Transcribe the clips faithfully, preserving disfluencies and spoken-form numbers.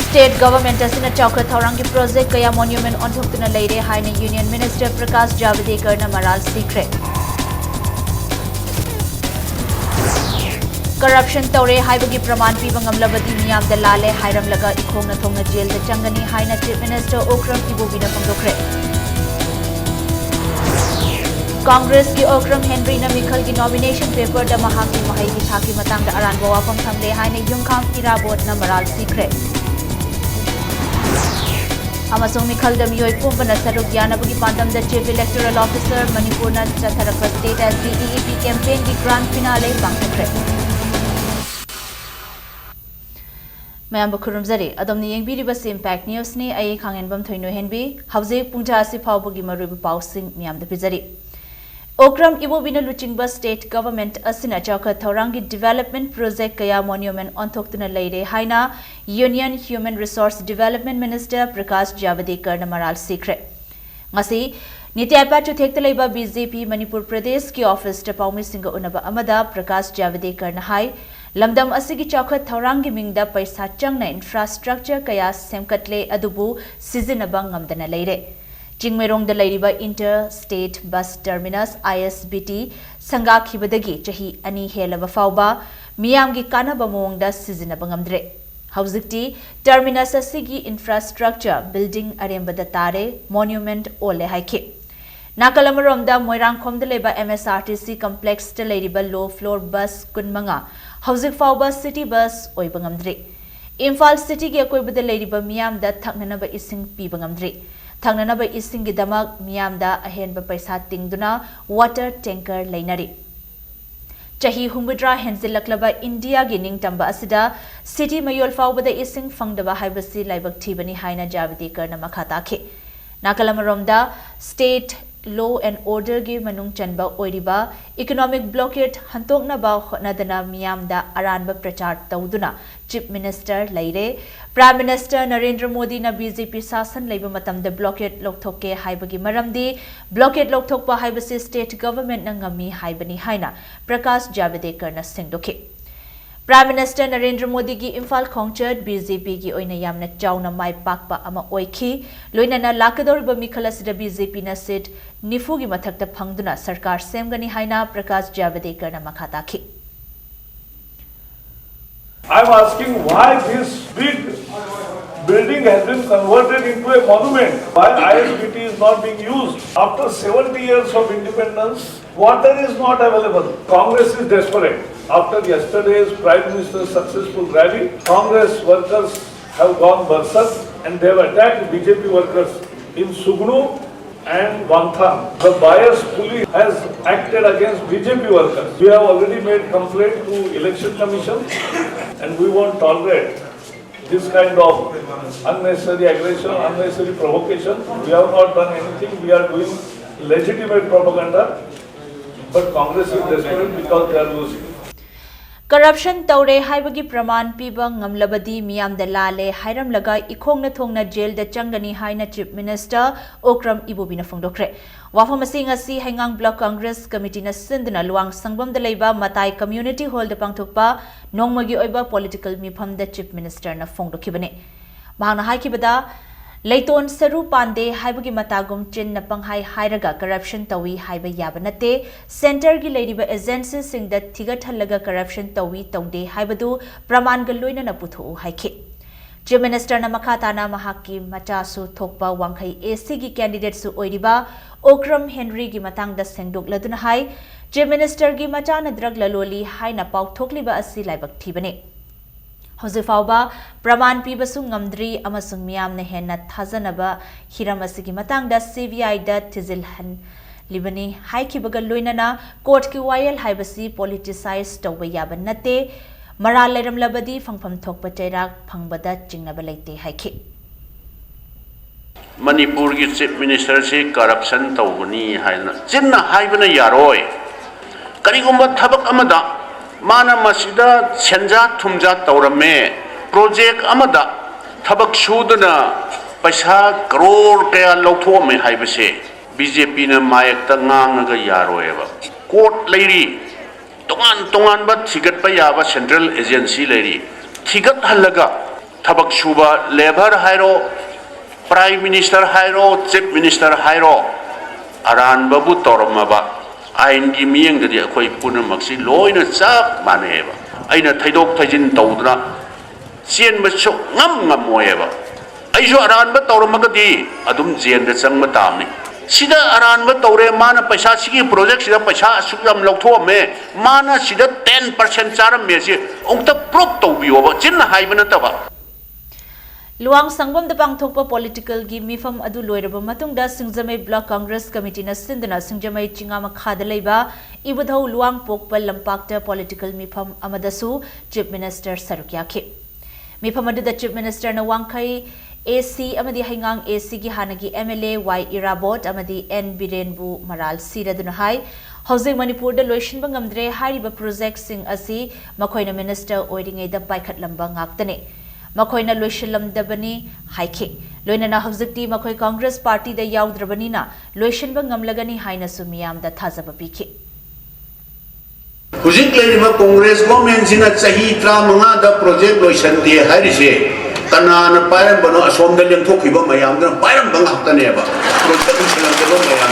State government ꯑꯁꯤꯅ ꯆꯥꯎꯈꯠ ꯊꯧꯔꯥꯡꯒꯤ project ꯀꯌꯥ monument ꯑꯣꯟꯊꯣꯛꯇꯨꯅ ꯂꯩꯔꯦ ꯍꯥꯏꯅ Union Minister ꯄ꯭ꯔꯀꯥꯁ ꯖꯥꯚꯗꯦꯀꯔꯅ ꯃꯔꯥꯜ ꯁꯤꯈ꯭ꯔꯦ꯫ Corruption ꯇꯧꯔꯦ ꯍꯥꯏꯕꯒꯤ ꯄ꯭ꯔꯃꯥꯟ ꯄꯤꯕ ꯉꯝꯂꯕꯗꯤ ꯃꯤꯌꯥꯝꯗ ꯂꯥꯜꯂꯦ ꯍꯥꯏꯔꯝꯂꯒ ꯏꯈꯣꯡꯅ ꯊꯣꯡꯅ ꯖꯦꯜꯗ ꯆꯪꯒꯅꯤ ꯍꯥꯏꯅ Chief Minister ꯎꯀ꯭ꯔꯝ ꯏꯕꯣꯕꯤꯅ ꯐꯣꯡꯗꯣꯛꯈ꯭ꯔꯦ꯫ ꯀꯪꯒ꯭ꯔꯦꯁꯀꯤ ꯎꯀ꯭ꯔꯝ ꯍꯦꯟꯔꯤꯅ ꯃꯤꯈꯜꯒꯤ nomination paperꯗ ꯃꯍꯥꯛꯀꯤ ꯃꯍꯩꯒꯤ ꯊꯥꯛꯀꯤ ꯃꯇꯥꯡꯗ ꯑꯔꯥꯟꯕ ꯋꯥꯐꯝ ꯊꯝꯂꯦ ꯍꯥꯏꯅ ꯌꯨꯝꯈꯥꯝ ꯏꯔꯥꯕꯣꯠꯅ ꯃꯔꯥꯜ ꯁꯤꯈ꯭ꯔꯦ꯫ ꯑꯃꯁꯨꯡ ꯃꯤꯈꯜꯗ ꯃꯤꯑꯣꯏ ꯄꯨꯝꯕꯅ ꯁꯔꯨꯛ ꯌꯥꯅꯕꯒꯤ ꯄꯥꯟꯗꯝꯗ Chief Electoral Officer ꯃꯅꯤꯄꯨꯔꯅ ꯆꯠꯊꯔꯛꯄ state ꯑꯁꯤ E E P campaignꯒꯤ grand finale ꯄꯥꯡꯊꯣꯛꯈ꯭ꯔꯦ꯫ ꯃꯌꯥꯝꯕꯨ ꯈꯨꯔꯨꯝꯖꯔꯤ꯫ ꯑꯗꯣꯝꯅ ꯌꯦꯡꯕꯤꯔꯤꯕꯁꯤ Impact Newsꯅꯤ꯫ ꯑꯩ ꯈꯥꯡꯉꯦꯟꯕꯝ ꯊꯣꯏꯅꯣꯍꯦꯟꯕꯤ꯫ ꯍꯧꯖꯤꯛ ꯄꯨꯡ ꯇꯔꯥ ꯑꯁꯤ ꯐꯥꯎꯕꯒꯤ ꯃꯔꯨꯑꯣꯏꯕ ꯄꯥꯎꯁꯤꯡ ꯃꯤꯌꯥꯝꯗ ꯄꯤꯖꯔꯤ꯫ ꯎꯀ꯭ꯔꯝ ꯏꯕꯣꯕꯤꯅ ꯂꯨꯆꯤꯡꯕ state government ꯑꯁꯤꯅ ꯆꯥꯎꯈꯠ ꯊꯧꯔꯥꯡꯒꯤ development project ꯀꯌꯥ monument ꯑꯣꯟꯊꯣꯛꯇꯨꯅ ꯂꯩꯔꯦ ꯍꯥꯏꯅ Union Human Resource Development Minister Prakash ꯖꯥꯚꯗꯦꯀꯔꯅ ꯃꯔꯥꯜ ꯁꯤꯈ꯭ꯔꯦ꯫ ꯉꯁꯤ ꯅꯤꯇꯤ ꯑꯥꯌꯣꯒ ꯆꯨꯊꯦꯛꯇ ꯂꯩꯕ B J P ꯃꯅꯤꯄꯨꯔ ꯄ꯭ꯔꯗꯦꯁꯀꯤ officeꯇ ꯄꯥꯎꯃꯤꯁꯤꯡꯒ ꯎꯅꯕ ꯑꯃꯗ ꯄ꯭ꯔꯀꯥꯁ ꯖꯥꯚꯗꯦꯀꯔꯅ ꯍꯥꯏ, ꯂꯝꯗꯝ ꯑꯁꯤꯒꯤ ꯆꯥꯎꯈꯠ ꯊꯧꯔꯥꯡꯒꯤ ꯃꯤꯡꯗ ꯄꯩꯁꯥ ꯆꯪꯅ infrastructure ꯀꯌꯥ ꯁꯦꯝꯒꯠꯂꯦ, ꯑꯗꯨꯕꯨ ꯁꯤꯖꯤꯟꯅꯕ ꯉꯝꯗꯅ ꯂꯩꯔꯦ꯫ ꯆꯤꯡꯃꯩꯔꯣꯡꯗ ꯂꯩꯔꯤꯕ inter state bus terminus, I S B T, ꯁꯪꯒꯥꯈꯤꯕꯗꯒꯤ ꯆꯍꯤ ꯑꯅꯤ ꯍꯦꯜꯂꯕ ꯐꯥꯎꯕ ꯃꯤꯌꯥꯝꯒꯤ ꯀꯥꯟꯅꯕ ꯃꯑꯣꯡꯗ ꯁꯤꯖꯤꯟꯅꯕ ꯉꯝꯗ꯭ꯔꯦ꯫ ꯍꯧꯖꯤꯛꯇꯤ terminus ꯑꯁꯤꯒꯤ infrastructure building ꯑꯔꯦꯝꯕꯗ ꯇꯥꯔꯦ, monument ꯑꯣꯜꯂꯦ ꯍꯥꯏꯈꯤ꯫ ꯅꯥꯀꯜ ꯑꯃꯔꯣꯝꯗ ꯃꯣꯏꯔꯥꯡꯈꯣꯝꯗ ꯂꯩꯕ M S R T C complexꯇ ꯂꯩꯔꯤꯕ low floor bus ꯀꯨꯟꯃꯉꯥ ꯍꯧꯖꯤꯛ ꯐꯥꯎꯕ city bus ꯑꯣꯏꯕ ꯉꯝꯗ꯭ꯔꯤ꯫ ꯏꯝꯐꯥꯜ cityꯒꯤ ꯑꯀꯣꯏꯕꯗ ꯂꯩꯔꯤꯕ ꯃꯤꯌꯥꯝꯗ ꯊꯛꯅꯅꯕ ꯏꯁꯤꯡ ꯄꯤꯕ ꯉꯝꯗ꯭ꯔꯤ꯫ ꯊꯛꯅꯅꯕ ꯏꯁꯤꯡꯒꯤꯗꯃꯛ ꯃꯤꯌꯥꯝꯗ ꯑꯍꯦꯟꯕ ꯄꯩꯁꯥ ꯇꯤꯡꯗꯨꯅ water tanker ꯂꯩꯅꯔꯤ꯫ ꯆꯍꯤ ꯍꯨꯝꯐꯨꯇꯔꯥ ꯍꯦꯟꯖꯤꯜꯂꯛꯂꯕ ꯏꯟꯗꯤꯌꯥꯒꯤ ꯅꯤꯡꯇꯝꯕ ꯑꯁꯤꯗ city ꯃꯌꯣꯜ ꯐꯥꯎꯕꯗ ꯏꯁꯤꯡ ꯐꯪꯗꯕ ꯍꯥꯏꯕꯁꯤ ꯂꯥꯏꯕꯛ ꯊꯤꯕꯅꯤ ꯍꯥꯏꯅ ꯖꯥꯚꯗꯦꯀꯔꯅ ꯃꯈꯥ ꯇꯥꯈꯤ꯫ ꯅꯥꯀꯜ ꯑꯃꯔꯣꯝꯗ, state law and orderꯒꯤ ꯃꯅꯨꯡ ꯆꯟꯕ ꯑꯣꯏꯔꯤꯕ economic blockade ꯍꯟꯗꯣꯛꯅꯕ ꯍꯣꯠꯅꯗꯅ ꯃꯤꯌꯥꯝꯗ ꯑꯔꯥꯟꯕ ꯄ꯭ꯔꯆꯥꯔ ꯇꯧꯗꯨꯅ Chief Minister ꯂꯩꯔꯦ꯫ Prime Minister ꯅꯔꯦꯟꯗ꯭ꯔ ꯃꯣꯗꯤꯅ B J P ꯁꯥꯁꯟ ꯂꯩꯕ ꯃꯇꯝꯗ blockade ꯂꯧꯊꯣꯛꯀꯦ ꯍꯥꯏꯕꯒꯤ ꯃꯔꯝꯗꯤ blockade ꯂꯧꯊꯣꯛꯄ ꯍꯥꯏꯕꯁꯤ state governmentꯅ ꯉꯝꯃꯤ ꯍꯥꯏꯕꯅꯤ ꯍꯥꯏꯅ ꯄ꯭ꯔꯀꯥꯁ ꯖꯥꯚꯗꯦꯀꯔꯅ ꯁꯦꯡꯗꯣꯛꯈꯤ꯫ Prime Minister ꯅꯔꯦꯟꯗ꯭ꯔ ꯃꯣꯗꯤꯒꯤ ꯏꯝꯐꯥꯜ ꯈꯣꯡꯆꯠ ꯕꯤ ꯖꯦ ꯄꯤꯒꯤ ꯑꯣꯏꯅ ꯌꯥꯝꯅ ꯆꯥꯎꯅ ꯃꯥꯏ ꯄꯥꯛꯄ ꯑꯃ ꯑꯣꯏꯈꯤ꯫ ꯂꯣꯏꯅꯅ ꯂꯥꯛꯀꯗꯧꯔꯤꯕ ꯃꯤꯈꯜ ꯑꯁꯤꯗ ꯕꯤ ꯖꯦ ꯄꯤꯅ ꯁꯤꯠ ꯅꯤꯐꯨꯒꯤ ꯃꯊꯛꯇ ꯐꯪꯗꯨꯅ ꯁꯔꯀꯥꯔ ꯁꯦꯝꯒꯅꯤ ꯍꯥꯏꯅ ꯄ꯭ꯔꯀꯥꯁ ꯖꯥꯚꯗꯦꯀꯔꯅ ꯃꯈꯥ ꯇꯥꯈꯤ꯫ I'm asking why this big building has been converted into a monument. Why I S B T is not being used? After seventy years of independence, water is not available. Congress is desperate. After yesterday's Prime Minister's successful rally, Congress workers have gone berserk and they have attacked B J P workers in Sugnu and Wangtang. The biased police has acted against B J P workers. We have already made complaint to Election Commission and we won't tolerate this kind of unnecessary aggression, unnecessary provocation. We have not done anything. We are doing legitimate propaganda. But Congress is desperate because they are losing. Corruption ꯇꯧꯔꯦ ꯍꯥꯏꯕꯒꯤ ꯄ꯭ꯔꯃꯥꯟ ꯄꯤꯕ ꯉꯝꯂꯕꯗꯤ ꯃꯤꯌꯥꯝꯗ ꯂꯥꯜꯂꯦ ꯍꯥꯏꯔꯝꯂꯒ ꯏꯈꯣꯡꯅ ꯊꯣꯡꯅ ꯖꯦꯜꯗ ꯆꯪꯒꯅꯤ ꯍꯥꯏꯅ Chief Minister Okram ꯏꯕꯣꯕꯤꯅ ꯐꯣꯡꯗꯣꯛꯈ꯭ꯔꯦ꯫ ꯋꯥꯐꯝ ꯑꯁꯤ ꯉꯁꯤ ꯍꯩꯉꯥꯡ Block Congress Committeeꯅ ꯁꯤꯟꯗꯨꯅ ꯂꯨꯋꯥꯡ ꯁꯪꯕꯝꯗ ꯂꯩꯕ ꯃꯇꯥꯏ Community Hallꯗ ꯄꯥꯡꯊꯣꯛꯄ ꯅꯣꯡꯃꯒꯤ ꯑꯣꯏꯕ political ꯃꯤꯐꯝꯗ Chief Ministerꯅ ꯐꯣꯡꯗꯣꯛꯈꯤꯕꯅꯤ꯫ ꯃꯍꯥꯛꯅ ꯍꯥꯏꯈꯤꯕꯗ, ꯂꯩꯇꯣꯟ ꯁꯔꯨ ꯄꯥꯟꯗꯦ ꯍꯥꯏꯕꯒꯤ ꯃꯇꯥꯒꯨꯝ ꯆꯤꯟꯅ ꯄꯪꯍꯥꯏ ꯍꯥꯏꯔꯒ corruption ꯇꯧꯏ ꯍꯥꯏꯕ ꯌꯥꯕ ꯅꯠꯇꯦ꯫ Centreꯒꯤ ꯂꯩꯔꯤꯕ agencyꯁꯤꯡꯗ ꯊꯤꯒꯠꯍꯜꯂꯒ corruption ꯇꯧꯏ ꯇꯧꯗꯦ ꯍꯥꯏꯕꯗꯨ ꯄ꯭ꯔꯃꯥꯟꯒ ꯂꯣꯏꯅꯅ ꯄꯨꯊꯣꯛꯎ ꯍꯥꯏꯈꯤ꯫ Chief Ministerꯅ ꯃꯈꯥ ꯇꯥꯅ ꯃꯍꯥꯛꯀꯤ ꯃꯆꯥꯁꯨ ꯊꯣꯛꯄ ꯋꯥꯡꯈꯩ ACꯒꯤ candidateꯁꯨ ꯑꯣꯏꯔꯤꯕ ꯑꯣꯀ꯭ꯔꯝ ꯍꯦꯟꯔꯤꯒꯤ ꯃꯇꯥꯡꯗ ꯁꯦꯡꯗꯣꯛꯂꯗꯨꯅ ꯍꯥꯏ, Chief Ministerꯒꯤ ꯃꯆꯥꯅ drug ꯂꯂꯣꯜꯂꯤ ꯍꯥꯏꯅ ꯄꯥꯎꯊꯣꯛꯂꯤꯕ ꯑꯁꯤ ꯂꯥꯏꯕꯛ ꯊꯤꯕꯅꯤ꯫ ꯍꯧꯖꯤꯛ ꯐꯥꯎꯕ ꯄ꯭ꯔꯃꯥꯟ ꯄꯤꯕꯁꯨ ꯉꯝꯗ꯭ꯔꯤ ꯑꯃꯁꯨꯡ ꯃꯤꯌꯥꯝꯅ ꯍꯦꯟꯅ ꯊꯥꯖꯅꯕ ꯍꯤꯔꯝ ꯑꯁꯤꯒꯤ ꯃꯇꯥꯡꯗ CBIꯗ ꯊꯤꯖꯤꯜꯍꯜꯂꯤꯕꯅꯤ ꯍꯥꯏꯈꯤꯕꯒ ꯂꯣꯏꯅꯅ courtꯀꯤ ꯋꯥꯌꯦꯜ ꯍꯥꯏꯕꯁꯤ politicize ꯇꯧꯕ ꯌꯥꯕ ꯅꯠꯇꯦ꯫ ꯃꯔꯥꯜ ꯂꯩꯔꯝꯂꯕꯗꯤ ꯐꯪꯐꯝ ꯊꯣꯛꯄ ꯆꯩꯔꯥꯛ ꯐꯪꯕꯗ ꯆꯤꯡꯅꯕ ꯂꯩꯇꯦ ꯍꯥꯏꯈꯤ꯫ ꯃꯅꯤꯄꯨꯔꯒꯤ Chief Ministerꯁꯤ corruption ꯇꯧꯕꯅꯤ ꯍꯥꯏꯅ ꯆꯤꯟꯅ ꯍꯥꯏꯕꯅ ꯌꯥꯔꯣꯏ꯫ ꯀꯔꯤꯒꯨꯝꯕ ꯊꯕꯛ ꯑꯃꯗ ꯃꯥꯅ ꯃꯁꯤꯗ ꯁꯦꯟꯖꯥ ꯊꯨꯝꯖꯥ ꯇꯧꯔꯝꯃꯦ, project ꯑꯃꯗ ꯊꯕꯛ ꯁꯨꯗꯨꯅ ꯄꯩꯁꯥ ꯀꯔꯣꯔ ꯀꯌꯥ ꯂꯧꯊꯣꯛꯑꯝꯃꯦ ꯍꯥꯏꯕꯁꯦ BJPꯅ ꯃꯥꯌꯦꯛꯇ ꯉꯥꯡꯉꯒ ꯌꯥꯔꯣꯏꯕ꯫ Court ꯂꯩꯔꯤ, ꯇꯣꯉꯥꯟ ꯇꯣꯉꯥꯟꯕ ꯊꯤꯒꯠꯄ ꯌꯥꯕ central agency ꯂꯩꯔꯤ꯫ ꯊꯤꯒꯠꯍꯜꯂꯒ ꯊꯕꯛ ꯁꯨꯕ labour ꯍꯥꯏꯔꯣ, Prime Minister ꯍꯥꯏꯔꯣ, Chief Minister ꯍꯥꯏꯔꯣ, ꯑꯔꯥꯟꯕꯕꯨ ꯇꯧꯔꯝꯃꯕ ꯑꯥꯏꯟꯒꯤ ꯃꯤꯠꯌꯦꯡꯗꯗꯤ ꯑꯩꯈꯣꯏ ꯄꯨꯝꯅꯃꯛꯁꯤ ꯂꯣꯏꯅ ꯆꯞ ꯃꯥꯟꯅꯩꯑꯕ꯫ ꯑꯩꯅ ꯊꯩꯗꯣꯛ ꯊꯩꯖꯤꯟ ꯇꯧꯗꯅ ꯆꯦꯟꯕ ꯁꯨꯛꯉꯝ ꯉꯝꯃꯣꯏꯑꯕ꯫ ꯑꯩꯁꯨ ꯑꯔꯥꯟꯕ ꯇꯧꯔꯝꯃꯒꯗꯤ ꯑꯗꯨꯝ ꯖꯦꯜꯗ ꯆꯪꯕ ꯇꯥꯕꯅꯤ꯫ ꯁꯤꯗ ꯑꯔꯥꯟꯕ ꯇꯧꯔꯦ, ꯃꯥꯅ ꯄꯩꯁꯥ, ꯁꯤꯒꯤ project ꯁꯤꯗ ꯄꯩꯁꯥ ꯑꯁꯨꯛ ꯌꯥꯝ ꯂꯧꯊꯣꯛꯑꯝꯃꯦ, ꯃꯥꯅ ꯁꯤꯗ ten percent ꯆꯥꯔꯝꯃꯦ, ꯁꯤ ꯑꯃꯨꯛꯇ proof ꯇꯧꯕꯤꯌꯣꯕ, ꯆꯤꯟꯅ ꯍꯥꯏꯕ ꯅꯠꯇꯕ꯫ ꯂꯨꯋꯥꯡ ꯁꯪꯕꯝꯗ ꯄꯥꯡꯊꯣꯛꯄ political ꯒꯤ ꯃꯤꯐꯝ ꯑꯗꯨ ꯂꯣꯏꯔꯕ ꯃꯇꯨꯡꯗ ꯁꯤꯡꯖꯃꯩ Block Congress Committee ꯅ ꯁꯤꯟꯗꯨꯅ ꯁꯤꯡꯖꯃꯩ ꯆꯤꯉꯥ ꯃꯈꯥꯗ ꯂꯩꯕ ꯏꯕꯨꯙꯧ ꯂꯨꯋꯥꯡꯄꯣꯛꯄ ꯂꯝꯄꯥꯛꯇ political ꯃꯤꯐꯝ ꯑꯃꯗꯁꯨ Chief Minister ꯁꯔꯨꯛ ꯌꯥꯈꯤ꯫ ꯃꯤꯐꯝ ꯑꯗꯨꯗ Chief Minister ꯅ ꯋꯥꯡꯈꯩ A C ꯑꯃꯗꯤ ꯍꯩꯉꯥꯡ A C ꯒꯤ ꯍꯥꯟꯅꯒꯤ M L A Y ꯏꯔꯥꯕꯣꯠ ꯑꯃꯗꯤ N ꯕꯤꯔꯦꯟꯕꯨ ꯃꯔꯥꯜ ꯁꯤꯔꯗꯨꯅ ꯍꯥꯏ, ꯍꯧꯖꯤꯛ ꯃꯅꯤꯄꯨꯔꯗ ꯂꯣꯏꯁꯤꯟꯕ ꯉꯝꯗ꯭ꯔꯦ, ꯍꯥꯏꯔꯤꯕ project ꯁꯤꯡ ꯑꯁꯤ ꯃꯈꯣꯏꯅ minister ꯑꯣꯏꯔꯤꯉꯩꯗ ꯄꯥꯏꯈꯠꯂꯝꯕ ꯉꯥꯛꯇꯅꯤ꯫ ꯃꯈꯣꯏꯅ ꯂꯣꯏꯁꯤꯜꯂꯝꯗꯕꯅꯤ ꯍꯥꯏꯈꯤ꯫ ꯂꯣꯏꯅꯅ ꯍꯧꯖꯤꯛꯇꯤ ꯃꯈꯣꯏ Congress party ꯗ ꯌꯥꯎꯗ꯭ꯔꯕꯅꯤꯅ ꯂꯣꯏꯁꯤꯟꯕ ꯉꯝꯂꯒꯅꯤ ꯍꯥꯏꯅꯁꯨ ꯃꯤꯌꯥꯝꯗ ꯊꯥꯖꯕ ꯄꯤꯈꯤ꯫ ꯍꯧꯖꯤꯛ ꯂꯩꯔꯤꯕ Congress government ꯁꯤꯅ ꯆꯍꯤ ꯇꯔꯥꯃꯉꯥꯗ project ꯂꯣꯏꯁꯟꯗꯦ ꯍꯥꯏꯔꯤꯁꯦ ꯀꯅꯥꯅ ꯄꯥꯏꯔꯝꯕꯅꯣ? ꯑꯁꯣꯝꯗ ꯂꯦꯡꯊꯣꯛꯈꯤꯕ ꯃꯌꯥꯝꯗꯨꯅ ꯄꯥꯏꯔꯝꯕ ꯉꯥꯛꯇꯅꯦꯕ꯫ Project ꯂꯣꯏꯁꯜꯂꯝꯗꯕ ꯃꯌꯥꯝ꯫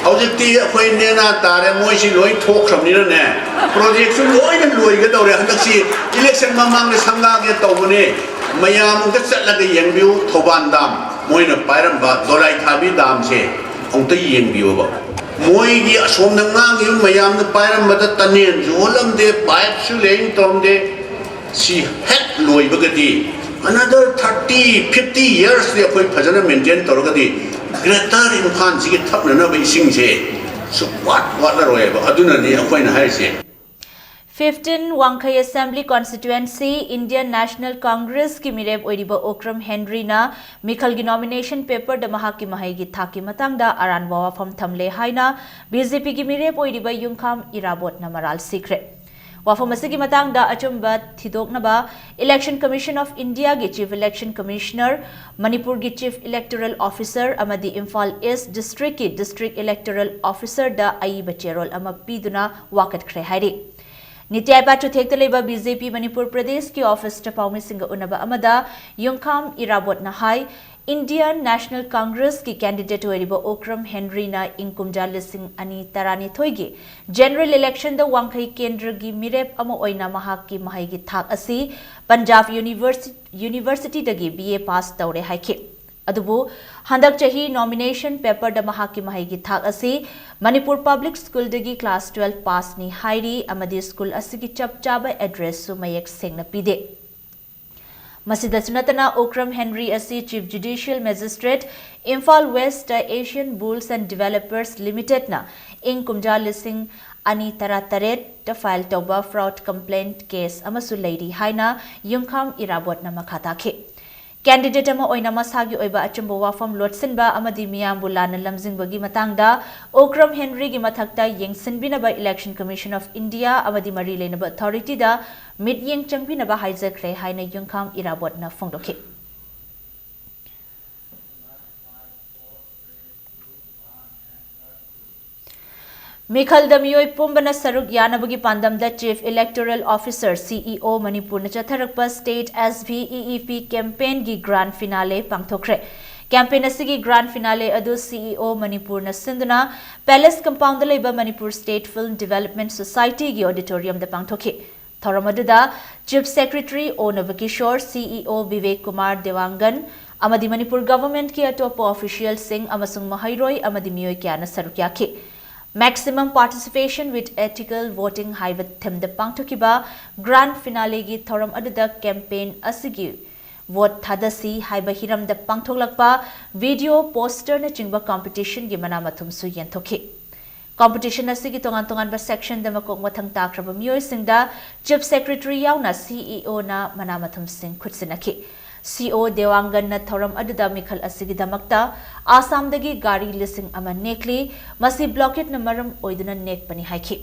ꯍꯧꯖꯤꯛꯇꯤ ꯑꯩꯈꯣꯏ ꯅꯦꯅꯥ ꯇꯥꯔꯦ, ꯃꯣꯏꯁꯤ ꯂꯣꯏ ꯊꯣꯛꯈ꯭ꯔꯕꯅꯤꯅꯅꯦ, project ꯁꯨ ꯂꯣꯏꯅ ꯂꯣꯏꯒꯗꯧꯔꯦ꯫ ꯍꯟꯗꯛꯁꯤ election ꯃꯃꯥꯡꯗ ꯁꯪꯒꯥꯒꯦ ꯇꯧꯕꯅꯦ, ꯃꯌꯥꯝ ꯑꯝꯇ ꯆꯠꯂꯒ ꯌꯦꯡꯕꯤꯌꯨ, ꯊꯧꯕꯥꯜ dam ꯃꯣꯏꯅ ꯄꯥꯏꯔꯝꯕ ꯗꯣꯂꯥꯏ ꯊꯥꯕꯤ dam ꯁꯦ ꯑꯃꯨꯛꯇ ꯌꯦꯡꯕꯤꯌꯣꯕ꯫ ꯃꯣꯏꯒꯤ ꯑꯁꯣꯝꯗ ꯉꯥꯡꯉꯤꯕ ꯃꯌꯥꯝꯅ ꯄꯥꯏꯔꯝꯕꯗ tunnel ꯁꯨ ꯍꯣꯜꯂꯝꯗꯦ, pipe ꯁꯨ laying ꯇꯧꯔꯝꯗꯦ꯫ ꯁꯤ ꯍꯦꯛ ꯂꯣꯏꯕꯒꯗꯤ another thirty, fifty years T ꯑꯩꯈꯣꯏ ꯐꯖꯅ maintain ꯇꯧꯔꯒꯗꯤ Greater ꯏꯝꯐꯥꯜꯁꯤꯒꯤ ꯊꯛꯅꯅꯕ ꯏꯁꯤꯡꯁꯦ ꯁꯨꯛꯋꯥꯠ ꯋꯥꯠꯂꯔꯣꯏꯕ꯫ ꯑꯗꯨꯅꯅꯤ ꯑꯩꯈꯣꯏꯅ ꯍꯥꯏꯔꯤꯁꯦ꯫ Fifteen ꯋꯥꯡꯈꯩ Assembly Constituency Indian National Congress ꯀꯤ ꯃꯤꯔꯦꯞ ꯑꯣꯏꯔꯤꯕ ꯑꯣꯀ꯭ꯔꯝ ꯍꯦꯟꯔꯤꯅ ꯃꯤꯈꯜꯒꯤ nomination paper ꯗ ꯃꯍꯥꯛꯀꯤ ꯃꯍꯩꯒꯤ ꯊꯥꯛꯀꯤ ꯃꯇꯥꯡꯗ ꯑꯔꯥꯟꯕ ꯋꯥꯐꯝ ꯊꯝꯂꯦ ꯍꯥꯏꯅ B J P ꯒꯤ ꯃꯤꯔꯦꯞ ꯑꯣꯏꯔꯤꯕ ꯌꯨꯝꯈꯥꯝ ꯏꯔꯥꯕꯣꯠꯅ ꯃꯔꯥꯜ ꯁꯤꯈ꯭ꯔꯦ꯫ ꯋꯥꯐꯝ ꯑꯁꯤꯒꯤ ꯃꯇꯥꯡꯗ ꯑꯆꯨꯝꯕ ꯊꯤꯗꯣꯛꯅꯕ Election Commission of India ꯒꯤ Chief Election Commissioner, ꯃꯅꯤꯄꯨꯔꯒꯤ Chief Electoral Officer ꯑꯃꯗꯤ ꯏꯝꯐꯥꯜ East District ꯀꯤ District Electoral Officer ꯗ ꯑꯏꯕ ꯆꯦꯔꯣꯜ ꯑꯃ ꯄꯤꯗꯨꯅ ꯋꯥꯀꯠꯈ꯭ꯔꯦ ꯍꯥꯏꯔꯤ꯫ ꯅꯤꯇꯤ ꯑꯥꯌꯣꯒ ꯆꯨꯊꯦꯛꯇ ꯂꯩꯕ BJP ꯃꯅꯤꯄꯨꯔ ꯄ꯭ꯔꯗꯦꯁꯀꯤ office ꯇ ꯄꯥꯎꯃꯤꯁꯤꯡꯒ ꯎꯅꯕ ꯑꯃꯗ ꯌꯨꯝꯈꯥꯝ ꯏꯔꯥꯕꯣꯠꯅ ꯍꯥꯏ, Indian National Congress ꯀꯤ candidate ꯑꯣꯏꯔꯤꯕ ꯑꯣꯀ꯭ꯔꯝ ꯍꯦꯟꯔꯤꯅ ꯏꯪ ꯀꯨꯝꯖꯥ ꯂꯤꯁꯤꯡ ꯑꯅꯤ ꯇꯔꯥꯅꯤꯊꯣꯏꯒꯤ general election ꯗ ꯋꯥꯡꯈꯩ ꯀꯦꯟꯗ꯭ꯔꯒꯤ ꯃꯤꯔꯦꯞ ꯑꯃ ꯑꯣꯏꯅ ꯃꯍꯥꯛꯀꯤ ꯃꯍꯩꯒꯤ ꯊꯥꯛ ꯑꯁꯤ ꯄꯟꯖꯥꯕ ꯌꯨꯅꯤꯚꯔꯁꯤ-, University ꯗꯒꯤ BA pass ꯇꯧꯔꯦ ꯍꯥꯏꯈꯤ꯫ ꯑꯗꯨꯕꯨ ꯍꯟꯗꯛ ꯆꯍꯤ nomination paper ꯗ ꯃꯍꯥꯛꯀꯤ ꯃꯍꯩꯒꯤ ꯊꯥꯛ ꯑꯁꯤ ꯃꯅꯤꯄꯨꯔ Public School ꯗꯒꯤ class twelve pass ꯅꯤ ꯍꯥꯏꯔꯤ ꯑꯃꯗꯤ school ꯑꯁꯤꯒꯤ ꯆꯞ ꯆꯥꯕ address ꯁꯨ ꯃꯌꯦꯛ ꯁꯦꯡꯅ ꯄꯤꯗꯦ꯫ ꯃꯁꯤꯗꯁꯨ ꯅꯠꯇꯅ ꯑꯣꯀ꯭ꯔꯝ ꯍꯦꯟꯔꯤ ꯑꯁꯤ Chief Judicial Magistrate, Imphal West ꯇ Asian Bulls and Developers Limited ꯅ ꯏꯪ ꯀꯨꯝꯖꯥ ꯂꯤꯁꯤꯡ ꯑꯅꯤ ꯇꯔꯥꯇꯔꯦꯠꯇ file ꯇꯧꯕ fraud complaint case ꯑꯃꯁꯨ ꯂꯩꯔꯤ ꯍꯥꯏꯅ ꯌꯨꯝꯈꯥꯝ ꯏꯔꯥꯕꯣꯠꯅ ꯃꯈꯥ ꯇꯥꯈꯤ꯫ Candidate ꯑꯃ ꯑꯣꯏꯅ ꯃꯁꯥꯒꯤ ꯑꯣꯏꯕ ꯑꯆꯨꯝꯕ ꯋꯥꯐꯝ ꯂꯣꯠꯁꯤꯟꯕ ꯑꯃꯗꯤ ꯃꯤꯌꯥꯝꯕꯨ ꯂꯥꯟꯅ ꯂꯝꯖꯤꯡꯕꯒꯤ ꯃꯇꯥꯡꯗ ꯑꯣꯀ꯭ꯔꯝ ꯍꯦꯟꯔꯤꯒꯤ ꯃꯊꯛꯇ ꯌꯦꯡꯁꯤꯟꯕꯤꯅꯕ Election Commission of India ꯑꯃꯗꯤ ꯃꯔꯤ ꯂꯩꯅꯕ authority ꯗ ꯃꯤꯠꯌꯦꯡ ꯆꯪꯕꯤꯅꯕ ꯍꯥꯏꯖꯈ꯭ꯔꯦ ꯍꯥꯏꯅ ꯌꯨꯝꯈꯥꯝ ꯏꯔꯥꯕꯣꯠꯅ ꯐꯣꯡꯗꯣꯛꯈꯤ꯫ ꯃꯤꯈꯜꯗ ꯃꯤꯑꯣꯏ ꯄꯨꯝꯕꯅ ꯁꯔꯨꯛ ꯌꯥꯅꯕꯒꯤ ꯄꯥꯟꯗꯝꯗ Chief Electoral Officer, CEO, ꯃꯅꯤꯄꯨꯔꯅ ꯆꯠꯊꯔꯛꯄ State SVEEP campaign ꯒꯤ grand finale ꯄꯥꯡꯊꯣꯛꯈ꯭ꯔꯦ꯫ Campaign ꯑꯁꯤꯒꯤ grand finale ꯑꯗꯨ CEO ꯃꯅꯤꯄꯨꯔꯅ ꯁꯤꯟꯗꯨꯅ Palace Compound ꯗ ꯂꯩꯕ Manipur State Film Development Society ꯒꯤ auditorium ꯗ ꯄꯥꯡꯊꯣꯛꯈꯤ꯫ ꯊꯧꯔꯝ ꯑꯗꯨꯗ Chief Secretary O ꯅꯕꯀꯤꯁꯣꯔ, CEO Bibek Kumar ꯗꯦꯋꯥꯡꯒꯟ ꯑꯃꯗꯤ ꯃꯅꯤꯄꯨꯔ government ꯀꯤ ꯑꯇꯣꯞꯄ official ꯁꯤꯡ ꯑꯃꯁꯨꯡ ꯃꯍꯩꯔꯣꯏ ꯑꯃꯗꯤ ꯃꯤꯑꯣꯏ ꯀꯌꯥꯅ ꯁꯔꯨꯛ ꯌꯥꯈꯤ꯫ Maximum Participation with Ethical Voting ꯍꯥꯏꯕ theme ꯗ ꯄꯥꯡꯊꯣꯛꯈꯤꯕ grand finale ꯒꯤ ꯊꯧꯔꯝ ꯑꯗꯨꯗ campaign ꯑꯁꯤꯒꯤ Vote ꯊꯥꯗꯁꯤ ꯍꯥꯏꯕ ꯍꯤꯔꯝꯗ ꯄꯥꯡꯊꯣꯛꯂꯛꯄ video, poster ꯅꯆꯤꯡꯕ competition ꯒꯤ ꯃꯅꯥ ꯃꯊꯨꯝꯁꯨ ꯌꯦꯟꯊꯣꯛꯈꯤ꯫ Competition ꯑꯁꯤꯒꯤ ꯇꯣꯉꯥꯟ ꯇꯣꯉꯥꯟꯕ section ꯗ ꯃꯀꯣꯛ ꯃꯊꯪ ꯇꯥꯈ꯭ꯔꯕ ꯃꯤꯑꯣꯏꯁꯤꯡꯗ Chief Secretary ꯌꯥꯎꯅ CEO ꯅ ꯃꯅꯥ ꯃꯊꯨꯝꯁꯤꯡ ꯈꯨꯠꯁꯤꯟꯅꯈꯤ꯫ CEO ꯗꯦꯋꯥꯡꯒꯟꯅ ꯊꯧꯔꯝ ꯑꯗꯨꯗ ꯃꯤꯈꯜ ꯑꯁꯤꯒꯤꯗꯃꯛꯇ ꯑꯁꯥꯝꯗꯒꯤ ꯒꯥꯔꯤ ꯂꯤꯁꯤꯡ ꯑꯃ ꯅꯦꯛꯂꯤ, ꯃꯁꯤ blockade ꯅ ꯃꯔꯝ ꯑꯣꯏꯗꯨꯅ ꯅꯦꯛꯄꯅꯤ ꯍꯥꯏꯈꯤ꯫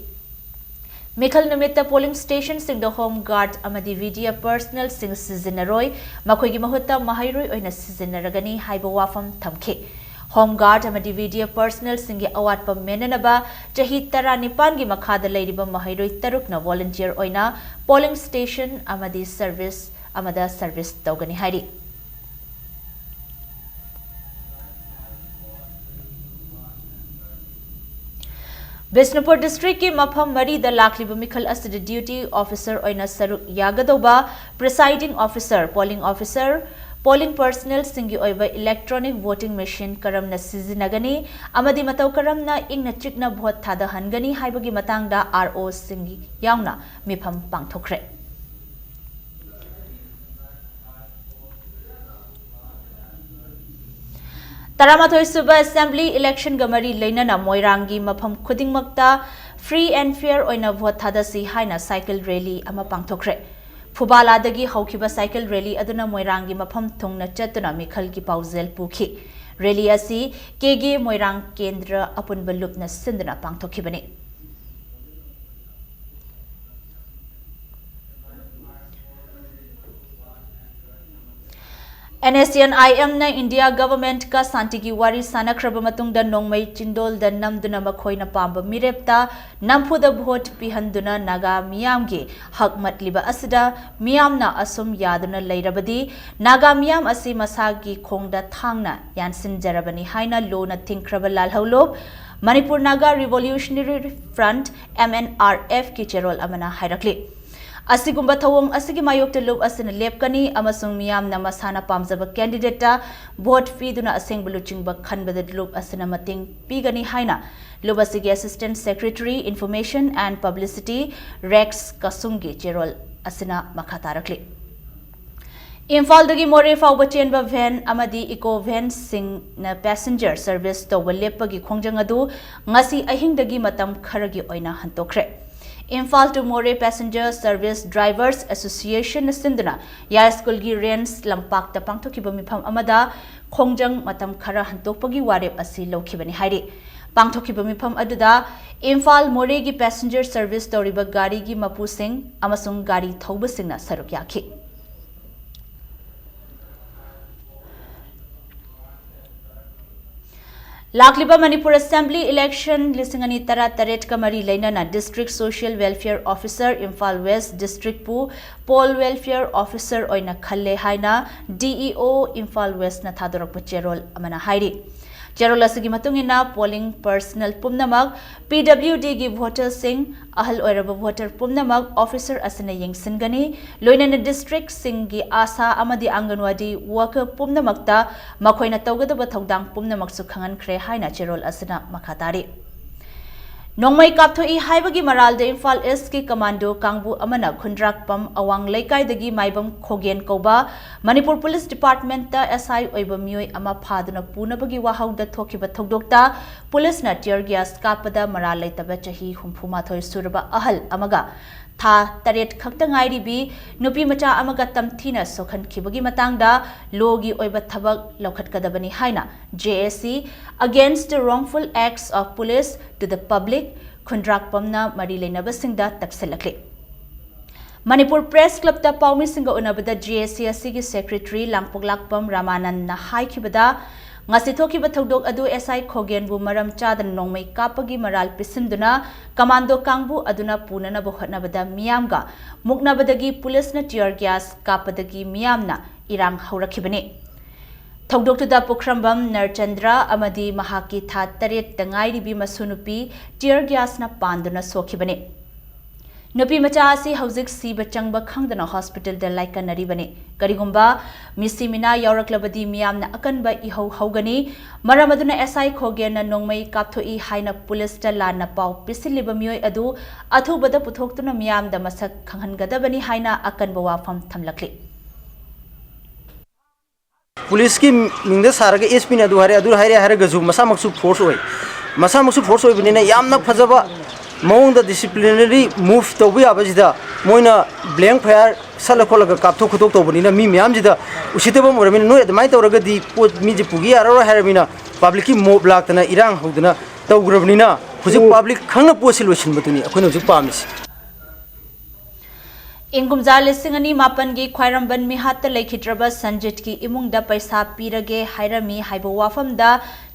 ꯃꯤꯈꯜ ꯅꯨꯃꯤꯠꯇ ꯄꯣꯂꯤꯡ ꯁ꯭ꯇꯦꯁꯟꯁꯤꯡꯗ ꯍꯣꯝ ꯒꯥꯔꯗ ꯑꯃꯗꯤ ꯚꯤꯗꯤꯑꯦꯐ ꯄꯔꯁꯅꯦꯜꯁꯤꯡ ꯁꯤꯖꯤꯟꯅꯔꯣꯏ, ꯃꯈꯣꯏꯒꯤ ꯃꯍꯨꯠꯇ ꯃꯍꯩꯔꯣꯏ ꯑꯣꯏꯅ ꯁꯤꯖꯤꯟꯅꯔꯒꯅꯤ ꯍꯥꯏꯕ ꯋꯥꯐꯝ ꯊꯝꯈꯤ꯫ ꯍꯣꯝ ꯒꯥꯔꯗ ꯑꯃꯗꯤ ꯚꯤꯗꯤꯑꯦꯐ ꯄꯔꯁꯅꯦꯜꯁꯤꯡꯒꯤ ꯑꯋꯥꯠꯄ ꯃꯦꯟꯅꯅꯕ ꯆꯍꯤ ꯇꯔꯥꯅꯤꯄꯥꯟꯒꯤ ꯃꯈꯥꯗ ꯂꯩꯔꯤꯕ ꯃꯍꯩꯔꯣꯏ ꯇꯔꯨꯛꯅ ꯚꯣꯂꯨꯟꯇꯤꯌꯔ ꯑꯣꯏꯅ ꯄꯣꯂꯤꯡ ꯁ꯭ꯇꯦꯁꯟ ꯑꯃꯗꯤ ꯁꯔꯚꯤꯁ ꯑꯃꯗ ꯁꯔꯚꯤꯁ ꯇꯧꯒꯅꯤ ꯍꯥꯏꯔꯤ꯫ ꯕꯤꯁꯅꯨꯄꯨꯔ ꯗꯤꯁꯇ꯭ꯔꯤꯛꯀꯤ ꯃꯐꯝ ꯃꯔꯤꯗ ꯂꯥꯛꯂꯤꯕ ꯃꯤꯈꯜ ꯑꯁꯤꯗ ꯗ꯭ꯌꯨꯇꯤ ꯑꯣꯐꯤꯁꯔ ꯑꯣꯏꯅ ꯁꯔꯨꯛ ꯌꯥꯒꯗꯧꯕ ꯄ꯭ꯔꯤꯁꯥꯏꯗꯤꯡ ꯑꯣꯐꯤꯁꯔ, ꯄꯣꯂꯤꯡ ꯑꯣꯐꯤꯁꯔ, ꯄꯣꯂꯤꯡ ꯄꯔꯁꯅꯦꯜꯁꯤꯡꯒꯤ ꯑꯣꯏꯕ ꯏꯂꯦꯛꯇ꯭ꯔꯣꯅꯤꯛ ꯚꯣꯇꯤꯡ ꯃꯦꯁꯤꯟ ꯀꯔꯝꯅ ꯁꯤꯖꯤꯟꯅꯒꯅꯤ ꯑꯃꯗꯤ ꯃꯇꯧ ꯀꯔꯝꯅ ꯏꯪꯅ ꯆꯤꯛꯅ ꯚꯣꯠ ꯊꯥꯗꯍꯟꯒꯅꯤ ꯍꯥꯏꯕꯒꯤ ꯃꯇꯥꯡꯗ ꯑꯥꯔ ꯑꯣꯁꯤꯡ ꯌꯥꯎꯅ ꯃꯤꯐꯝ ꯄꯥꯡꯊꯣꯛꯈ꯭ꯔꯦ꯫ ꯇꯔꯥꯃꯥꯊꯣꯏ ꯁꯨꯕ ꯑꯦꯁꯦꯝꯕ꯭ꯂꯤ ꯏꯂꯦꯛꯁꯟꯒ ꯃꯔꯤ ꯂꯩꯅꯅ ꯃꯣꯏꯔꯥꯡꯒꯤ ꯃꯐꯝ ꯈꯨꯗꯤꯡꯃꯛꯇ free and fair ꯑꯣꯏꯅ ꯚꯣꯠ ꯊꯥꯗꯁꯤ ꯍꯥꯏꯅ ꯁꯥꯏꯀꯜ ꯔꯦꯂꯤ ꯑꯃ ꯄꯥꯡꯊꯣꯛꯈ꯭ꯔꯦ꯫ ꯐꯨꯕꯥꯂꯥꯗꯒꯤ ꯍꯧꯈꯤꯕ ꯁꯥꯏꯀꯜ ꯔꯦꯂꯤ ꯑꯗꯨꯅ ꯃꯣꯏꯔꯥꯡꯒꯤ ꯃꯐꯝ ꯊꯨꯡꯅ ꯆꯠꯇꯨꯅ ꯃꯤꯈꯜꯒꯤ ꯄꯥꯎꯖꯦꯜ ꯄꯨꯈꯤ꯫ ꯔꯦꯂꯤ ꯑꯁꯤ ꯀꯦꯒꯦ ꯃꯣꯏꯔꯥꯡ ꯀꯦꯟꯗ꯭ꯔ ꯑꯄꯨꯟꯕ ꯂꯨꯞꯅ ꯁꯤꯟꯗꯨꯅ ꯄꯥꯡꯊꯣꯛꯈꯤꯕꯅꯤ꯫ NSCN-IMꯅ ꯏꯟꯗꯤꯌꯥ ꯒꯚꯔꯟꯃꯦꯟꯠꯀ ꯁꯥꯟꯇꯤꯒꯤ ꯋꯥꯔꯤ ꯁꯥꯟꯅꯈ꯭ꯔꯕ ꯃꯇꯨꯡꯗ ꯅꯣꯡꯃꯩ ꯆꯤꯟꯗꯣꯜꯗ ꯅꯝꯗꯨꯅ ꯃꯈꯣꯏꯅ ꯄꯥꯝꯕ ꯃꯤꯔꯦꯞꯇ ꯅꯝꯐꯨꯗ ꯚꯣꯠ ꯄꯤꯍꯟꯗꯨꯅ ꯅꯥꯒꯥ ꯃꯤꯌꯥꯝꯒꯤ ꯍꯛ ꯃꯠꯂꯤꯕ ꯑꯁꯤꯗ ꯃꯤꯌꯥꯝꯅ ꯑꯁꯨꯝ ꯌꯥꯗꯨꯅ ꯂꯩꯔꯕꯗꯤ ꯅꯥꯒꯥ ꯃꯤꯌꯥꯝ ꯑꯁꯤ ꯃꯁꯥꯒꯤ ꯈꯣꯡꯗ ꯊꯥꯡꯅ ꯌꯥꯟꯁꯤꯟꯖꯔꯕꯅꯤ ꯍꯥꯏꯅ ꯂꯨꯅ ꯊꯤꯡꯈ꯭ꯔꯕ ꯂꯥꯜꯍꯧꯂꯨꯞ Manipur Naga Revolutionary Front, MNRFꯀꯤ ꯆꯦꯔꯣꯜ ꯑꯃꯅ ꯍꯥꯏꯔꯛꯂꯤ꯫ ꯑꯁꯤꯒꯨꯝꯕ ꯊꯧꯑꯣꯡ ꯑꯁꯤꯒꯤ ꯃꯥꯌꯣꯛꯇ ꯂꯨꯞ ꯑꯁꯤꯅ ꯂꯦꯞꯀꯅꯤ ꯑꯃꯁꯨꯡ ꯃꯤꯌꯥꯝꯅ ꯃꯁꯥꯅ ꯄꯥꯝꯖꯕ ꯀꯦꯟꯗꯤꯗꯦꯠꯇ ꯚꯣꯠ ꯄꯤꯗꯨꯅ ꯑꯁꯦꯡꯕ ꯂꯨꯆꯤꯡꯕ ꯈꯟꯕꯗ ꯂꯨꯞ ꯑꯁꯤꯅ ꯃꯇꯦꯡ ꯄꯤꯒꯅꯤ ꯍꯥꯏꯅ ꯂꯨꯞ ꯑꯁꯤꯒꯤ Assistant Secretary Information and Publicity Rex Kasumꯒꯤ ꯆꯦꯔꯣꯜ ꯑꯁꯤꯅ ꯃꯈꯥ ꯇꯥꯔꯛꯂꯤ꯫ ꯏꯝꯐꯥꯜꯗꯒꯤ ꯃꯣꯔꯦ ꯐꯥꯎꯕ ꯆꯦꯟꯕ ꯚꯦꯟ ꯑꯃꯗꯤ ꯏꯀꯣ ꯚꯦꯟꯁꯤꯡꯅ ꯄꯦꯁꯦꯟꯖꯔ ꯁꯔꯚꯤꯁ ꯇꯧꯕ ꯂꯦꯞꯄꯒꯤ ꯈꯣꯡꯖꯪ ꯑꯗꯨ ꯉꯁꯤ ꯑꯍꯤꯡꯗꯒꯤ ꯃꯇꯝ ꯈꯔꯒꯤ ꯑꯣꯏꯅ ꯍꯟꯗꯣꯛꯈ꯭ꯔꯦ꯫ ꯏꯝꯐꯥꯜ to ꯃꯣꯔꯦ Passenger Service Drivers Associationꯅ ꯁꯤꯟꯗꯨꯅ ꯌꯥꯏꯁ꯭ꯀꯨꯜꯒꯤ ꯔꯦꯟꯁ ꯂꯝꯄꯥꯛꯇ ꯄꯥꯡꯊꯣꯛꯈꯤꯕ ꯃꯤꯐꯝ ꯑꯃꯗ ꯈꯣꯡꯖꯪ ꯃꯇꯝ ꯈꯔ ꯍꯟꯗꯣꯛꯄꯒꯤ ꯋꯥꯔꯦꯞ ꯑꯁꯤ ꯂꯧꯈꯤꯕꯅꯤ ꯍꯥꯏꯔꯤ꯫ ꯄꯥꯡꯊꯣꯛꯈꯤꯕ ꯃꯤꯐꯝ ꯑꯗꯨꯗ ꯏꯝꯐꯥꯜ ꯃꯣꯔꯦꯒꯤ passenger service ꯇꯧꯔꯤꯕ ꯒꯥꯔꯤꯒꯤ ꯃꯄꯨꯁꯤꯡ ꯑꯃꯁꯨꯡ ꯒꯥꯔꯤ ꯊꯧꯕꯁꯤꯡꯅ ꯁꯔꯨꯛ ꯌꯥꯈꯤ꯫ ꯂꯥꯛꯂꯤꯕ ꯃꯅꯤꯄꯨꯔ Assembly election ꯂꯤꯁꯤꯡ ꯑꯅꯤ ꯇꯔꯥ ꯇꯔꯦꯠꯀ ꯃꯔꯤ ꯂꯩꯅꯅ District Social Welfare Officer Imphal West District ꯄꯨ Poll Welfare Officer ꯑꯣꯏꯅ ꯈꯜꯂꯦ ꯍꯥꯏꯅ D E O Imphal West ꯅ ꯊꯥꯗꯣꯔꯛꯄ ꯆꯦꯔꯣꯜ ꯑꯃꯅ ꯍꯥꯏꯔꯤ꯫ ꯆꯦꯔꯣꯜ ꯑꯁꯤꯒꯤ ꯃꯇꯨꯡ ꯏꯟꯅ polling personnel ꯄꯨꯝꯅꯃꯛ, P W D ꯒꯤ voter ꯁꯤꯡ, ꯑꯍꯜ ꯑꯣꯏꯔꯕ voter ꯄꯨꯝꯅꯃꯛ officer ꯑꯁꯤꯅ ꯌꯦꯡꯁꯤꯟꯒꯅꯤ꯫ ꯂꯣꯏꯅꯅ district ꯁꯤꯡꯒꯤ ASHA ꯑꯃꯗꯤ ꯑꯪꯒꯟꯋꯥꯗꯤ worker ꯄꯨꯝꯅꯃꯛꯇ ꯃꯈꯣꯏꯅ ꯇꯧꯒꯗꯕ ꯊꯧꯗꯥꯡ ꯄꯨꯝꯅꯃꯛꯁꯨ ꯈꯪꯍꯟꯈ꯭ꯔꯦ ꯍꯥꯏꯅ ꯆꯦꯔꯣꯜ ꯑꯁꯤꯅ ꯃꯈꯥ ꯇꯥꯔꯤ꯫ ꯅꯣꯡꯃꯩ ꯀꯥꯞꯊꯣꯛꯏ ꯍꯥꯏꯕꯒꯤ ꯃꯔꯥꯜꯗ ꯏꯝꯐꯥꯜ East ꯀꯤ commando ꯀꯥꯡꯕꯨ ꯑꯃꯅ ꯈꯨꯟꯗ꯭ꯔꯥꯛꯄꯝ ꯑꯋꯥꯡ ꯂꯩꯀꯥꯏꯗꯒꯤ ꯃꯥꯏꯕꯝ ꯈꯣꯒꯦꯟ ꯀꯧꯕ ꯃꯅꯤꯄꯨꯔ Police Department ꯇ S I ꯑꯣꯏꯕ ꯃꯤꯑꯣꯏ ꯑꯃ ꯐꯥꯗꯨꯅ ꯄꯨꯅꯕꯒꯤ ꯋꯥꯍꯧꯗ ꯊꯣꯛꯈꯤꯕ ꯊꯧꯗꯣꯛꯇ police ꯅ tear gas ꯀꯥꯞꯄꯗ ꯃꯔꯥꯜ ꯂꯩꯇꯕ ꯆꯍꯤ ꯍꯨꯝꯐꯨ ꯃꯥꯊꯣꯏ ꯁꯨꯔꯕ ꯑꯍꯜ ꯑꯃꯒ ꯊꯥ ꯇꯔꯦꯠ ꯈꯛꯇ ꯉꯥꯏꯔꯤꯕꯤ ꯅꯨꯄꯤ ꯃꯆꯥ ꯑꯃꯒ ꯇꯝꯊꯤꯅ ꯁꯣꯛꯍꯟꯈꯤꯕꯒꯤ ꯃꯇꯥꯡꯗ law ꯒꯤ ꯑꯣꯏꯕ ꯊꯕꯛ ꯂꯧꯈꯠꯀꯗꯕꯅꯤ ꯍꯥꯏꯅ J A C Against the Wrongful Acts of Police to the Public ꯈꯨꯟꯗ꯭ꯔꯥꯛꯄꯝꯅ ꯃꯔꯤ ꯂꯩꯅꯕꯁꯤꯡꯗ ꯇꯛꯁꯤꯜꯂꯛꯂꯤ꯫ ꯃꯅꯤꯄꯨꯔ Press Club ꯇ ꯄꯥꯎꯃꯤꯁꯤꯡꯒ ꯎꯅꯕꯗ J A C ꯑꯁꯤꯒꯤ secretary ꯂꯥꯡꯄꯣꯛꯂꯥꯛꯄꯝ ꯔꯥꯃꯥꯅꯟꯅ ꯍꯥꯏꯈꯤꯕꯗ, ꯉꯁꯤ ꯊꯣꯛꯈꯤꯕ ꯊꯧꯗꯣꯛ ꯑꯗꯨ S I ꯈꯣꯒꯦꯟꯕꯨ ꯃꯔꯝ ꯆꯥꯗꯅ ꯅꯣꯡꯃꯩ ꯀꯥꯞꯄꯒꯤ ꯃꯔꯥꯜ ꯄꯤꯁꯤꯟꯗꯨꯅ commando ꯀꯥꯡꯕꯨ ꯑꯗꯨꯅ ꯄꯨꯅꯅꯕ ꯍꯣꯠꯅꯕꯗ ꯃꯤꯌꯥꯝꯒ ꯃꯨꯛꯅꯕꯗꯒꯤ police ꯅ tear gas ꯀꯥꯞꯄꯗꯒꯤ ꯃꯤꯌꯥꯝꯅ ꯏꯔꯥꯡ ꯍꯧꯔꯛꯈꯤꯕꯅꯤ꯫ ꯊꯧꯗꯣꯛꯇꯨꯗ ꯄꯨꯈ꯭ꯔꯝꯕꯝ ꯅꯔꯆꯟꯗ꯭ꯔ ꯑꯃꯗꯤ ꯃꯍꯥꯛꯀꯤ ꯊꯥ ꯇꯔꯦꯠꯇ ꯉꯥꯏꯔꯤꯕꯤ ꯃꯁꯨ ꯅꯨꯄꯤ tear gas ꯅ ꯄꯥꯟꯗꯨꯅ ꯁꯣꯛꯈꯤꯕꯅꯤ꯫ ꯅꯨꯄꯤ ꯃꯆꯥ ꯑꯁꯤ ꯍꯧꯖꯤꯛ ꯁꯤꯕ ꯆꯪꯕ ꯈꯪꯗꯅ hospital ꯗ ꯂꯥꯏꯀꯠꯅꯔꯤꯕꯅꯤ꯫ ꯀꯔꯤꯒꯨꯝꯕ ꯃꯤꯁꯤ ꯃꯤꯅꯥ ꯌꯥꯎꯔꯛꯂꯕꯗꯤ ꯃꯤꯌꯥꯝꯅ ꯑꯀꯟꯕ ꯏꯍꯧ ꯍꯧꯒꯅꯤ꯫ ꯃꯔꯝ ꯑꯗꯨꯅ S I ꯈꯣꯒꯦꯟꯅ ꯅꯣꯡꯃꯩ ꯀꯥꯞꯊꯣꯛꯏ ꯍꯥꯏꯅ police ꯇ ꯂꯥꯟꯅ ꯄꯥꯎ ꯄꯤꯁꯤꯜꯂꯤꯕ ꯃꯤꯑꯣꯏ ꯑꯗꯨ ꯑꯊꯨꯕꯗ ꯄꯨꯊꯣꯛꯇꯨꯅ ꯃꯤꯌꯥꯝꯗ ꯃꯁꯛ ꯈꯪꯍꯟꯒꯗꯕꯅꯤ ꯍꯥꯏꯅ ꯑꯀꯟꯕ ꯋꯥꯐꯝ ꯊꯝꯂꯛꯂꯤ꯫ Police ꯀꯤ ꯃꯤꯡꯗ ꯁꯥꯔꯒ S P ꯅ ꯑꯗꯨ ꯍꯥꯏꯔꯦ, ꯑꯗꯨ ꯍꯥꯏꯔꯦ ꯍꯥꯏꯔꯒꯁꯨ ꯃꯁꯥꯃꯛꯁꯨ force ꯑꯣꯏ꯫ ꯃꯁꯥꯃꯛꯁꯨ force ꯑꯣꯏꯕꯅꯤꯅ ꯌꯥꯝꯅ ꯐꯖꯕ ꯃꯑꯣꯡꯗ disciplinary move ꯇꯧꯕ ꯌꯥꯕꯁꯤꯗ ꯃꯣꯏꯅ blank fire ꯁꯠꯂ ꯈꯣꯠꯂꯒ ꯀꯥꯞꯊꯣꯛ ꯈꯣꯠꯇꯣꯛ ꯇꯧꯕꯅꯤꯅ ꯃꯤ ꯃꯌꯥꯝꯁꯤꯗ ꯎꯁꯤꯠꯇꯕ ꯑꯃ ꯑꯣꯏꯔꯕꯅꯤꯅ, ꯅꯣꯏ ꯑꯗꯨꯃꯥꯏꯅ ꯇꯧꯔꯒꯗꯤ ꯄꯣꯠ ꯃꯤꯁꯦ ꯄꯨꯈꯤ ꯌꯥꯔꯔꯣꯏ ꯍꯥꯏꯔꯕꯅꯤꯅ public ꯀꯤ mob ꯂꯥꯛꯇꯅ ꯏꯔꯥꯡ ꯍꯧꯗꯅ ꯇꯧꯈ꯭ꯔꯕꯅꯤꯅ ꯍꯧꯖꯤꯛ ꯄꯕ꯭ꯂꯤꯛ ꯈꯪꯅ ꯄꯣꯠꯁꯤ ꯂꯣꯏꯁꯤꯟꯕꯗꯨꯅꯤ ꯑꯩꯈꯣꯏꯅ ꯍꯧꯖꯤꯛ ꯄꯥꯝꯃꯤꯁꯤ꯫ ꯏꯪ ꯀꯨꯝꯖꯥ ꯂꯤꯁꯤꯡ ꯑꯅꯤ ꯃꯥꯄꯟꯒꯤ ꯈ꯭ꯋꯥꯏꯔꯝꯕꯟ ꯃꯤꯍꯥꯠꯇ ꯂꯩꯈꯤꯗ꯭ꯔꯕ ꯁꯟꯖꯤꯠꯀꯤ ꯏꯃꯨꯡꯗ ꯄꯩꯁꯥ ꯄꯤꯔꯒꯦ ꯍꯥꯏꯔꯝꯃꯤ ꯍꯥꯏꯕ ꯋꯥꯐꯝꯗ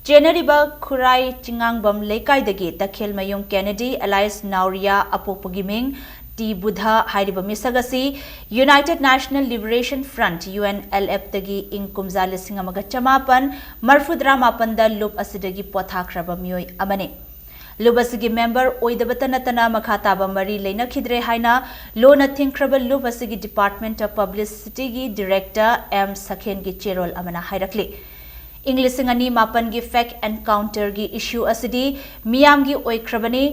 ꯆꯦꯟꯅꯔꯤꯕ ꯈꯨꯔꯥꯏ ꯆꯤꯉꯥꯡꯕꯝ ꯂꯩꯀꯥꯏꯗꯒꯤ ꯇꯈꯦꯜꯃꯌꯨꯝ ꯀꯦꯅꯦꯗꯤ alias ꯅꯥꯎꯔꯤꯌꯥ ꯑꯄꯣꯛꯄꯒꯤ ꯃꯤꯡ ꯇꯤ ꯕꯨꯙ ꯍꯥꯏꯔꯤꯕ ꯃꯤꯁꯛ ꯑꯁꯤ United National Liberation Front, UNLF, ꯇꯒꯤ ꯏꯪ ꯀꯨꯝꯖꯥ ꯂꯤꯁꯤꯡ ꯑꯃꯒ ꯆꯃꯥꯄꯟ ꯃꯔꯐꯨꯇꯔꯥ ꯃꯥꯄꯟꯗ ꯂꯨꯞ ꯑꯁꯤꯗꯒꯤ ꯄꯣꯊꯥꯈ꯭ꯔꯕ ꯃꯤꯑꯣꯏ ꯑꯃꯅꯤ꯫ ꯂꯨꯞ ꯑꯁꯤꯒꯤ ꯃꯦꯝꯕꯔ ꯑꯣꯏꯗꯕꯇ ꯅꯠꯇꯅ ꯃꯈꯥ ꯇꯥꯕ ꯃꯔꯤ ꯂꯩꯅꯈꯤꯗ꯭ꯔꯦ ꯍꯥꯏꯅ ꯂꯣꯅ ꯊꯤꯡꯈ꯭ꯔꯕ ꯂꯨꯞ ꯑꯁꯤꯒꯤ Department of Publicity ꯒꯤ Director ꯑꯦꯝ ꯁꯈꯦꯟꯒꯤ ꯆꯦꯔꯣꯜ ꯑꯃꯅ ꯍꯥꯏꯔꯛꯂꯤ꯫ ꯏꯪ ꯂꯤꯁꯤꯡ ꯑꯅꯤ ꯃꯥꯄꯟꯒꯤ fake encounter ꯒꯤ issue ꯑꯁꯤꯗꯤ ꯃꯤꯌꯥꯝꯒꯤ ꯑꯣꯏꯈ꯭ꯔꯕꯅꯤ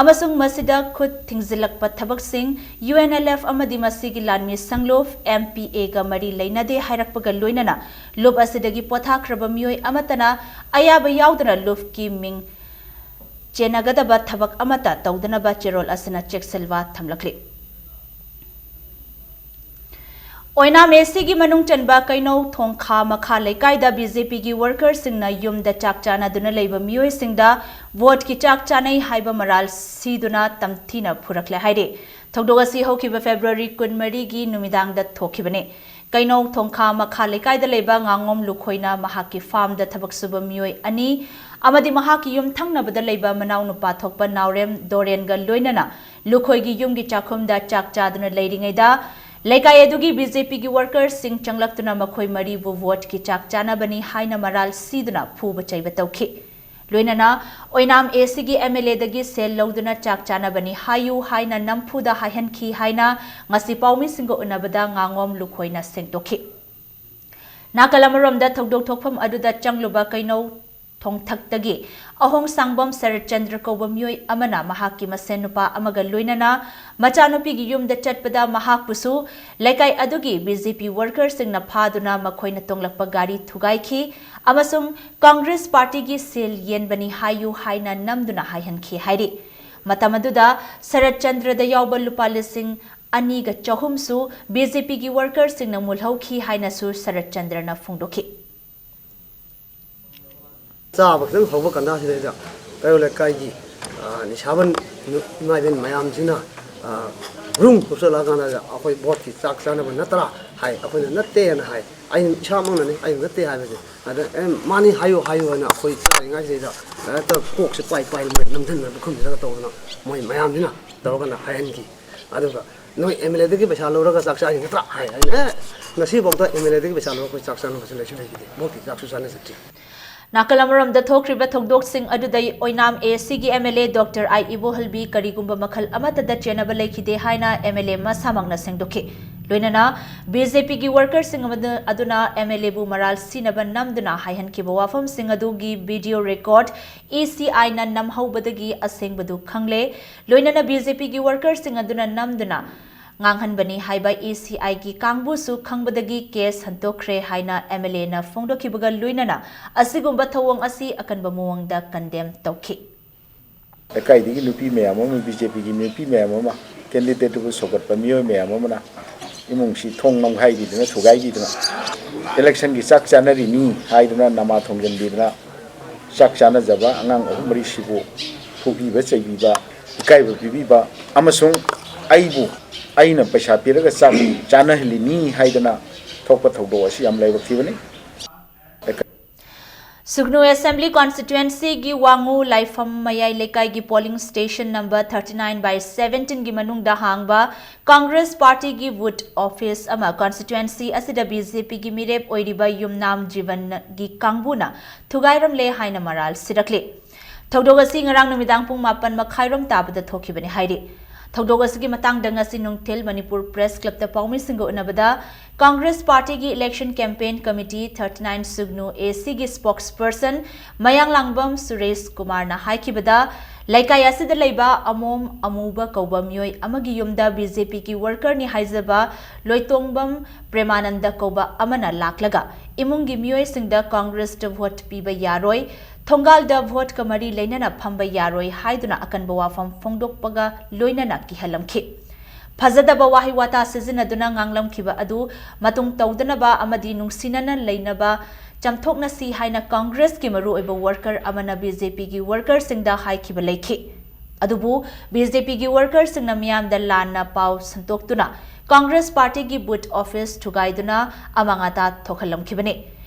ꯑꯃꯁꯨꯡ ꯃꯁꯤꯗ ꯈꯨꯠ ꯊꯤꯡꯖꯤꯜꯂꯛꯄ ꯊꯕꯛꯁꯤꯡ UNLF ꯑꯃꯗꯤ ꯃꯁꯤꯒꯤ ꯂꯥꯟꯃꯤ ꯁꯪꯂꯨꯞ MPA ꯒ ꯃꯔꯤ ꯂꯩꯅꯗꯦ ꯍꯥꯏꯔꯛꯄꯒ ꯂꯣꯏꯅꯅ ꯂꯨꯞ ꯑꯁꯤꯗꯒꯤ ꯄꯣꯊꯥꯈ꯭ꯔꯕ ꯃꯤꯑꯣꯏ ꯑꯃꯠꯇꯅ ꯑꯌꯥꯕ ꯌꯥꯎꯗꯅ ꯂꯨꯞꯀꯤ ꯃꯤꯡ ꯆꯦꯟꯅꯒꯗꯕ ꯊꯕꯛ ꯑꯃꯠꯇ ꯇꯧꯗꯅꯕ ꯆꯦꯔꯣꯜ ꯑꯁꯤꯅ ꯆꯦꯛꯁꯤꯜꯋꯥ ꯊꯝꯂꯛꯂꯤ꯫ ꯑꯣꯏꯅꯥꯝ AC ꯒꯤ ꯃꯅꯨꯡ ꯆꯟꯕ ꯀꯩꯅꯧ ꯊꯣꯡꯈꯥ ꯃꯈꯥ ꯂꯩꯀꯥꯏꯗ BJP ꯒꯤ worker ꯁꯤꯡꯅ ꯌꯨꯝꯗ ꯆꯥꯛ ꯆꯥꯅꯗꯨꯅ ꯂꯩꯕ ꯃꯤꯑꯣꯏꯁꯤꯡꯗ vote ꯀꯤ ꯆꯥꯛ ꯆꯥꯅꯩ ꯍꯥꯏꯕ ꯃꯔꯥꯜ ꯁꯤꯗꯨꯅ ꯇꯝꯊꯤꯅ ꯐꯨꯔꯛꯂꯦ ꯍꯥꯏꯔꯤ꯫ ꯊꯧꯗꯣꯛ ꯑꯁꯤ ꯍꯧꯈꯤꯕ February ꯀꯨꯟꯃꯔꯤꯒꯤ ꯅꯨꯃꯤꯗꯥꯡꯗ ꯊꯣꯛꯈꯤꯕꯅꯤ꯫ ꯀꯩꯅꯧ ꯊꯣꯡꯈꯥ ꯃꯈꯥ ꯂꯩꯀꯥꯏꯗ ꯂꯩꯕ ꯉꯥꯉꯣꯝ ꯂꯨꯈꯣꯏꯅ ꯃꯍꯥꯛꯀꯤ farm ꯗ ꯊꯕꯛ ꯁꯨꯕ ꯃꯤꯑꯣꯏ ꯑꯅꯤ ꯑꯃꯗꯤ ꯃꯍꯥꯛꯀꯤ ꯌꯨꯝ ꯊꯪꯅꯕꯗ ꯂꯩꯕ ꯃꯅꯥꯎꯅꯨꯄꯥ ꯊꯣꯛꯄ ꯅꯥꯎꯔꯦꯝ ꯗꯣꯔꯦꯟꯒ ꯂꯣꯏꯅꯅ ꯂꯨꯈꯣꯏꯒꯤ ꯌꯨꯝꯒꯤ ꯆꯥꯛꯈꯨꯝꯗ ꯆꯥꯛ ꯆꯥꯗꯨꯅ ꯂꯩꯔꯤꯉꯩꯗ ꯂꯩꯀꯥꯏ ꯑꯗꯨꯒꯤ BJP ꯒꯤ worker ꯁꯤꯡ ꯆꯪꯂꯛꯇꯨꯅ ꯃꯈꯣꯏ ꯃꯔꯤꯕꯨ vote ꯀꯤ ꯆꯥꯛ ꯆꯥꯅꯕꯅꯤ ꯍꯥꯏꯅ ꯃꯔꯥꯜ ꯁꯤꯗꯨꯅ ꯐꯨꯕ ꯆꯩꯕ ꯇꯧꯈꯤ꯫ ꯂꯣꯏꯅꯅ ꯑꯣꯏꯅꯥꯝ AC ꯒꯤ MLA ꯗꯒꯤ ꯁꯦꯜ ꯂꯧꯗꯨꯅ ꯆꯥꯛ ꯆꯥꯅꯕꯅꯤ ꯍꯥꯏꯌꯨ ꯍꯥꯏꯅ ꯅꯝꯐꯨꯗ ꯍꯥꯏꯍꯟꯈꯤ ꯍꯥꯏꯅ ꯉꯁꯤ ꯄꯥꯎꯃꯤꯁꯤꯡꯒ ꯎꯅꯕꯗ ꯉꯥꯉꯣꯝ ꯂꯨꯈꯣꯏꯅ ꯁꯦꯡꯗꯣꯛꯈꯤ꯫ ꯅꯥꯀꯜ ꯑꯃꯔꯣꯝꯗ ꯊꯧꯗꯣꯛ ꯊꯣꯛꯐꯝ ꯑꯗꯨꯗ ꯆꯪꯂꯨꯕ ꯀꯩꯅꯧ ꯊꯣꯡꯊꯛꯇꯒꯤ ꯑꯍꯣꯡ ꯁꯥꯡꯕꯝ ꯁꯔꯠꯆꯟꯗ꯭ꯔ ꯀꯧꯕ ꯃꯤꯑꯣꯏ ꯑꯃꯅ ꯃꯍꯥꯛꯀꯤ ꯃꯁꯦꯟ ꯅꯨꯄꯥ ꯑꯃꯒ ꯂꯣꯏꯅꯅ ꯃꯆꯥꯅꯨꯄꯤꯒꯤ ꯌꯨꯝꯗ ꯆꯠꯄꯗ ꯃꯍꯥꯛꯄꯨꯁꯨ ꯂꯩꯀꯥꯏ ꯑꯗꯨꯒꯤ BJP worker ꯁꯤꯡꯅ ꯐꯥꯗꯨꯅ ꯃꯈꯣꯏꯅ ꯇꯣꯡꯂꯛꯄ ꯒꯥꯔꯤ ꯊꯨꯒꯥꯏꯈꯤ ꯑꯃꯁꯨꯡ Congress party ꯒꯤ ꯁꯦꯜ ꯌꯦꯟꯕꯅꯤ ꯍꯥꯏꯌꯨ ꯍꯥꯏꯅ ꯅꯝꯗꯨꯅ ꯍꯥꯏꯍꯟꯈꯤ ꯍꯥꯏꯔꯤ꯫ ꯃꯇꯝ ꯑꯗꯨꯗ ꯁꯔꯠꯆꯟꯗ꯭ꯔꯗ ꯌꯥꯎꯕ ꯂꯨꯄꯥ ꯂꯤꯁꯤꯡ ꯑꯅꯤꯒ ꯆꯍꯨꯝꯁꯨ BJP ꯒꯤ worker ꯁꯤꯡꯅ ꯃꯨꯜꯍꯧꯈꯤ ꯍꯥꯏꯅꯁꯨ ꯁꯔꯠꯆꯟꯗ꯭ꯔꯅ ꯐꯣꯡꯗꯣꯛꯈꯤ꯫ ꯆꯥꯕ ꯈꯤꯇꯪ ꯍꯧꯕ ꯀꯟꯗꯥꯁꯤꯗꯩꯗ ꯀꯩꯔꯣꯜ ꯂꯩꯀꯥꯏꯒꯤ ꯅꯤꯁꯥꯕꯟ ꯏꯃꯥ ꯏꯕꯦꯟ ꯃꯌꯥꯝꯁꯤꯅ ꯔꯨꯝ ꯀꯨꯞꯁꯜꯂꯛꯑꯀꯥꯟꯗ ꯑꯩꯈꯣꯏ ꯚꯣꯠꯀꯤ ꯆꯥꯛ ꯆꯥꯅꯕ ꯅꯠꯇ꯭ꯔꯥ ꯍꯥꯏ꯫ ꯑꯩꯈꯣꯏꯅ ꯅꯠꯇꯦꯅ ꯍꯥꯏ꯫ ꯑꯩꯅ ꯏꯁꯥꯃꯛꯅꯅꯤ ꯑꯩꯅ ꯅꯠꯇꯦ ꯍꯥꯏꯕꯁꯦ꯫ ꯑꯗ ꯑꯦ ꯃꯥꯅꯤ ꯍꯥꯏꯌꯨ ꯍꯥꯏꯌꯨ ꯍꯥꯏꯅ ꯑꯩꯈꯣꯏ ꯆꯥꯔꯤꯉꯩꯁꯤꯗꯩꯗ ꯍꯦꯛꯇ ꯀꯣꯛꯁꯦ ꯄꯥꯏ ꯄꯥꯏ ꯃꯣꯏ ꯅꯝꯁꯤꯟꯅ ꯄꯨꯈꯝꯁꯤꯗꯒ ꯇꯧꯗꯅ ꯃꯣꯏ ꯃꯌꯥꯝꯁꯤꯅ ꯇꯧꯔꯒꯅ ꯍꯥꯏꯍꯟꯈꯤ꯫ ꯑꯗꯨꯒ ꯅꯣꯏ ꯑꯦꯝ ꯑꯦꯜ ꯑꯦꯗꯒꯤ ꯄꯩꯁꯥ ꯂꯧꯔꯒ ꯆꯥꯛ ꯆꯥꯔꯤ ꯅꯠꯇ꯭ꯔꯥ ꯍꯥꯏ꯫ ꯑꯩꯅ ꯑꯦ ꯉꯁꯤꯐꯥꯎꯗ ꯑꯦꯝ ꯑꯦꯜ ꯑꯦꯗꯒꯤ ꯄꯩꯁꯥ ꯂꯧꯔꯒ ꯑꯩꯈꯣꯏ ꯆꯥꯛ ꯆꯥꯅꯕꯁꯨ ꯂꯩꯁꯨ ꯂꯩꯈꯤꯗꯦ꯫ ꯚꯣꯠꯀꯤ ꯆꯥꯛꯁꯨ ꯆꯥꯅꯖꯗ꯭ꯔꯤ꯫ ꯅꯥꯀꯜ ꯑꯃꯔꯣꯝꯗ ꯊꯣꯛꯈ꯭ꯔꯤꯕ ꯊꯧꯗꯣꯛꯁꯤꯡ ꯑꯗꯨꯗ ꯑꯣꯏꯅꯥꯝ ꯑꯦ ꯁꯤꯒꯤ ꯑꯦꯝ ꯑꯦꯜ ꯑꯦ ꯗꯣꯛꯇꯔ ꯑꯥꯏ ꯏꯕꯣꯍꯜꯕꯤ ꯀꯔꯤꯒꯨꯝꯕ ꯃꯈꯜ ꯑꯃꯠꯇꯗ ꯆꯦꯟꯅꯕ ꯂꯩꯈꯤꯗꯦ ꯍꯥꯏꯅ ꯑꯦꯝ ꯑꯦꯜ ꯑꯦ ꯃꯁꯥꯃꯛꯅ ꯁꯦꯡꯗꯣꯛꯈꯤ꯫ ꯂꯣꯏꯅꯅ ꯕꯤ ꯖꯦ ꯄꯤꯒꯤ ꯋꯥꯔꯀꯔꯁꯤꯡ ꯑꯃꯗ- ꯑꯗꯨꯅ ꯑꯦꯝ ꯑꯦꯜ ꯑꯦꯕꯨ ꯃꯔꯥꯜ ꯁꯤꯅꯕ ꯅꯝꯗꯨꯅ ꯍꯥꯏꯍꯟꯈꯤꯕ ꯋꯥꯐꯝꯁꯤꯡ ꯑꯗꯨꯒꯤ ꯚꯤꯗꯤꯑꯣ ꯔꯦꯀꯣꯔꯗ ꯏ ꯁꯤ ꯑꯥꯏꯅ ꯅꯝꯍꯧꯕꯗꯒꯤ ꯑꯁꯦꯡꯕꯗꯨ ꯈꯪꯂꯦ꯫ ꯂꯣꯏꯅꯅ ꯕꯤ ꯖꯦ ꯄꯤꯒꯤ ꯋꯥꯔꯀꯔꯁꯤꯡ ꯑꯗꯨꯅ ꯅꯝꯗꯨꯅ ꯉꯥꯡꯍꯟꯕꯅꯤ ꯍꯥꯏꯕ ꯏ ꯁꯤ ꯑꯥꯏꯒꯤ ꯀꯥꯡꯕꯨꯁꯨ ꯈꯪꯕꯗꯒꯤ ꯀꯦꯁ ꯍꯟꯇꯣꯛꯈ꯭ꯔꯦ ꯍꯥꯏꯅ ꯑꯦꯝ ꯑꯦꯜ ꯑꯦꯅ ꯐꯣꯡꯗꯣꯛꯈꯤꯕꯒ ꯂꯣꯏꯅꯅ ꯑꯁꯤꯒꯨꯝꯕ ꯊꯧꯑꯣꯡ ꯑꯁꯤ ꯑꯀꯟꯕ ꯃꯑꯣꯡꯗ ꯀꯟꯗꯦꯝ ꯇꯧꯈꯤ꯫ ꯂꯩꯀꯥꯏꯗꯒꯤ ꯅꯨꯄꯤ ꯃꯌꯥꯝ ꯑꯃ, ꯕꯤ ꯖꯦ ꯄꯤꯒꯤ ꯅꯨꯄꯤ ꯃꯌꯥꯝ ꯑꯃ, ꯀꯦꯟꯗꯤꯗꯦꯠꯇꯨꯕꯨ ꯁꯧꯒꯠꯄ ꯃꯤꯑꯣꯏ ꯃꯌꯥꯝ ꯑꯃꯅ ꯏꯃꯨꯡꯁꯤ ꯊꯣꯡ ꯅꯝꯈꯥꯏꯕꯤꯗꯅ ꯊꯨꯒꯥꯏꯕꯤꯗꯅ ꯏꯂꯦꯛꯁꯟꯒꯤ ꯆꯥꯛ ꯆꯥꯅꯔꯤꯅꯤ ꯍꯥꯏꯗꯅ ꯅꯃꯥ ꯊꯣꯡꯖꯤꯟꯕꯤꯗꯅ ꯆꯥꯛ ꯆꯥꯅꯖꯕ ꯑꯉꯥꯡ ꯑꯍꯨꯝ ꯃꯔꯤꯁꯤꯕꯨ ꯐꯨꯕꯤꯕ ꯆꯩꯕꯤꯕ ꯏꯀꯥꯏꯕ ꯄꯤꯕꯤꯕ ꯑꯃꯁꯨꯡ ꯑꯩꯕꯨ ꯑꯩꯅ ꯄꯩꯁꯥ ꯄꯤꯔꯒ ꯆꯥꯛ ꯆꯥꯅꯍꯜꯂꯤꯅꯤ ꯍꯥꯏꯗꯅ ꯊꯣꯛꯄ ꯊꯧꯗꯣꯛ ꯑꯁꯤ ꯌꯥꯝ ꯂꯥꯏꯕꯛ ꯊꯤꯕꯅꯤ꯫ ꯁꯨꯒꯅꯨ ꯑꯦꯁꯦꯝꯕ꯭ꯂꯤ ꯀꯣꯟꯁꯇꯤꯇ꯭ꯋꯦꯟꯁꯤꯒꯤ ꯋꯥꯉꯨ ꯂꯥꯏꯐꯝ ꯃꯌꯥꯏ ꯂꯩꯀꯥꯏꯒꯤ polling station number thirty nine by ꯁꯚꯦꯟꯇꯤꯟꯒꯤ ꯃꯅꯨꯡꯗ ꯍꯥꯡꯕ ꯀꯪꯒ꯭ꯔꯦꯁ ꯄꯥꯔꯇꯤꯒꯤ ꯕꯨꯊ ꯑꯣꯐꯤꯁ ꯑꯃ ꯀꯣꯟꯁꯇꯤꯇ꯭ꯋꯦꯟꯁꯤ ꯑꯁꯤꯗ ꯕꯤ ꯖꯦ ꯄꯤꯒꯤ ꯃꯤꯔꯦꯞ ꯑꯣꯏꯔꯤꯕ ꯌꯨꯝꯅꯥꯝ ꯖꯤꯕꯟꯒꯤ ꯀꯥꯡꯕꯨꯅ ꯊꯨꯒꯥꯏꯔꯝꯂꯦ ꯍꯥꯏꯅ ꯃꯔꯥꯜ ꯁꯤꯔꯛꯂꯤ꯫ ꯊꯧꯗꯣꯛ ꯑꯁꯤ ꯉꯔꯥꯡ ꯅꯨꯃꯤꯗꯥꯡ ꯄꯨꯡ ꯃꯥꯄꯟ ꯃꯈꯥꯏꯔꯣꯝ ꯇꯥꯕꯗ ꯊꯣꯛꯈꯤꯕꯅꯤ ꯍꯥꯏꯔꯤ꯫ ꯊꯧꯗꯣꯛ ꯑꯁꯤꯒꯤ ꯃꯇꯥꯡꯗ ꯉꯁꯤ ꯅꯨꯡꯊꯤꯜ ꯃꯅꯤꯄꯨꯔ ꯄ꯭ꯔꯦꯁ ꯀ꯭ꯂꯕꯇ ꯄꯥꯎꯃꯤꯁꯤꯡꯒ ꯎꯅꯕꯗ ꯀꯪꯒ꯭ꯔꯦꯁ ꯄꯥꯔꯇꯤꯒꯤ election campaign committee thirty nine ꯁꯨꯒꯅꯨ ꯑꯦ ꯁꯤꯒꯤ ꯁ꯭ꯄꯣꯛꯁꯄꯔꯁꯟ ꯃꯌꯥꯡꯂꯥꯡꯕꯝ ꯁꯨꯔꯦꯁ ꯀꯨꯃꯥꯔꯅ ꯍꯥꯏꯈꯤꯕꯗ, ꯂꯩꯀꯥꯏ ꯑꯁꯤꯗ ꯂꯩꯕ ꯑꯃꯣꯝ ꯑꯃꯨꯕ ꯀꯧꯕ ꯃꯤꯑꯣꯏ ꯑꯃꯒꯤ ꯌꯨꯝꯗ ꯕꯤ ꯖꯦ ꯄꯤꯒꯤ ꯋꯥꯔꯀꯔꯅꯤ ꯍꯥꯏꯖꯕ ꯂꯣꯏꯇꯣꯡꯕꯝ ꯄ꯭ꯔꯦꯃꯥꯅꯟꯗ ꯀꯧꯕ ꯑꯃꯅ ꯂꯥꯛꯂꯒ ꯏꯃꯨꯡꯒꯤ ꯃꯤꯑꯣꯏꯁꯤꯡꯗ ꯀꯪꯒ꯭ꯔꯦꯁꯇ ꯚꯣꯠ ꯄꯤꯕ ꯌꯥꯔꯣꯏ, ꯊꯣꯡꯒꯥꯜꯗ ꯚꯣꯠꯀ ꯃꯔꯤ ꯂꯩꯅꯅ ꯐꯝꯕ ꯌꯥꯔꯣꯏ ꯍꯥꯏꯗꯨꯅ ꯑꯀꯟꯕ ꯋꯥꯐꯝ ꯐꯣꯡꯗꯣꯛꯄꯒ ꯂꯣꯏꯅꯅ ꯀꯤꯍꯜꯂꯝꯈꯤ꯫ ꯐꯖꯗꯕ ꯋꯥꯍꯩ ꯋꯥꯇꯥ ꯁꯤꯖꯤꯟꯅꯗꯨꯅ ꯉꯥꯡꯂꯝꯈꯤꯕ ꯑꯗꯨ ꯃꯇꯨꯡ ꯇꯧꯗꯅꯕ ꯑꯃꯗꯤ ꯅꯨꯡꯁꯤꯅꯅ ꯂꯩꯅꯕ ꯆꯥꯝꯊꯣꯛꯅꯁꯤ ꯍꯥꯏꯅ ꯀꯪꯒ꯭ꯔꯦꯁꯀꯤ ꯃꯔꯨꯑꯣꯏꯕ ꯋꯥꯔꯀꯔ ꯑꯃꯅ ꯕꯤ ꯖꯦ ꯄꯤꯒꯤ ꯋꯥꯔꯀꯔꯁꯤꯡꯗ ꯍꯥꯏꯈꯤꯕ ꯂꯩꯈꯤ꯫ ꯑꯗꯨꯕꯨ ꯕꯤ ꯖꯦ ꯄꯤꯒꯤ ꯋꯥꯔꯀꯔꯁꯤꯡꯅ ꯃꯤꯌꯥꯝꯗ ꯂꯥꯟꯅ ꯄꯥꯎ ꯁꯟꯗꯣꯛꯇꯨꯅ ꯀꯪꯒ꯭ꯔꯦꯁ ꯄꯥꯔꯇꯤꯒꯤ ꯕꯨꯊ ꯑꯣꯐꯤꯁ ꯊꯨꯒꯥꯏꯗꯨꯅ ꯑꯃꯥꯡ ꯑꯇꯥ ꯊꯣꯛꯍꯜꯂꯝꯈꯤꯕꯅꯤ꯫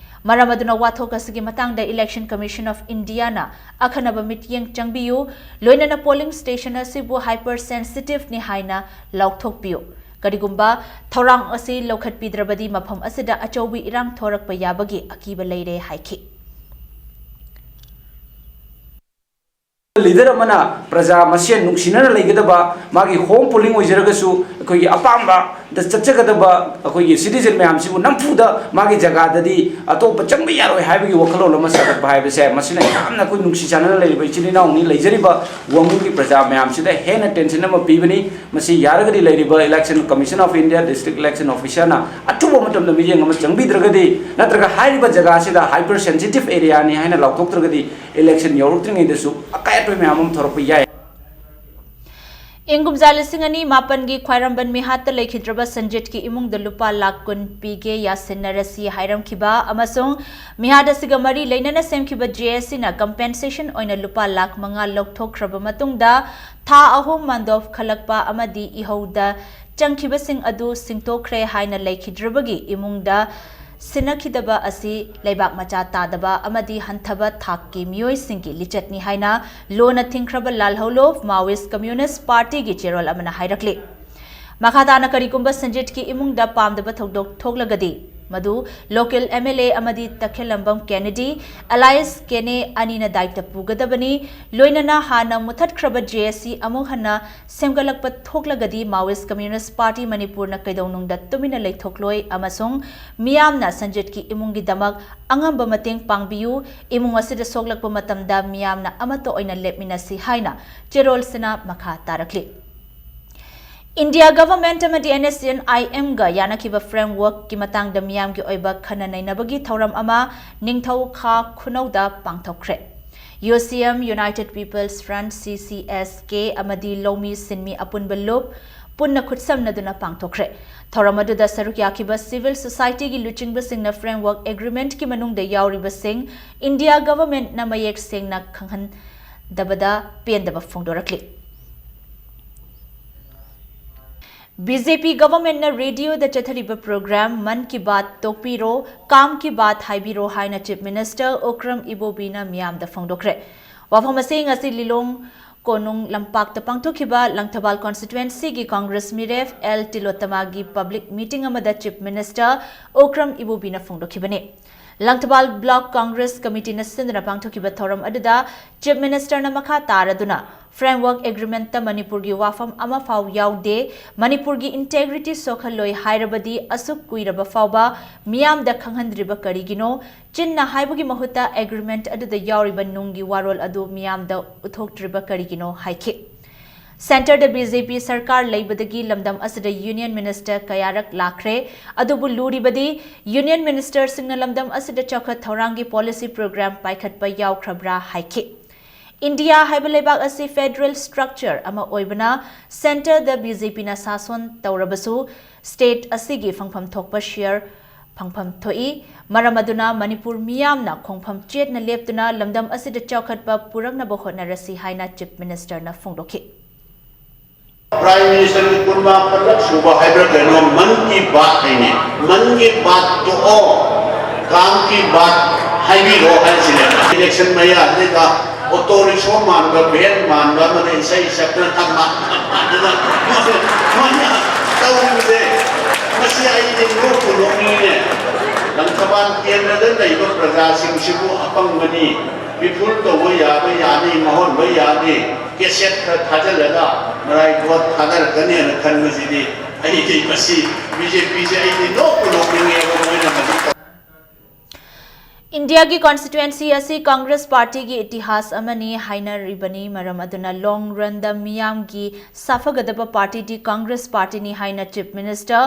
ꯃꯔꯝ ꯑꯗꯨꯅ ꯋꯥꯊꯣꯛ ꯑꯁꯤꯒꯤ ꯃꯇꯥꯡꯗ Election Commission of India ꯅ ꯑꯈꯟꯅꯕ ꯃꯤꯠꯌꯦꯡ ꯆꯪꯕꯤꯌꯨ, ꯂꯣꯏꯅꯅ polling station ꯑꯁꯤꯕꯨ hypersensitive ꯅꯤ ꯍꯥꯏꯅ ꯂꯥꯎꯊꯣꯛꯄꯤꯌꯨ꯫ ꯀꯔꯤꯒꯨꯝꯕ ꯊꯧꯔꯥꯡ ꯑꯁꯤ ꯂꯧꯈꯠꯄꯤꯗ꯭ꯔꯕꯗꯤ ꯃꯐꯝ ꯑꯁꯤꯗ ꯑꯆꯧꯕ ꯏꯔꯥꯡ ꯊꯣꯔꯛꯄ ꯌꯥꯕꯒꯤ ꯑꯀꯤꯕ ꯂꯩꯔꯦ ꯍꯥꯏꯈꯤ꯫ ꯂꯤꯗꯔ ꯑꯃꯅ ꯄ꯭ꯔꯖꯥ ꯃꯁꯦꯟ ꯅꯨꯡꯁꯤꯅꯅ ꯂꯩꯒꯗꯕ, ꯃꯥꯒꯤ ꯍꯣꯝ ꯄꯣꯂꯤꯡ ꯑꯣꯏꯖꯔꯒꯁꯨ ꯑꯩꯈꯣꯏꯒꯤ ꯑꯄꯥꯝꯕꯗ ꯆꯠꯆꯒꯗꯕ ꯑꯩꯈꯣꯏꯒꯤ ꯁꯤꯇꯤꯖꯟ ꯃꯌꯥꯝꯁꯤꯕꯨ ꯅꯝꯐꯨꯗ ꯃꯥꯒꯤ ꯖꯒꯥꯗꯗꯤ ꯑꯇꯣꯞꯄ ꯆꯪꯕ ꯌꯥꯔꯣꯏ ꯍꯥꯏꯕꯒꯤ ꯋꯥꯈꯜꯂꯣꯟ ꯑꯃ ꯁꯥꯒꯠꯄ ꯍꯥꯏꯕꯁꯦ, ꯃꯁꯤꯅ ꯌꯥꯝꯅ ꯑꯩꯈꯣꯏ ꯅꯨꯡꯁꯤ ꯆꯥꯟꯅꯅ ꯂꯩꯔꯤꯕ ꯏꯆꯤꯜ ꯏꯅꯥꯎꯅꯤ꯫ ꯂꯩꯖꯔꯤꯕ ꯋꯥꯉꯨꯒꯤ ꯄ꯭ꯔꯖꯥ ꯃꯌꯥꯝꯁꯤꯗ ꯍꯦꯟꯅ ꯇꯦꯟꯁꯟ ꯑꯃ ꯄꯤꯕꯅꯤ꯫ ꯃꯁꯤ ꯌꯥꯔꯒꯗꯤ ꯂꯩꯔꯤꯕ Election Commission of India, District Election Officer ꯅ ꯑꯊꯨꯕ ꯃꯇꯝꯗ ꯃꯤꯠꯌꯦꯡ ꯑꯃ ꯆꯪꯕꯤꯗ꯭ꯔꯒꯗꯤ, ꯅꯠꯇ꯭ꯔꯒ ꯍꯥꯏꯔꯤꯕ ꯖꯒꯥꯁꯤꯗ hypersensitive area ꯅꯤ ꯍꯥꯏꯅ ꯂꯥꯎꯊꯣꯛꯇ꯭ꯔꯒꯗꯤ election ꯌꯧꯔꯛꯇ꯭ꯔꯤꯉꯩꯗꯁꯨ ꯑꯀꯥꯏ ꯑꯇꯣꯏ ꯃꯌꯥꯝ ꯑꯃ ꯊꯣꯔꯛꯄ ꯌꯥꯏ꯫ ꯏꯪ ꯀꯨꯝꯖꯥ ꯂꯤꯁꯤꯡ ꯑꯅꯤ ꯃꯥꯄꯟꯒꯤ ꯈ꯭ꯋꯥꯏꯔꯝꯕꯟ ꯃꯤꯍꯥꯠꯇ ꯂꯩꯈꯤꯗ꯭ꯔꯕ ꯁꯟꯖꯤꯠꯀꯤ ꯏꯃꯨꯡꯗ ꯂꯨꯄꯥ ꯂꯥꯈ ꯀꯨꯟ ꯄꯤꯒꯦ ꯌꯥꯁꯤꯟꯅꯔꯁꯤ ꯍꯥꯏꯔꯝꯈꯤꯕ ꯑꯃꯁꯨꯡ ꯃꯤꯍꯥꯠ ꯑꯁꯤꯒ ꯃꯔꯤ ꯂꯩꯅꯅ ꯁꯦꯝꯈꯤꯕ J S C ꯅ compensation ꯑꯣꯏꯅ ꯂꯨꯄꯥ ꯂꯥꯈ ꯃꯉꯥ ꯂꯧꯊꯣꯛꯈ꯭ꯔꯕ ꯃꯇꯨꯡꯗ ꯊꯥ ꯑꯍꯨꯝ ꯃꯥꯟꯗꯣꯞ ꯈꯜꯂꯛꯄ ꯑꯃꯗꯤ ꯏꯍꯧꯗ ꯆꯪꯈꯤꯕꯁꯤꯡ ꯑꯗꯨ ꯁꯤꯡꯇꯣꯛꯈ꯭ꯔꯦ ꯍꯥꯏꯅ ꯂꯩꯈꯤꯗ꯭ꯔꯕꯒꯤ ꯏꯃꯨꯡꯗ ꯁꯤꯟꯅꯈꯤꯗꯕ ꯑꯁꯤ ꯂꯩꯕꯥꯛ ꯃꯆꯥ ꯇꯥꯗꯕ ꯑꯃꯗꯤ ꯍꯟꯊꯕ ꯊꯥꯛꯀꯤ ꯃꯤꯑꯣꯏꯁꯤꯡꯒꯤ ꯂꯤꯆꯠꯅꯤ ꯍꯥꯏꯅ ꯂꯣꯅ ꯊꯤꯡꯈ꯭ꯔꯕ ꯂꯥꯜꯍꯧꯂꯨꯞ Maoist Communist Party ꯒꯤ ꯆꯦꯔꯣꯜ ꯑꯃꯅ ꯍꯥꯏꯔꯛꯂꯤ꯫ ꯃꯈꯥ ꯇꯥꯅ ꯀꯔꯤꯒꯨꯝꯕ ꯁꯟꯖꯤꯠꯀꯤ ꯏꯃꯨꯡꯗ ꯄꯥꯝꯗꯕ ꯊꯧꯗꯣꯛ ꯊꯣꯛꯂꯒꯗꯤ ꯃꯗꯨ local M L A ꯑꯃꯗꯤ ꯇꯈꯦꯜꯂꯝꯕꯝ Kennedy, alias ꯀꯦꯅꯦ ꯑꯅꯤꯅ ꯗꯥꯏꯇ ꯄꯨꯒꯗꯕꯅꯤ꯫ ꯂꯣꯏꯅꯅ ꯍꯥꯟꯅ ꯃꯨꯊꯠꯈ꯭ꯔꯕ J S C ꯑꯃꯨꯛ ꯍꯟꯅ ꯁꯦꯝꯒꯠꯂꯛꯄ ꯊꯣꯛꯂꯒꯗꯤ Maoist Communist Party ꯃꯅꯤꯄꯨꯔꯅ ꯀꯩꯗꯧꯅꯨꯡꯗ ꯇꯨꯃꯤꯟꯅ ꯂꯩꯊꯣꯛꯂꯣꯏ ꯑꯃꯁꯨꯡ ꯃꯤꯌꯥꯝꯅ ꯁꯟꯖꯤꯠꯀꯤ ꯏꯃꯨꯡꯒꯤꯗꯃꯛ ꯑꯉꯝꯕ ꯃꯇꯦꯡ ꯄꯥꯡꯕꯤꯌꯨ꯫ ꯏꯃꯨꯡ ꯑꯁꯤꯗ ꯁꯣꯛꯂꯛꯄ ꯃꯇꯝꯗ ꯃꯤꯌꯥꯝꯅ ꯑꯃꯠꯇ ꯑꯣꯏꯅ ꯂꯦꯞꯃꯤꯟꯅꯁꯤ ꯍꯥꯏꯅ ꯆꯦꯔꯣꯜꯁꯤꯅ ꯃꯈꯥ ꯇꯥꯔꯛꯂꯤ꯫ India government ꯑꯃꯗꯤ N S C N I M ꯒ ꯌꯥꯅꯈꯤꯕ framework ꯀꯤ ꯃꯇꯥꯡꯗ ꯃꯤꯌꯥꯝꯒꯤ ꯑꯣꯏꯕ ꯈꯟꯅ ꯅꯩꯅꯕꯒꯤ ꯊꯧꯔꯝ ꯑꯃ ꯅꯤꯡꯊꯧ ꯈꯥ ꯈꯨꯅꯧꯗ ꯄꯥꯡꯊꯣꯛꯈ꯭ꯔꯦ꯫ UCM, United People's Front, CCSK, ꯑꯃꯗꯤ ꯂꯧꯃꯤ ꯁꯤꯟꯃꯤ ꯑꯄꯨꯟꯕ ꯂꯨꯞ ꯄꯨꯟꯅ ꯈꯨꯠꯁꯝꯅꯗꯨꯅ ꯄꯥꯡꯊꯣꯛꯈ꯭ꯔꯦ꯫ ꯊꯧꯔꯝ ꯑꯗꯨꯗ ꯁꯔꯨꯛ ꯌꯥꯈꯤꯕ civil societyꯒꯤ ꯂꯨꯆꯤꯡꯕꯁꯤꯡꯅ framework agreementꯀꯤ ꯃꯅꯨꯡꯗ ꯌꯥꯎꯔꯤꯕꯁꯤꯡ India governmentꯅ ꯃꯌꯦꯛ ꯁꯦꯡꯅ ꯈꯪꯍꯟꯗꯕꯗ ꯄꯦꯟꯗꯕ ꯐꯣꯡꯗꯣꯔꯛꯂꯤ꯫ BJP governmentꯅ radioꯗ ꯆꯠꯊꯔꯤꯕ program ꯃꯟ ꯀꯤ ꯕꯥꯠ ꯇꯣꯛꯄꯤꯔꯣ, ꯀꯥꯝ ꯀꯤ ꯕꯥꯠ ꯍꯥꯏꯕꯤꯔꯣ ꯍꯥꯏꯅ Chief Minister ꯑꯣꯀ꯭ꯔꯝ ꯏꯕꯣꯕꯤꯅ ꯃꯤꯌꯥꯝꯗ ꯐꯣꯡꯗꯣꯛꯈ꯭ꯔꯦ꯫ ꯋꯥꯐꯝ ꯑꯁꯤ ꯉꯁꯤ ꯂꯤꯂꯣꯡ ꯀꯣꯅꯨꯡ ꯂꯝꯄꯥꯛꯇ ꯄꯥꯡꯊꯣꯛꯈꯤꯕ ꯂꯪꯊꯕꯥꯜ constituencyꯒꯤ Congress ꯃꯤꯔꯦꯞ ꯑꯦꯜ ꯇꯤꯂꯣꯠꯇꯃꯥꯒꯤ public meeting ꯑꯃꯗ Chief Minister ꯑꯣꯀ꯭ꯔꯝ ꯏꯕꯣꯕꯤꯅ ꯐꯣꯡꯗꯣꯛꯈꯤꯕꯅꯤ꯫ ꯂꯪꯊꯕꯥꯜ Block Congress Committeeꯅ ꯁꯤꯟꯗꯨꯅ ꯄꯥꯡꯊꯣꯛꯈꯤꯕ ꯊꯧꯔꯝ ꯑꯗꯨꯗ Chief Ministerꯅ ꯃꯈꯥ ꯇꯥꯔꯗꯨꯅ, framework agreementꯇ ꯃꯅꯤꯄꯨꯔꯒꯤ ꯋꯥꯐꯝ ꯑꯃꯐꯥꯎ ꯌꯥꯎꯗꯦ, ꯃꯅꯤꯄꯨꯔꯒꯤ integrity ꯁꯣꯛꯍꯜꯂꯣꯏ ꯍꯥꯏꯔꯕꯗꯤ ꯑꯁꯨꯛ ꯀꯨꯏꯔꯕ ꯐꯥꯎꯕ ꯃꯤꯌꯥꯝꯗ ꯈꯪꯍꯟꯗ꯭ꯔꯤꯕ ꯀꯔꯤꯒꯤꯅꯣ? ꯆꯤꯟꯅ ꯍꯥꯏꯕꯒꯤ ꯃꯍꯨꯠꯇ agreement ꯑꯗꯨꯗ ꯌꯥꯎꯔꯤꯕ ꯅꯨꯡꯒꯤ ꯋꯥꯔꯣꯜ ꯑꯗꯨ ꯃꯤꯌꯥꯝꯗ ꯎꯠꯊꯣꯛꯇ꯭ꯔꯤꯕ ꯀꯔꯤꯒꯤꯅꯣ ꯍꯥꯏꯈꯤ꯫ Centreꯗ BJP ꯁꯔꯀꯥꯔ ꯂꯩꯕꯗꯒꯤ ꯂꯝꯗꯝ ꯑꯁꯤꯗ Union Minister ꯀꯌꯥꯔꯛ ꯂꯥꯛꯈ꯭ꯔꯦ, ꯑꯗꯨꯕꯨ ꯂꯨꯔꯤꯕꯗꯤ Union Ministerꯁꯤꯡꯅ ꯂꯝꯗꯝ ꯑꯁꯤꯗ ꯆꯥꯎꯈꯠ ꯊꯧꯔꯥꯡꯒꯤ policy program ꯄꯥꯏꯈꯠꯄ ꯌꯥꯎꯈ꯭ꯔꯕ꯭ꯔꯥ ꯍꯥꯏꯈꯤ꯫ ꯏꯟꯗꯤꯌꯥ ꯍꯥꯏꯕ ꯂꯩꯕꯥꯛ ꯑꯁꯤ federal structure ꯑꯃ ꯑꯣꯏꯕꯅ Centreꯗ BJPꯅ ꯁꯥꯁꯣꯟ ꯇꯧꯔꯕꯁꯨ state ꯑꯁꯤꯒꯤ ꯐꯪꯐꯝ ꯊꯣꯛꯄ share ꯐꯪꯐꯝ ꯊꯣꯛꯏ꯫ ꯃꯔꯝ ꯑꯗꯨꯅ ꯃꯅꯤꯄꯨꯔ ꯃꯤꯌꯥꯝꯅ ꯈꯣꯡꯐꯝ ꯆꯦꯠꯅ ꯂꯦꯞꯇꯨꯅ ꯂꯝꯗꯝ ꯑꯁꯤꯗ ꯆꯥꯎꯈꯠꯄ ꯄꯨꯔꯛꯅꯕ ꯍꯣꯠꯅꯔꯁꯤ ꯍꯥꯏꯅ Chief Ministerꯅ ꯐꯣꯡꯗꯣꯛꯈꯤ꯫ Prime Ministerꯒꯤ ꯀꯨꯟꯃꯥꯄꯜꯂꯛ ꯁꯨꯕ ꯍꯥꯏꯕ꯭ꯔꯥ ꯀꯩꯅꯣ, ꯃꯟ ꯀꯤ ꯕꯥꯠ ꯍꯥꯏꯅꯦ꯫ ꯃꯟ ꯀꯤ ꯕꯥꯠ ꯇꯣꯛꯑꯣ, ꯀꯥꯝ ꯀꯤ ꯕꯥꯠ ꯍꯥꯏꯕꯤꯔꯣ ꯍꯥꯏꯁꯤꯅꯦ꯫ Election ꯃꯌꯥꯁꯤꯗ auto rickshaw ꯃꯥꯟꯕ, van ꯃꯥꯟꯕ ꯑꯃꯅ ꯏꯁꯩ ꯁꯛꯇꯅ ꯊꯝꯕ ꯑꯗꯨꯅ ꯃꯣꯏꯅ ꯇꯧꯔꯤꯕꯁꯦ, ꯃꯁꯤ ꯑꯩꯗꯤ ꯅꯣꯛꯄꯨ ꯅꯣꯛꯅꯤꯡꯉꯦ꯫ ꯂꯪꯊꯕꯥꯜ ꯀꯦꯟꯗ꯭ꯔꯗ ꯂꯩꯕ ꯄ꯭ꯔꯖꯥꯁꯤꯡꯁꯤꯕꯨ ꯑꯄꯪꯕꯅꯤ, ꯃꯤꯐꯨꯜ ꯇꯧꯕ ꯌꯥꯕ ꯌꯥꯅꯤ, ꯃꯍꯣꯟꯕ ꯌꯥꯅꯤ, cassette ꯈꯔ ꯊꯥꯖꯤꯜꯂꯒ ꯃꯔꯥꯏ ꯚꯣꯠ ꯊꯥꯗꯔꯛꯀꯅꯦꯅ ꯈꯟꯕꯁꯤꯗꯤ ꯑꯩꯗꯤ ꯃꯁꯤ BJPꯁꯦ ꯑꯩꯗꯤ ꯅꯣꯛꯄꯨ ꯅꯣꯛꯅꯤꯡꯉꯦꯕ ꯃꯣꯏꯅ ꯍꯧꯖꯤꯛ ꯇꯧ- ꯏꯟꯗꯤꯌꯥꯒꯤ ꯀꯣꯟꯁꯇꯤꯇ꯭ꯋꯦꯟꯁꯤ ꯑꯁꯤ ꯀꯪꯒ꯭ꯔꯦꯁ ꯄꯥꯔꯇꯤꯒꯤ ꯏꯇꯤꯍꯥꯁ ꯑꯃꯅꯤ ꯍꯥꯏꯅꯔꯤꯕꯅꯤ꯫ ꯃꯔꯝ ꯑꯗꯨꯅ ꯂꯣꯡ ꯔꯟꯗ ꯃꯤꯌꯥꯝꯒꯤ ꯁꯥꯐꯒꯗꯕ ꯄꯥꯔꯇꯤꯗꯤ ꯀꯪꯒ꯭ꯔꯦꯁ ꯄꯥꯔꯇꯤꯅꯤ ꯍꯥꯏꯅ ꯆꯤꯐ ꯃꯤꯅꯤꯁꯇꯔ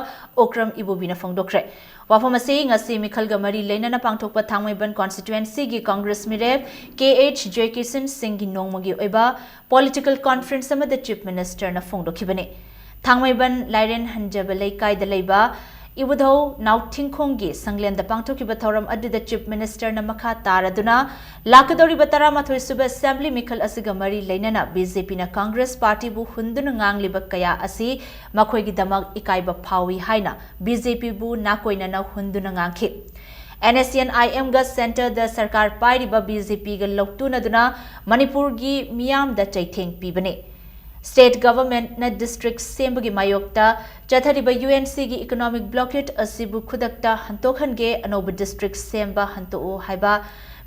ꯎꯀ꯭ꯔꯝ ꯏꯕꯣꯕꯤꯅ ꯐꯣꯡꯗꯣꯛꯈ꯭ꯔꯦ꯫ ꯋꯥꯐꯝ ꯑꯁꯤ ꯉꯁꯤ ꯃꯤꯈꯜꯒ ꯃꯔꯤ ꯂꯩꯅꯅ ꯄꯥꯡꯊꯣꯛꯄ ꯊꯥꯡꯃꯩꯕꯟ ꯀꯣꯟꯁꯇꯤꯇ꯭ꯋꯦꯟꯁꯤꯒꯤ ꯀꯪꯒ꯭ꯔꯦꯁ ꯃꯤꯔꯦꯞ ꯀꯦ ꯑꯩꯆ ꯖꯣꯏꯀꯤꯁꯟ ꯁꯤꯡꯒꯤ ꯅꯣꯡꯃꯒꯤ ꯑꯣꯏꯕ ꯄꯣꯂꯤꯇꯤꯀꯦꯜ ꯀꯣꯟꯐ꯭ꯔꯦꯟꯁ ꯑꯃꯗ ꯆꯤꯐ ꯃꯤꯅꯤꯁꯇꯔꯅ ꯐꯣꯡꯗꯣꯛꯈꯤꯕꯅꯤ꯫ ꯊꯥꯡꯃꯩꯕꯟ ꯂꯥꯏꯔꯦꯟ ꯍꯟꯖꯕ ꯂꯩꯀꯥꯏꯗ ꯂꯩꯕ ꯏꯕꯨꯙꯧ ꯅꯥꯎꯊꯤꯡꯈꯣꯡꯒꯤ ꯁꯪꯂꯦꯟꯗ ꯄꯥꯡꯊꯣꯛꯈꯤꯕ ꯊꯧꯔꯝ ꯑꯗꯨꯗ ꯆꯤꯐ ꯃꯤꯅꯤꯁꯇꯔꯅ ꯃꯈꯥ ꯇꯥꯔꯗꯨꯅ ꯂꯥꯛꯀꯗꯧꯔꯤꯕ ꯇꯔꯥꯃꯥꯊꯣꯏ ꯁꯨꯕ ꯑꯦꯁꯦꯝꯕ꯭ꯂꯤ ꯃꯤꯈꯜ ꯑꯁꯤꯒ ꯃꯔꯤ ꯂꯩꯅꯅ ꯕꯤ ꯖꯦ ꯄꯤꯅ ꯀꯪꯒ꯭ꯔꯦꯁ ꯄꯥꯔꯇꯤꯕꯨ ꯍꯨꯟꯗꯨꯅ ꯉꯥꯡꯂꯤꯕ ꯀꯌꯥ ꯑꯁꯤ ꯃꯈꯣꯏꯒꯤꯗꯃꯛ ꯏꯀꯥꯏꯕ ꯐꯥꯎꯏ ꯍꯥꯏꯅ ꯕꯤ ꯖꯦ ꯄꯤꯕꯨ ꯅꯥꯀꯣꯏꯅꯅ ꯍꯨꯟꯗꯨꯅ ꯉꯥꯡꯈꯤ꯫ ꯑꯦꯟ ꯑꯦꯁ ꯁꯤ ꯑꯦꯟ ꯑꯥꯏ ꯑꯦꯝꯒ ꯁꯦꯟꯇꯔꯗ ꯁꯔꯀꯥꯔ ꯄꯥꯏꯔꯤꯕ ꯕꯤ ꯖꯦ ꯄꯤꯒ ꯂꯧꯇꯨꯅꯗꯨꯅ ꯃꯅꯤꯄꯨꯔꯒꯤ ꯃꯤꯌꯥꯝꯗ ꯆꯩꯊꯦꯡ ꯄꯤꯕꯅꯤ꯫ ꯁ꯭ꯇꯦꯠ ꯒꯚꯔꯟꯃꯦꯟꯠꯅ ꯗꯤꯁꯇ꯭ꯔꯤꯛ ꯁꯦꯝꯕꯒꯤ ꯃꯥꯌꯣꯛꯇ ꯆꯠꯊꯔꯤꯕ ꯌꯨ ꯑꯦꯟ ꯁꯤꯒꯤ ꯏꯀꯣꯅꯣꯃꯤꯛ ꯕ꯭ꯂꯣꯀꯦꯗ ꯑꯁꯤꯕꯨ ꯈꯨꯗꯛꯇ ꯍꯟꯗꯣꯛꯍꯟꯒꯦ, ꯑꯅꯧꯕ ꯗꯤꯁꯇ꯭ꯔꯤꯛ ꯁꯦꯝꯕ ꯍꯟꯗꯣꯛꯎ ꯍꯥꯏꯕ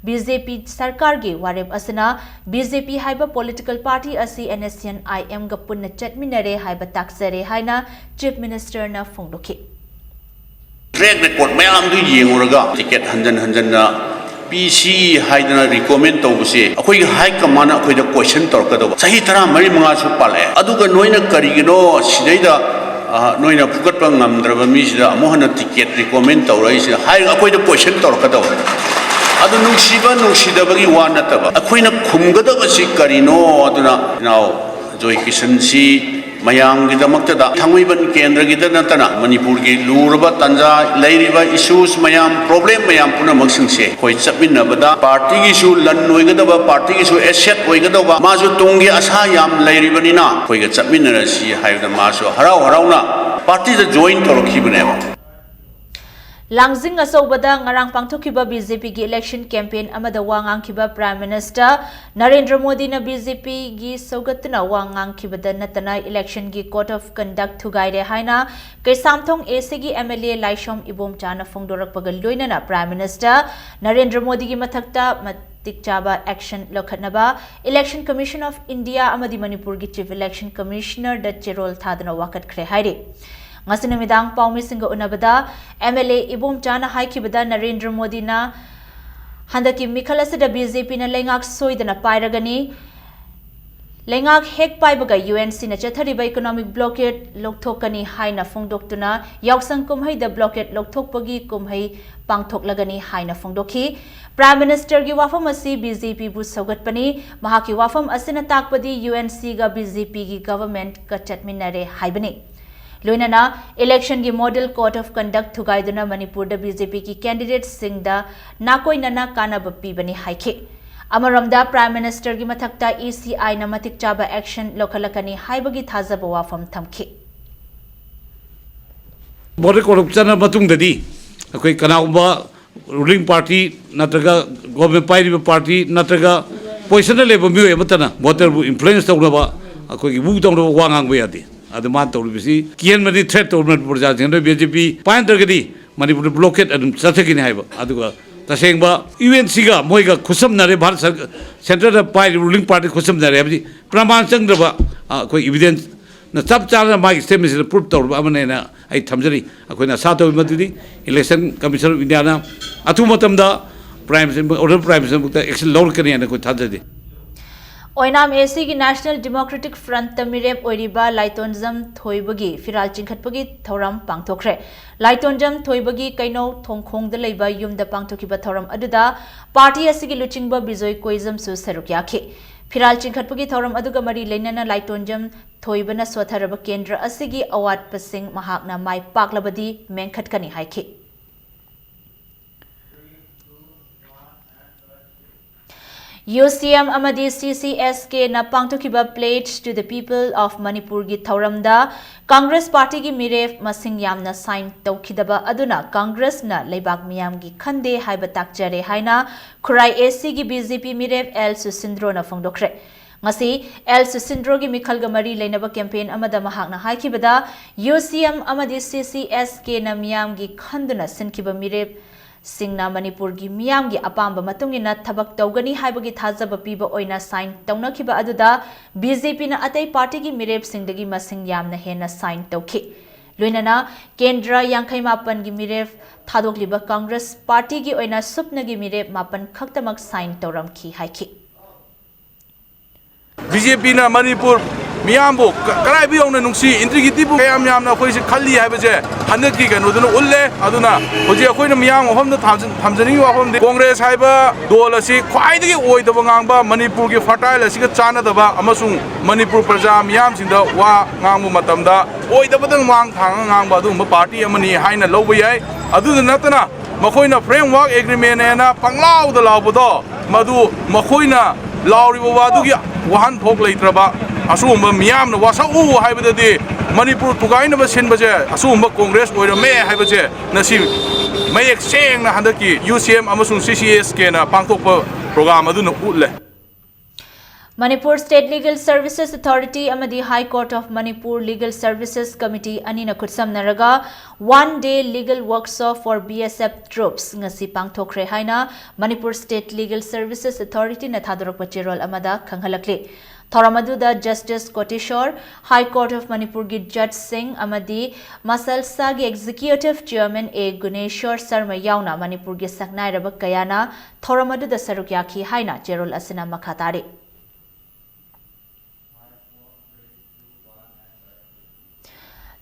ꯕꯤ ꯖꯦ ꯄꯤ ꯁꯔꯀꯥꯔꯒꯤ ꯋꯥꯔꯦꯞ ꯑꯁꯤꯅ ꯕꯤ ꯖꯦ ꯄꯤ ꯍꯥꯏꯕ ꯄꯣꯂꯤꯇꯤꯀꯦꯜ ꯄꯥꯔꯇꯤ ꯑꯁꯤ ꯑꯦꯟ ꯑꯦꯁ ꯁꯤ ꯑꯦꯟ ꯑꯥꯏ ꯑꯦꯝꯒ ꯄꯨꯟꯅ ꯆꯠꯃꯤꯟꯅꯔꯦ ꯍꯥꯏꯕ ꯇꯥꯛꯆꯔꯦ ꯍꯥꯏꯅ ꯆꯤꯐ ꯃꯤꯅꯤꯁꯇꯔꯅ ꯐꯣꯡꯗꯣꯛꯈꯤ꯫ ꯇ꯭ꯔꯦꯛ ꯔꯦꯀꯣꯔꯗ ꯃꯌꯥꯝꯗꯨ ꯌꯦꯡꯉꯨꯔꯒ ꯇꯤꯀꯦꯠ ꯍꯟꯖꯟ ꯍꯟꯖꯟꯅ ꯄꯤꯁꯤ ꯍꯥꯏꯗꯅ ꯔꯤꯀꯃꯦꯟ ꯇꯧꯕꯁꯦ ꯑꯩꯈꯣꯏꯒꯤ ꯍꯥꯏ ꯀꯃꯥꯟꯅ ꯑꯩꯈꯣꯏꯗ ꯀꯣꯏꯁꯟ ꯇꯧꯔꯛꯀꯗꯧꯕ꯫ ꯆꯍꯤ ꯇꯔꯥꯃꯔꯤ ꯃꯉꯥꯁꯨ ꯄꯥꯜꯂꯛꯑꯦ, ꯑꯗꯨꯒ ꯅꯣꯏꯅ ꯀꯔꯤꯒꯤꯅꯣ ꯁꯤꯗꯩꯗ, ꯑ, ꯅꯣꯏꯅ ꯐꯨꯒꯠꯄ ꯉꯝꯗ꯭ꯔꯕ ꯃꯤꯁꯤꯗ ꯑꯃꯨꯛ ꯍꯟꯅ ꯇꯤꯀꯦꯠ ꯔꯤꯀꯃꯦꯟ ꯇꯧꯔꯛꯏꯁꯦ ꯍꯥꯏꯔꯒ ꯑꯩꯈꯣꯏꯗ ꯀꯣꯏꯁꯟ ꯇꯧꯔꯛꯀꯗꯧꯕ꯫ ꯑꯗꯨ ꯅꯨꯡꯁꯤꯕ ꯅꯨꯡꯁꯤꯗꯕꯒꯤ ꯋꯥ ꯅꯠꯇꯕ, ꯑꯩꯈꯣꯏꯅ ꯈꯨꯝꯒꯗꯕꯁꯤ ꯀꯔꯤꯅꯣ? ꯑꯗꯨꯅ ꯏꯅꯥꯎ ꯖꯣꯏ ꯀꯤꯁꯟꯁꯤ ꯃꯌꯥꯝꯒꯤꯗꯃꯛꯇꯗ, ꯊꯥꯡꯃꯩꯕꯟ ꯀꯦꯟꯗ꯭ꯔꯒꯤꯗ ꯅꯠꯇꯅ ꯃꯅꯤꯄꯨꯔꯒꯤ ꯂꯨꯔꯕ ꯇꯥꯟꯖꯥ, ꯂꯩꯔꯤꯕ ꯏꯁꯨꯁ ꯃꯌꯥꯝ, ꯄ꯭ꯔꯣꯕ꯭ꯂꯦꯝ ꯃꯌꯥꯝ ꯄꯨꯝꯅꯃꯛꯁꯤꯡꯁꯦ ꯑꯩꯈꯣꯏ ꯆꯠꯃꯤꯟꯅꯕꯗ ꯄꯥꯔꯇꯤꯒꯤꯁꯨ ꯂꯟ ꯑꯣꯏꯒꯗꯕ, ꯄꯥꯔꯇꯤꯒꯤꯁꯨ ꯑꯦꯁꯦꯠ ꯑꯣꯏꯒꯗꯧꯕ, ꯃꯥꯁꯨ ꯇꯨꯡꯒꯤ ꯑꯁꯥ ꯌꯥꯝ ꯂꯩꯔꯤꯕꯅꯤꯅ ꯑꯩꯈꯣꯏꯒ ꯆꯠꯃꯤꯟꯅꯔꯁꯤ ꯍꯥꯏꯕꯗ ꯃꯥꯁꯨ ꯍꯔꯥꯎ ꯍꯔꯥꯎꯅ ꯄꯥꯔꯇꯤꯗ ꯖꯣꯏꯟ ꯇꯧꯔꯛꯈꯤꯕꯅꯦꯕ꯫ ꯂꯥꯡꯖꯤꯡ ꯑꯆꯧꯕꯗ ꯉꯔꯥꯡ ꯄꯥꯡꯊꯣꯛꯈꯤꯕ ꯕꯤ ꯖꯦ ꯄꯤꯒꯤ ꯏꯂꯦꯛꯁꯟ ꯀꯦꯝꯄꯦꯟ ꯑꯃꯗ ꯋꯥ ꯉꯥꯡꯈꯤꯕ ꯄ꯭ꯔꯥꯏꯝ ꯃꯤꯅꯤꯁꯇꯔ ꯅꯔꯦꯟꯗ꯭ꯔ ꯃꯣꯗꯤꯅ ꯕꯤ ꯖꯦ ꯄꯤꯒꯤ ꯁꯧꯒꯠꯇꯨꯅ ꯋꯥ ꯉꯥꯡꯈꯤꯕꯗ ꯅꯠꯇꯅ ꯏꯂꯦꯛꯁꯟꯒꯤ ꯀꯣꯗ ꯑꯣꯐ ꯀꯟꯗꯛ ꯊꯨꯒꯥꯏꯔꯦ ꯍꯥꯏꯅ ꯀꯩꯁꯥꯝꯊꯣꯡ ꯑꯦ ꯁꯤꯒꯤ ꯑꯦꯝ ꯑꯦꯜ ꯑꯦ ꯂꯥꯏꯁ꯭ꯔꯝ ꯏꯕꯣꯝꯆꯥꯅ ꯐꯣꯡꯗꯣꯔꯛꯄꯒ ꯂꯣꯏꯅꯅ ꯄ꯭ꯔꯥꯏꯝ ꯃꯤꯅꯤꯁꯇꯔ ꯅꯔꯦꯟꯗ꯭ꯔ ꯃꯣꯗꯤꯒꯤ ꯃꯊꯛꯇ ꯃꯇꯤꯛ ꯆꯥꯕ ꯑꯦꯛꯁꯟ ꯂꯧꯈꯠꯅꯕ ꯏꯂꯦꯛꯁꯟ ꯀꯃꯤꯁꯟ ꯑꯣꯐ ꯏꯟꯗꯤꯌꯥ ꯑꯃꯗꯤ ꯃꯅꯤꯄꯨꯔꯒꯤ ꯆꯤꯐ ꯏꯂꯦꯛꯁꯟ ꯀꯃꯤꯁꯅꯔꯗ ꯆꯦꯔꯣꯜ ꯊꯥꯗꯨꯅ ꯋꯥꯀꯠꯈ꯭ꯔꯦ ꯍꯥꯏꯔꯤ꯫ ꯉꯁꯤ ꯅꯨꯃꯤꯗꯥꯡ ꯄꯥꯎꯃꯤꯁꯤꯡꯒ ꯎꯅꯕꯗ ꯑꯦꯝ ꯑꯦꯜ ꯑꯦ ꯏꯕꯣꯝꯆꯥꯅ ꯍꯥꯏꯈꯤꯕꯗ ꯅꯔꯦꯟꯗ꯭ꯔ ꯃꯣꯗꯤꯅ ꯍꯟꯗꯛꯀꯤ ꯃꯤꯈꯜ ꯑꯁꯤꯗ ꯕꯤ ꯖꯦ ꯄꯤꯅ ꯂꯩꯉꯥꯛ ꯁꯣꯏꯗꯅ ꯄꯥꯏꯔꯒꯅꯤ꯫ ꯂꯩꯉꯥꯛ ꯍꯦꯛ ꯄꯥꯏꯕꯒ ꯌꯨ ꯑꯦꯟ ꯁꯤꯅ ꯆꯠꯊꯔꯤꯕ economic blockade ꯂꯧꯊꯣꯛꯀꯅꯤ ꯍꯥꯏꯅ ꯐꯣꯡꯗꯣꯛꯇꯨꯅ ꯌꯥꯎꯁꯪ ꯀꯨꯝꯍꯩꯗ blockade ꯂꯧꯊꯣꯛꯄꯒꯤ ꯀꯨꯝꯍꯩ ꯄꯥꯡꯊꯣꯛꯂꯒꯅꯤ ꯍꯥꯏꯅ ꯐꯣꯡꯗꯣꯛꯈꯤ꯫ Prime Minister ꯒꯤ ꯋꯥꯐꯝ ꯑꯁꯤ ꯕꯤ ꯖꯦ ꯄꯤꯕꯨ ꯁꯧꯒꯠꯄꯅꯤ꯫ ꯃꯍꯥꯛꯀꯤ ꯋꯥꯐꯝ ꯑꯁꯤꯅ ꯇꯥꯛꯄꯗꯤ ꯌꯨ ꯑꯦꯟ ꯁꯤꯒ ꯕꯤ ꯖꯦ ꯄꯤꯒꯤ government ꯀ ꯆꯠꯃꯤꯟꯅꯔꯦ ꯍꯥꯏꯕꯅꯤ꯫ ꯂꯣꯏꯅꯅ election ꯒꯤ model code of conduct ꯊꯨꯒꯥꯏꯗꯨꯅ ꯃꯅꯤꯄꯨꯔꯗ ꯕꯤ ꯖꯦ ꯄꯤꯒꯤ candidate ꯁꯤꯡꯗ ꯅꯥꯀꯣꯏꯅꯅ ꯀꯥꯟꯅꯕ ꯄꯤꯕꯅꯤ ꯍꯥꯏꯈꯤ꯫ ꯑꯃꯔꯣꯝꯗ Prime Minister ꯒꯤ ꯃꯊꯛꯇ ꯏ ꯁꯤ ꯑꯥꯏꯅ ꯃꯇꯤꯛ ꯆꯥꯕ action ꯂꯧꯈꯠꯂꯛꯀꯅꯤ ꯍꯥꯏꯕꯒꯤ ꯊꯥꯖꯕ ꯋꯥꯐꯝ ꯊꯝꯈꯤ꯫ Model code of ꯆꯠꯅ ꯃꯇꯨꯡꯗꯗꯤ ꯑꯩꯈꯣꯏ ꯀꯅꯥꯒꯨꯝꯕ ruling party ꯅꯠꯇ꯭ꯔꯒ government ꯄꯥꯏꯔꯤꯕ party ꯅꯠꯇ꯭ꯔꯒ position ꯗ ꯂꯩꯕ ꯃꯤꯑꯣꯏ ꯑꯃꯠꯇꯅ voter ꯕꯨ influence ꯇꯧꯅꯕ, ꯑꯩꯈꯣꯏꯒꯤ ꯃꯨ ꯇꯧꯅꯕ ꯋꯥ ꯉꯥꯡꯕ ꯌꯥꯗꯦ꯫ ꯑꯗꯨ ꯃꯥꯅ ꯇꯧꯔꯤꯕꯁꯤ ꯀꯤꯍꯟꯕꯅꯤ, threat ꯇꯧꯔꯤꯕꯅꯤ ꯃꯅꯤꯄꯨꯔ ꯄ꯭ꯔꯖꯥꯁꯤꯡ꯫ ꯑꯗꯨ ꯕꯤ ꯖꯦ ꯄꯤ ꯄꯥꯏꯅꯗ꯭ꯔꯒꯗꯤ ꯃꯅꯤꯄꯨꯔꯗ blockade ꯑꯗꯨꯝ ꯆꯠꯊꯈꯤꯅꯤ ꯍꯥꯏꯕ꯫ ꯑꯗꯨꯒ ꯇꯁꯦꯡꯕ ꯌꯨ ꯑꯦꯟ ꯁꯤꯒ ꯃꯣꯏꯒ ꯈꯨꯠꯁꯝꯅꯔꯦ, ꯚꯥꯔꯠ ꯁꯔ-, centre ꯗ ꯄꯥꯏꯔꯤꯕ ruling party ꯈꯨꯠꯁꯝꯅꯔꯦ ꯍꯥꯏꯕꯗꯤ ꯄ꯭ꯔꯃꯥꯟ ꯆꯪꯗ꯭ꯔꯕ, ꯑ, ꯑꯩꯈꯣꯏ evidence ꯅ ꯆꯞ ꯆꯥꯅ ꯃꯥꯒꯤ statement ꯁꯤꯗ proof ꯇꯧꯔꯕ ꯑꯃꯅꯦꯅ ꯑꯩ ꯊꯝꯖꯔꯤ꯫ ꯑꯩꯈꯣꯏꯅ ꯑꯁꯥ ꯇꯧꯏ ꯃꯗꯨꯗꯤ Election Commission of India ꯅ ꯑꯊꯨꯕ ꯃꯇꯝꯗ Prime Minister, Honourable Prime Minister ꯕꯨꯛꯇ action ꯂꯧꯔꯛꯀꯅꯤ ꯍꯥꯏꯅ ꯑꯩꯈꯣꯏ ꯊꯥꯖꯔꯤ꯫ ꯑꯣꯏꯅꯥꯝ ꯑꯦ ꯁꯤꯒꯤ National Democratic Front ꯇ ꯃꯤꯔꯦꯞ ꯑꯣꯏꯔꯤꯕ ꯂꯥꯏꯇꯣꯟꯖꯝ ꯊꯣꯏꯕꯒꯤ ꯐꯤꯔꯥꯜ ꯆꯤꯡꯈꯠꯄꯒꯤ ꯊꯧꯔꯝ ꯄꯥꯡꯊꯣꯛꯈ꯭ꯔꯦ꯫ ꯂꯥꯏꯇꯣꯟꯖꯝ ꯊꯣꯏꯕꯒꯤ ꯀꯩꯅꯧ ꯊꯣꯡꯈꯣꯡꯗ ꯂꯩꯕ ꯌꯨꯝꯗ ꯄꯥꯡꯊꯣꯛꯈꯤꯕ ꯊꯧꯔꯝ ꯑꯗꯨꯗ party ꯑꯁꯤꯒꯤ ꯂꯨꯆꯤꯡꯕ ꯕꯤꯖꯣꯏ ꯀꯣꯏꯖꯝꯁꯨ ꯁꯔꯨꯛ ꯌꯥꯈꯤ꯫ ꯐꯤꯔꯥꯜ ꯆꯤꯡꯈꯠꯄꯒꯤ ꯊꯧꯔꯝ ꯑꯗꯨꯒ ꯃꯔꯤ ꯂꯩꯅꯅ ꯂꯥꯏꯇꯣꯟꯖꯝ ꯊꯣꯏꯕꯅ ꯁꯣꯊꯔꯕ ꯀꯦꯟꯗ꯭ꯔ ꯑꯁꯤꯒꯤ ꯑꯋꯥꯠꯄꯁꯤꯡ ꯃꯍꯥꯛꯅ ꯃꯥꯏ ꯄꯥꯛꯂꯕꯗꯤ ꯃꯦꯟꯈꯠꯀꯅꯤ ꯍꯥꯏꯈꯤ꯫ ꯌꯨ ꯁꯤ ꯑꯦꯝ ꯑꯃꯗꯤ ꯁꯤ ꯁꯤ ꯑꯦꯁ ꯀꯦꯅ ꯄꯥꯡꯊꯣꯛꯈꯤꯕ Pledge to the People of Manipur ꯒꯤ ꯊꯧꯔꯝꯗ Congress party ꯒꯤ ꯃꯤꯔꯦꯞ ꯃꯁꯤꯡ ꯌꯥꯝꯅ sign ꯇꯧꯈꯤꯗꯕ ꯑꯗꯨꯅ Congress ꯅ ꯂꯩꯕꯥꯛ ꯃꯤꯌꯥꯝꯒꯤ ꯈꯟꯗꯦ ꯍꯥꯏꯕ ꯇꯥꯛꯆꯔꯦ ꯍꯥꯏꯅ ꯈꯨꯔꯥꯏ ꯑꯦ ꯁꯤ ꯒꯤ ꯕꯤ ꯖꯦ ꯄꯤ ꯃꯤꯔꯦꯞ ꯑꯦꯜ ꯁꯨꯁꯤꯟꯗ꯭ꯔꯣꯅ ꯐꯣꯡꯗꯣꯛꯈ꯭ꯔꯦ꯫ ꯉꯁꯤ ꯑꯦꯜ ꯁꯨꯁꯤꯟꯗ꯭ꯔꯣꯒꯤ ꯃꯤꯈꯜꯒ ꯃꯔꯤ ꯂꯩꯅꯕ campaign ꯑꯃꯗ ꯃꯍꯥꯛꯅ ꯍꯥꯏꯈꯤꯕꯗ, ꯌꯨ ꯁꯤ ꯑꯦꯝ ꯑꯃꯗꯤ ꯁꯤ ꯁꯤ ꯑꯦꯁ ꯀꯦꯅ ꯃꯤꯌꯥꯝꯒꯤ ꯈꯟꯗꯨꯅ ꯁꯤꯟꯈꯤꯕ ꯃꯤꯔꯦꯞꯁꯤꯡꯅ ꯃꯅꯤꯄꯨꯔꯒꯤ ꯃꯤꯌꯥꯝꯒꯤ ꯑꯄꯥꯝꯕ ꯃꯇꯨꯡ ꯏꯟꯅ ꯊꯕꯛ ꯇꯧꯒꯅꯤ ꯍꯥꯏꯕꯒꯤ ꯊꯥꯖꯕ ꯄꯤꯕ ꯑꯣꯏꯅ sign ꯇꯧꯅꯈꯤꯕ ꯑꯗꯨꯗ ꯕꯤ ꯖꯦ ꯄꯤꯅ ꯑꯇꯩ party ꯒꯤ ꯃꯤꯔꯦꯞꯁꯤꯡꯗꯒꯤ ꯃꯁꯤꯡ ꯌꯥꯝꯅ ꯍꯦꯟꯅ sign ꯇꯧꯈꯤ꯫ ꯂꯣꯏꯅꯅ ꯀꯦꯟꯗ꯭ꯔ ꯌꯥꯡꯈꯩ ꯃꯥꯄꯟꯒꯤ ꯃꯤꯔꯦꯞ ꯊꯥꯗꯣꯛꯂꯤꯕ ꯀꯪꯒ꯭ꯔꯦꯁ ꯄꯥꯔꯇꯤꯒꯤ ꯑꯣꯏꯅ ꯁꯨꯞꯅꯒꯤ ꯃꯤꯔꯦꯞ ꯃꯥꯄꯟ ꯈꯛꯇꯃꯛ ꯁꯥꯏꯟ ꯇꯧꯔꯝꯈꯤ ꯍꯥꯏꯈꯤ꯫ ꯕꯤ ꯖꯦ ꯄꯤꯅ ꯃꯅꯤꯄꯨꯔ ꯃꯤꯌꯥꯝꯕꯨ ꯀ-, ꯀꯔꯥꯏꯕꯨ ꯌꯧꯅ ꯅꯨꯡꯁꯤ, ꯏꯟꯇ꯭ꯔꯤꯒꯤꯇꯤꯕꯨ ꯀꯌꯥꯝ ꯌꯥꯝꯅ ꯑꯩꯈꯣꯏꯁꯦ ꯈꯜꯂꯤ ꯍꯥꯏꯕꯁꯦ ꯍꯟꯗꯛꯀꯤ ꯀꯩꯅꯣꯗꯨꯅ ꯎꯠꯂꯦ꯫ ꯑꯗꯨꯅ ꯍꯧꯖꯤꯛ ꯑꯩꯈꯣꯏꯅ ꯃꯤꯌꯥꯝ ꯃꯐꯝꯗ ꯊꯝꯖ-, ꯊꯝꯖꯅꯤꯡꯉꯤꯕ ꯋꯥꯐꯝꯗꯤ, ꯀꯣꯡꯒ꯭ꯔꯦꯁ ꯍꯥꯏꯕ ꯗꯣꯜ ꯑꯁꯤ ꯈ꯭ꯋꯥꯏꯗꯒꯤ ꯑꯣꯏꯗꯕ ꯉꯥꯡꯕ, ꯃꯅꯤꯄꯨꯔꯒꯤ ꯐꯔꯇꯥꯏꯜ ꯑꯁꯤꯒ ꯆꯥꯟꯅꯗꯕ ꯑꯃꯁꯨꯡ ꯃꯅꯤꯄꯨꯔ ꯄ꯭ꯔꯖꯥ ꯃꯤꯌꯥꯝꯁꯤꯡꯗ ꯋꯥ ꯉꯥꯡꯕ ꯃꯇꯝꯗ ꯑꯣꯏꯗꯕꯗꯪ ꯃꯥꯡ ꯊꯥꯡꯉꯒ ꯉꯥꯡꯕ ꯑꯗꯨꯒꯨꯝꯕ ꯄꯥꯔꯇꯤ ꯑꯃꯅꯤ ꯍꯥꯏꯅ ꯂꯧꯕ ꯌꯥꯏ꯫ ꯑꯗꯨꯗ ꯅꯠꯇꯅ ꯃꯈꯣꯏꯅ ꯐ꯭ꯔꯦꯝꯋꯥꯔꯛ ꯑꯦꯒ꯭ꯔꯤꯃꯦꯟ ꯍꯥꯏꯅ ꯄꯪꯂꯥꯎꯗ ꯂꯥꯎꯕꯗꯣ, ꯃꯗꯨ ꯃꯈꯣꯏꯅ ꯂꯥꯎꯔꯤꯕ ꯋꯥꯗꯨꯒꯤ ꯋꯥꯍꯟꯊꯣꯛ ꯂꯩꯇ꯭ꯔꯕ, ꯑꯁꯤꯒꯨꯝꯕ ꯃꯤꯌꯥꯝꯅ ꯋꯥꯁꯛꯎ ꯍꯥꯏꯕꯗꯗꯤ ꯃꯅꯤꯄꯨꯔ ꯊꯨꯒꯥꯏꯅꯕ ꯁꯤꯟꯕꯁꯦ ꯑꯁꯤꯒꯨꯝꯕ ꯀꯣꯡꯒ꯭ꯔꯦꯁ ꯑꯣꯏꯔꯝꯃꯦ ꯍꯥꯏꯕꯁꯦ ꯉꯁꯤ ꯃꯌꯦꯛ ꯁꯦꯡꯅ ꯍꯟꯗꯛꯀꯤ ꯌꯨ ꯁꯤ ꯑꯦꯝ ꯑꯃꯁꯨꯡ ꯁꯤ ꯁꯤ ꯑꯦꯁ ꯀꯦꯅ ꯄꯥꯡꯊꯣꯛꯄ ꯄ꯭ꯔꯣꯒ꯭ꯔꯥꯝ ꯑꯗꯨꯅ ꯎꯠꯂꯦ꯫ Manipur state legal services authority ꯑꯃꯗꯤ high court of Manipur legal services committee ꯑꯅꯤꯅ ꯈꯨꯠꯁꯝꯅꯔꯒ One Day Legal Workshop for B S F Troops ꯉꯁꯤ ꯄꯥꯡꯊꯣꯛꯈ꯭ꯔꯦ ꯍꯥꯏꯅ ꯃꯅꯤꯄꯨꯔ ꯁ꯭ꯇꯦꯠ ꯂꯤꯒꯦꯜ ꯁꯔꯚꯤꯁꯦꯁ ꯑꯊꯣꯔꯤꯇꯤꯅ ꯊꯥꯗꯣꯔꯛꯄ ꯆꯦꯔꯣꯜ ꯑꯃꯗ ꯈꯪꯍꯜꯂꯛꯂꯤ꯫ ꯊꯧꯔꯝ ꯑꯗꯨꯗ ꯖꯁꯇꯤꯁ ꯀꯣꯇꯦꯁꯣꯔ, ꯍꯥꯏ ꯀꯣꯔꯠ ꯑꯣꯐ ꯃꯅꯤꯄꯨꯔꯒꯤ ꯖꯖꯁꯤꯡ ꯑꯃꯗꯤ ꯃꯁꯜꯁꯥꯒꯤ ꯑꯦꯛꯖꯤꯀ꯭ꯌꯨꯇꯤꯚ ꯆꯤꯌꯔꯃꯦꯟ ꯑꯦ ꯒꯨꯅꯦꯁꯣꯔ ꯁꯔꯃ ꯌꯥꯎꯅ ꯃꯅꯤꯄꯨꯔꯒꯤ ꯁꯛꯅꯥꯏꯔꯕ ꯀꯌꯥꯅ ꯊꯧꯔꯝ ꯑꯗꯨꯗ ꯁꯔꯨꯛ ꯌꯥꯈꯤ ꯍꯥꯏꯅ ꯆꯦꯔꯣꯜ ꯑꯁꯤꯅ ꯃꯈꯥ ꯇꯥꯔꯤ꯫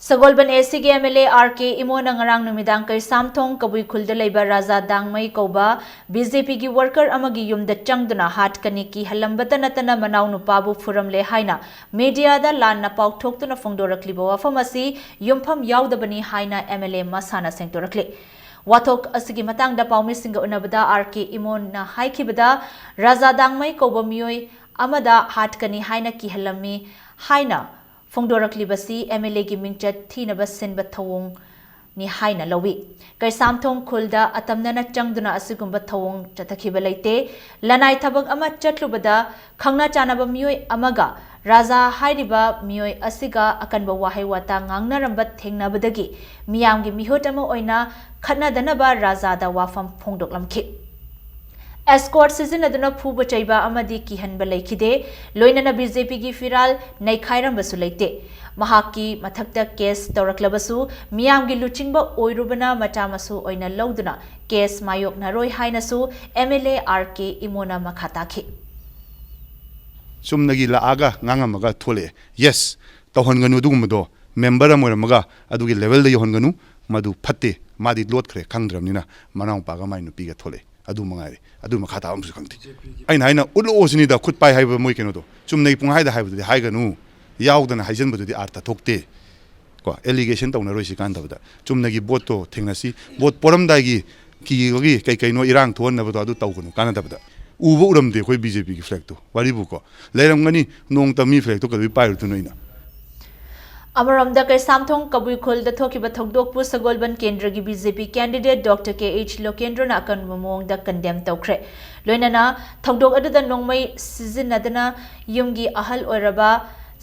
ꯁꯒꯣꯜꯕꯟ ꯑꯦ ꯁꯤꯒꯤ ꯑꯦꯝ ꯑꯦꯜ ꯑꯦ ꯑꯥꯔ ꯀꯦ ꯏꯃꯣꯅ ꯉꯔꯥꯡ ꯅꯨꯃꯤꯗꯥꯡ ꯀꯩꯁꯥꯝꯊꯣꯡ ꯀꯕꯨꯏ ꯈꯨꯜꯗ ꯂꯩꯕ ꯔꯥꯖꯥ ꯗꯥꯡꯃꯩ ꯀꯧꯕ ꯕꯤ ꯖꯦ ꯄꯤꯒꯤ ꯋꯥꯔꯀꯔ ꯑꯃꯒꯤ ꯌꯨꯝꯗ ꯆꯪꯗꯨꯅ ꯍꯥꯠꯀꯅꯤ ꯀꯤꯍꯜꯂꯝꯕꯇ ꯅꯠꯇꯅ ꯃꯅꯥꯎ ꯅꯨꯄꯥꯕꯨ ꯐꯨꯔꯝꯂꯦ ꯍꯥꯏꯅ ꯃꯤꯗꯤꯌꯥꯗ ꯂꯥꯟꯅ ꯄꯥꯎꯊꯣꯛꯇꯨꯅ ꯐꯣꯡꯗꯣꯔꯛꯂꯤꯕ ꯋꯥꯐꯝ ꯑꯁꯤ ꯌꯨꯝꯐꯝ ꯌꯥꯎꯗꯕꯅꯤ ꯍꯥꯏꯅ ꯑꯦꯝ ꯑꯦꯜ ꯑꯦ ꯃꯁꯥꯅ ꯁꯦꯡꯗꯣꯔꯛꯂꯤ꯫ ꯋꯥꯊꯣꯛ ꯑꯁꯤꯒꯤ ꯃꯇꯥꯡꯗ ꯄꯥꯎꯃꯤꯁꯤꯡꯒ ꯎꯅꯕꯗ ꯑꯥꯔ ꯀꯦ ꯏꯃꯣꯅ ꯍꯥꯏꯈꯤꯕꯗ, ꯔꯥꯖꯥ ꯗꯥꯡꯃꯩ ꯀꯧꯕ ꯃꯤꯑꯣꯏ ꯑꯃꯗ ꯍꯥꯠꯀꯅꯤ ꯍꯥꯏꯅ ꯀꯤꯍꯜꯂꯝꯃꯤ ꯍꯥꯏꯅ ꯐꯣꯡꯗꯣꯔꯛꯂꯤꯕꯁꯤ ꯑꯦꯝ ꯑꯦꯜ ꯑꯦꯒꯤ ꯃꯤꯡꯆꯠ ꯊꯤꯅꯕ ꯁꯤꯟꯕ ꯊꯧꯑꯣꯡꯅꯤ ꯍꯥꯏꯅ ꯂꯧꯏ꯫ ꯀꯩꯁꯥꯝꯊꯣꯡ ꯈꯨꯜꯗ ꯑꯇꯝꯅꯅ ꯆꯪꯗꯨꯅ ꯑꯁꯤꯒꯨꯝꯕ ꯊꯧꯑꯣꯡ ꯆꯠꯊꯈꯤꯕ ꯂꯩꯇꯦ꯫ ꯂꯅꯥꯏ ꯊꯕꯛ ꯑꯃ ꯆꯠꯂꯨꯕꯗ ꯈꯪꯅ ꯆꯥꯟꯅꯕ ꯃꯤꯑꯣꯏ ꯑꯃꯒ ꯔꯥꯖꯥ ꯍꯥꯏꯔꯤꯕ ꯃꯤꯑꯣꯏ ꯑꯁꯤꯒ ꯑꯀꯟꯕ ꯋꯥꯍꯩ ꯋꯥꯇꯥ ꯉꯥꯡꯅꯔꯝꯕ ꯊꯦꯡꯅꯕꯗꯒꯤ ꯃꯤꯌꯥꯝꯒꯤ ꯃꯤꯍꯨꯠ ꯑꯃ ꯑꯣꯏꯅ ꯈꯠꯅꯗꯅꯕ ꯔꯥꯖꯥꯗ ꯋꯥꯐꯝ ꯐꯣꯡꯗꯣꯛꯂꯝꯈꯤ꯫ ꯑꯦꯁꯀꯣꯔꯠ ꯁꯤꯖꯤꯟꯅꯗꯨꯅ ꯐꯨꯕ ꯆꯩꯕ ꯑꯃꯗꯤ ꯀꯤꯍꯟꯕ ꯂꯩꯈꯤꯗꯦ꯫ ꯂꯣꯏꯅꯅ ꯕꯤ ꯖꯦ ꯄꯤꯒꯤ ꯐꯤꯔꯥꯜ ꯅꯩꯈꯥꯏꯔꯝꯕꯁꯨ ꯂꯩꯇꯦ꯫ ꯃꯍꯥꯛꯀꯤ ꯃꯊꯛꯇ ꯀꯦꯁ ꯇꯧꯔꯛꯂꯕꯁꯨ ꯃꯤꯌꯥꯝꯒꯤ ꯂꯨꯆꯤꯡꯕ ꯑꯣꯏꯔꯨꯕꯅ ꯃꯆꯥ ꯃꯁꯨ ꯑꯣꯏꯅ ꯂꯧꯗꯨꯅ ꯀꯦꯁ ꯃꯥꯌꯣꯛꯅꯔꯣꯏ ꯍꯥꯏꯅꯁꯨ ꯑꯦꯝ ꯑꯦꯜ ꯑꯦ ꯑꯥꯔ ꯀꯦ ꯏꯃꯣꯅ ꯃꯈꯥ ꯇꯥꯈꯤ꯫ ꯆꯨꯝꯅꯒꯤ ꯂꯥꯛꯑꯒ ꯉꯥꯡꯉꯝꯃꯒ ꯊꯣꯛꯂꯛꯑꯦ꯫ ꯌꯦꯁ, ꯇꯧꯍꯟꯒꯅꯨ ꯑꯗꯨꯒꯨꯝꯕꯗꯣ꯫ ꯃꯦꯝꯕꯔ ꯑꯃ ꯑꯣꯏꯔꯝꯃꯒ ꯑꯗꯨꯒꯤ ꯂꯦꯚꯦꯜꯗ ꯌꯧꯍꯟꯒꯅꯨ꯫ ꯃꯗꯨ ꯐꯠꯇꯦ꯫ ꯃꯥꯗꯤ ꯂꯣꯠꯈ꯭ꯔꯦ, ꯈꯪꯗ꯭ꯔꯕꯅꯤꯅ ꯃꯅꯥꯎꯄꯥꯒ ꯃꯥꯏ ꯅꯨꯄꯤꯒ ꯊꯣꯛꯂꯛꯑꯦ꯫ ꯑꯗꯨ ꯃꯉꯥꯏꯔꯦ꯫ ꯑꯗꯨ ꯃꯈꯥ ꯇꯥꯕ ꯑꯃꯁꯨ ꯈꯪꯗꯦ꯫ ꯑꯩꯅ ꯍꯥꯏꯅ ꯎꯠꯂꯛꯑꯣ ꯁꯤꯅꯤꯗ, ꯈꯨꯠ ꯄꯥꯏ ꯍꯥꯏꯕ ꯃꯣꯏ ꯀꯩꯅꯣꯗꯣ꯫ ꯆꯨꯝꯅꯒꯤ ꯄꯨꯡꯍꯥꯏꯗ ꯍꯥꯏꯕꯗꯨꯗꯤ ꯍꯥꯏꯒꯅꯨ꯫ ꯌꯥꯎꯗꯅ ꯍꯥꯏꯖꯟꯕꯗꯨꯗꯤ ꯑꯥꯔꯊ ꯊꯣꯛꯇꯦ꯫ ꯀꯣ, ꯑꯦꯂꯤꯒꯦꯁꯟ ꯇꯧꯅꯔꯣꯏꯁꯤ ꯀꯥꯟꯗꯕꯗ꯫ ꯆꯨꯝꯅꯒꯤ ꯚꯣꯠꯇꯣ ꯊꯦꯡꯅꯁꯤ꯫ ꯚꯣꯠ ꯄꯣꯔꯝꯗꯥꯏꯒꯤ ꯀꯤꯕꯒꯤ ꯀꯩ ꯀꯩꯅꯣ ꯏꯔꯥꯡ ꯊꯣꯛꯍꯟꯅꯕꯗꯣ ꯑꯗꯨ ꯇꯧꯒꯅꯨ ꯀꯥꯟꯅꯗꯕꯗ꯫ ꯎꯕ ꯎꯔꯝꯗꯦ ꯑꯩꯈꯣꯏ ꯕꯤ ꯖꯦ ꯄꯤꯒꯤ ꯐ꯭ꯂꯦꯛꯇꯣ꯫ ꯋꯥꯔꯤꯕꯨꯀꯣ, ꯂꯩꯔꯝꯒꯅꯤ, ꯅꯣꯡꯃꯇ ꯃꯤ ꯐ꯭ꯂꯦꯛꯇꯣ ꯀꯩꯗꯧꯕꯩ ꯄꯥꯏꯔꯨꯗꯣꯏꯅꯣ ꯑꯩꯅ? ꯑꯃꯔꯣꯝꯗ, ꯀꯩꯁꯥꯝꯊꯣꯡ ꯀꯕꯨꯏꯈꯨꯜꯗ ꯊꯣꯛꯈꯤꯕ ꯊꯧꯗꯣꯛꯄꯨ ꯁꯒꯣꯜꯕꯟ ꯀꯦꯟꯗ꯭ꯔꯒꯤ ꯕꯤ ꯖꯦ ꯄꯤ ꯀꯦꯟꯗꯤꯗꯦꯠ ꯗꯣꯛꯇꯔ ꯀꯦ ꯑꯩꯆ ꯂꯣꯀꯦꯟꯗ꯭ꯔꯣꯅ ꯑꯀꯟꯕ ꯃꯑꯣꯡꯗ ꯀꯟꯗꯦꯝ ꯇꯧꯈ꯭ꯔꯦ꯫ ꯂꯣꯏꯅꯅ ꯊꯧꯗꯣꯛ ꯑꯗꯨꯗ ꯅꯣꯡꯃꯩ ꯁꯤꯖꯤꯟꯅꯗꯅ ꯌꯨꯝꯒꯤ ꯑꯍꯜ ꯑꯣꯏꯔꯕ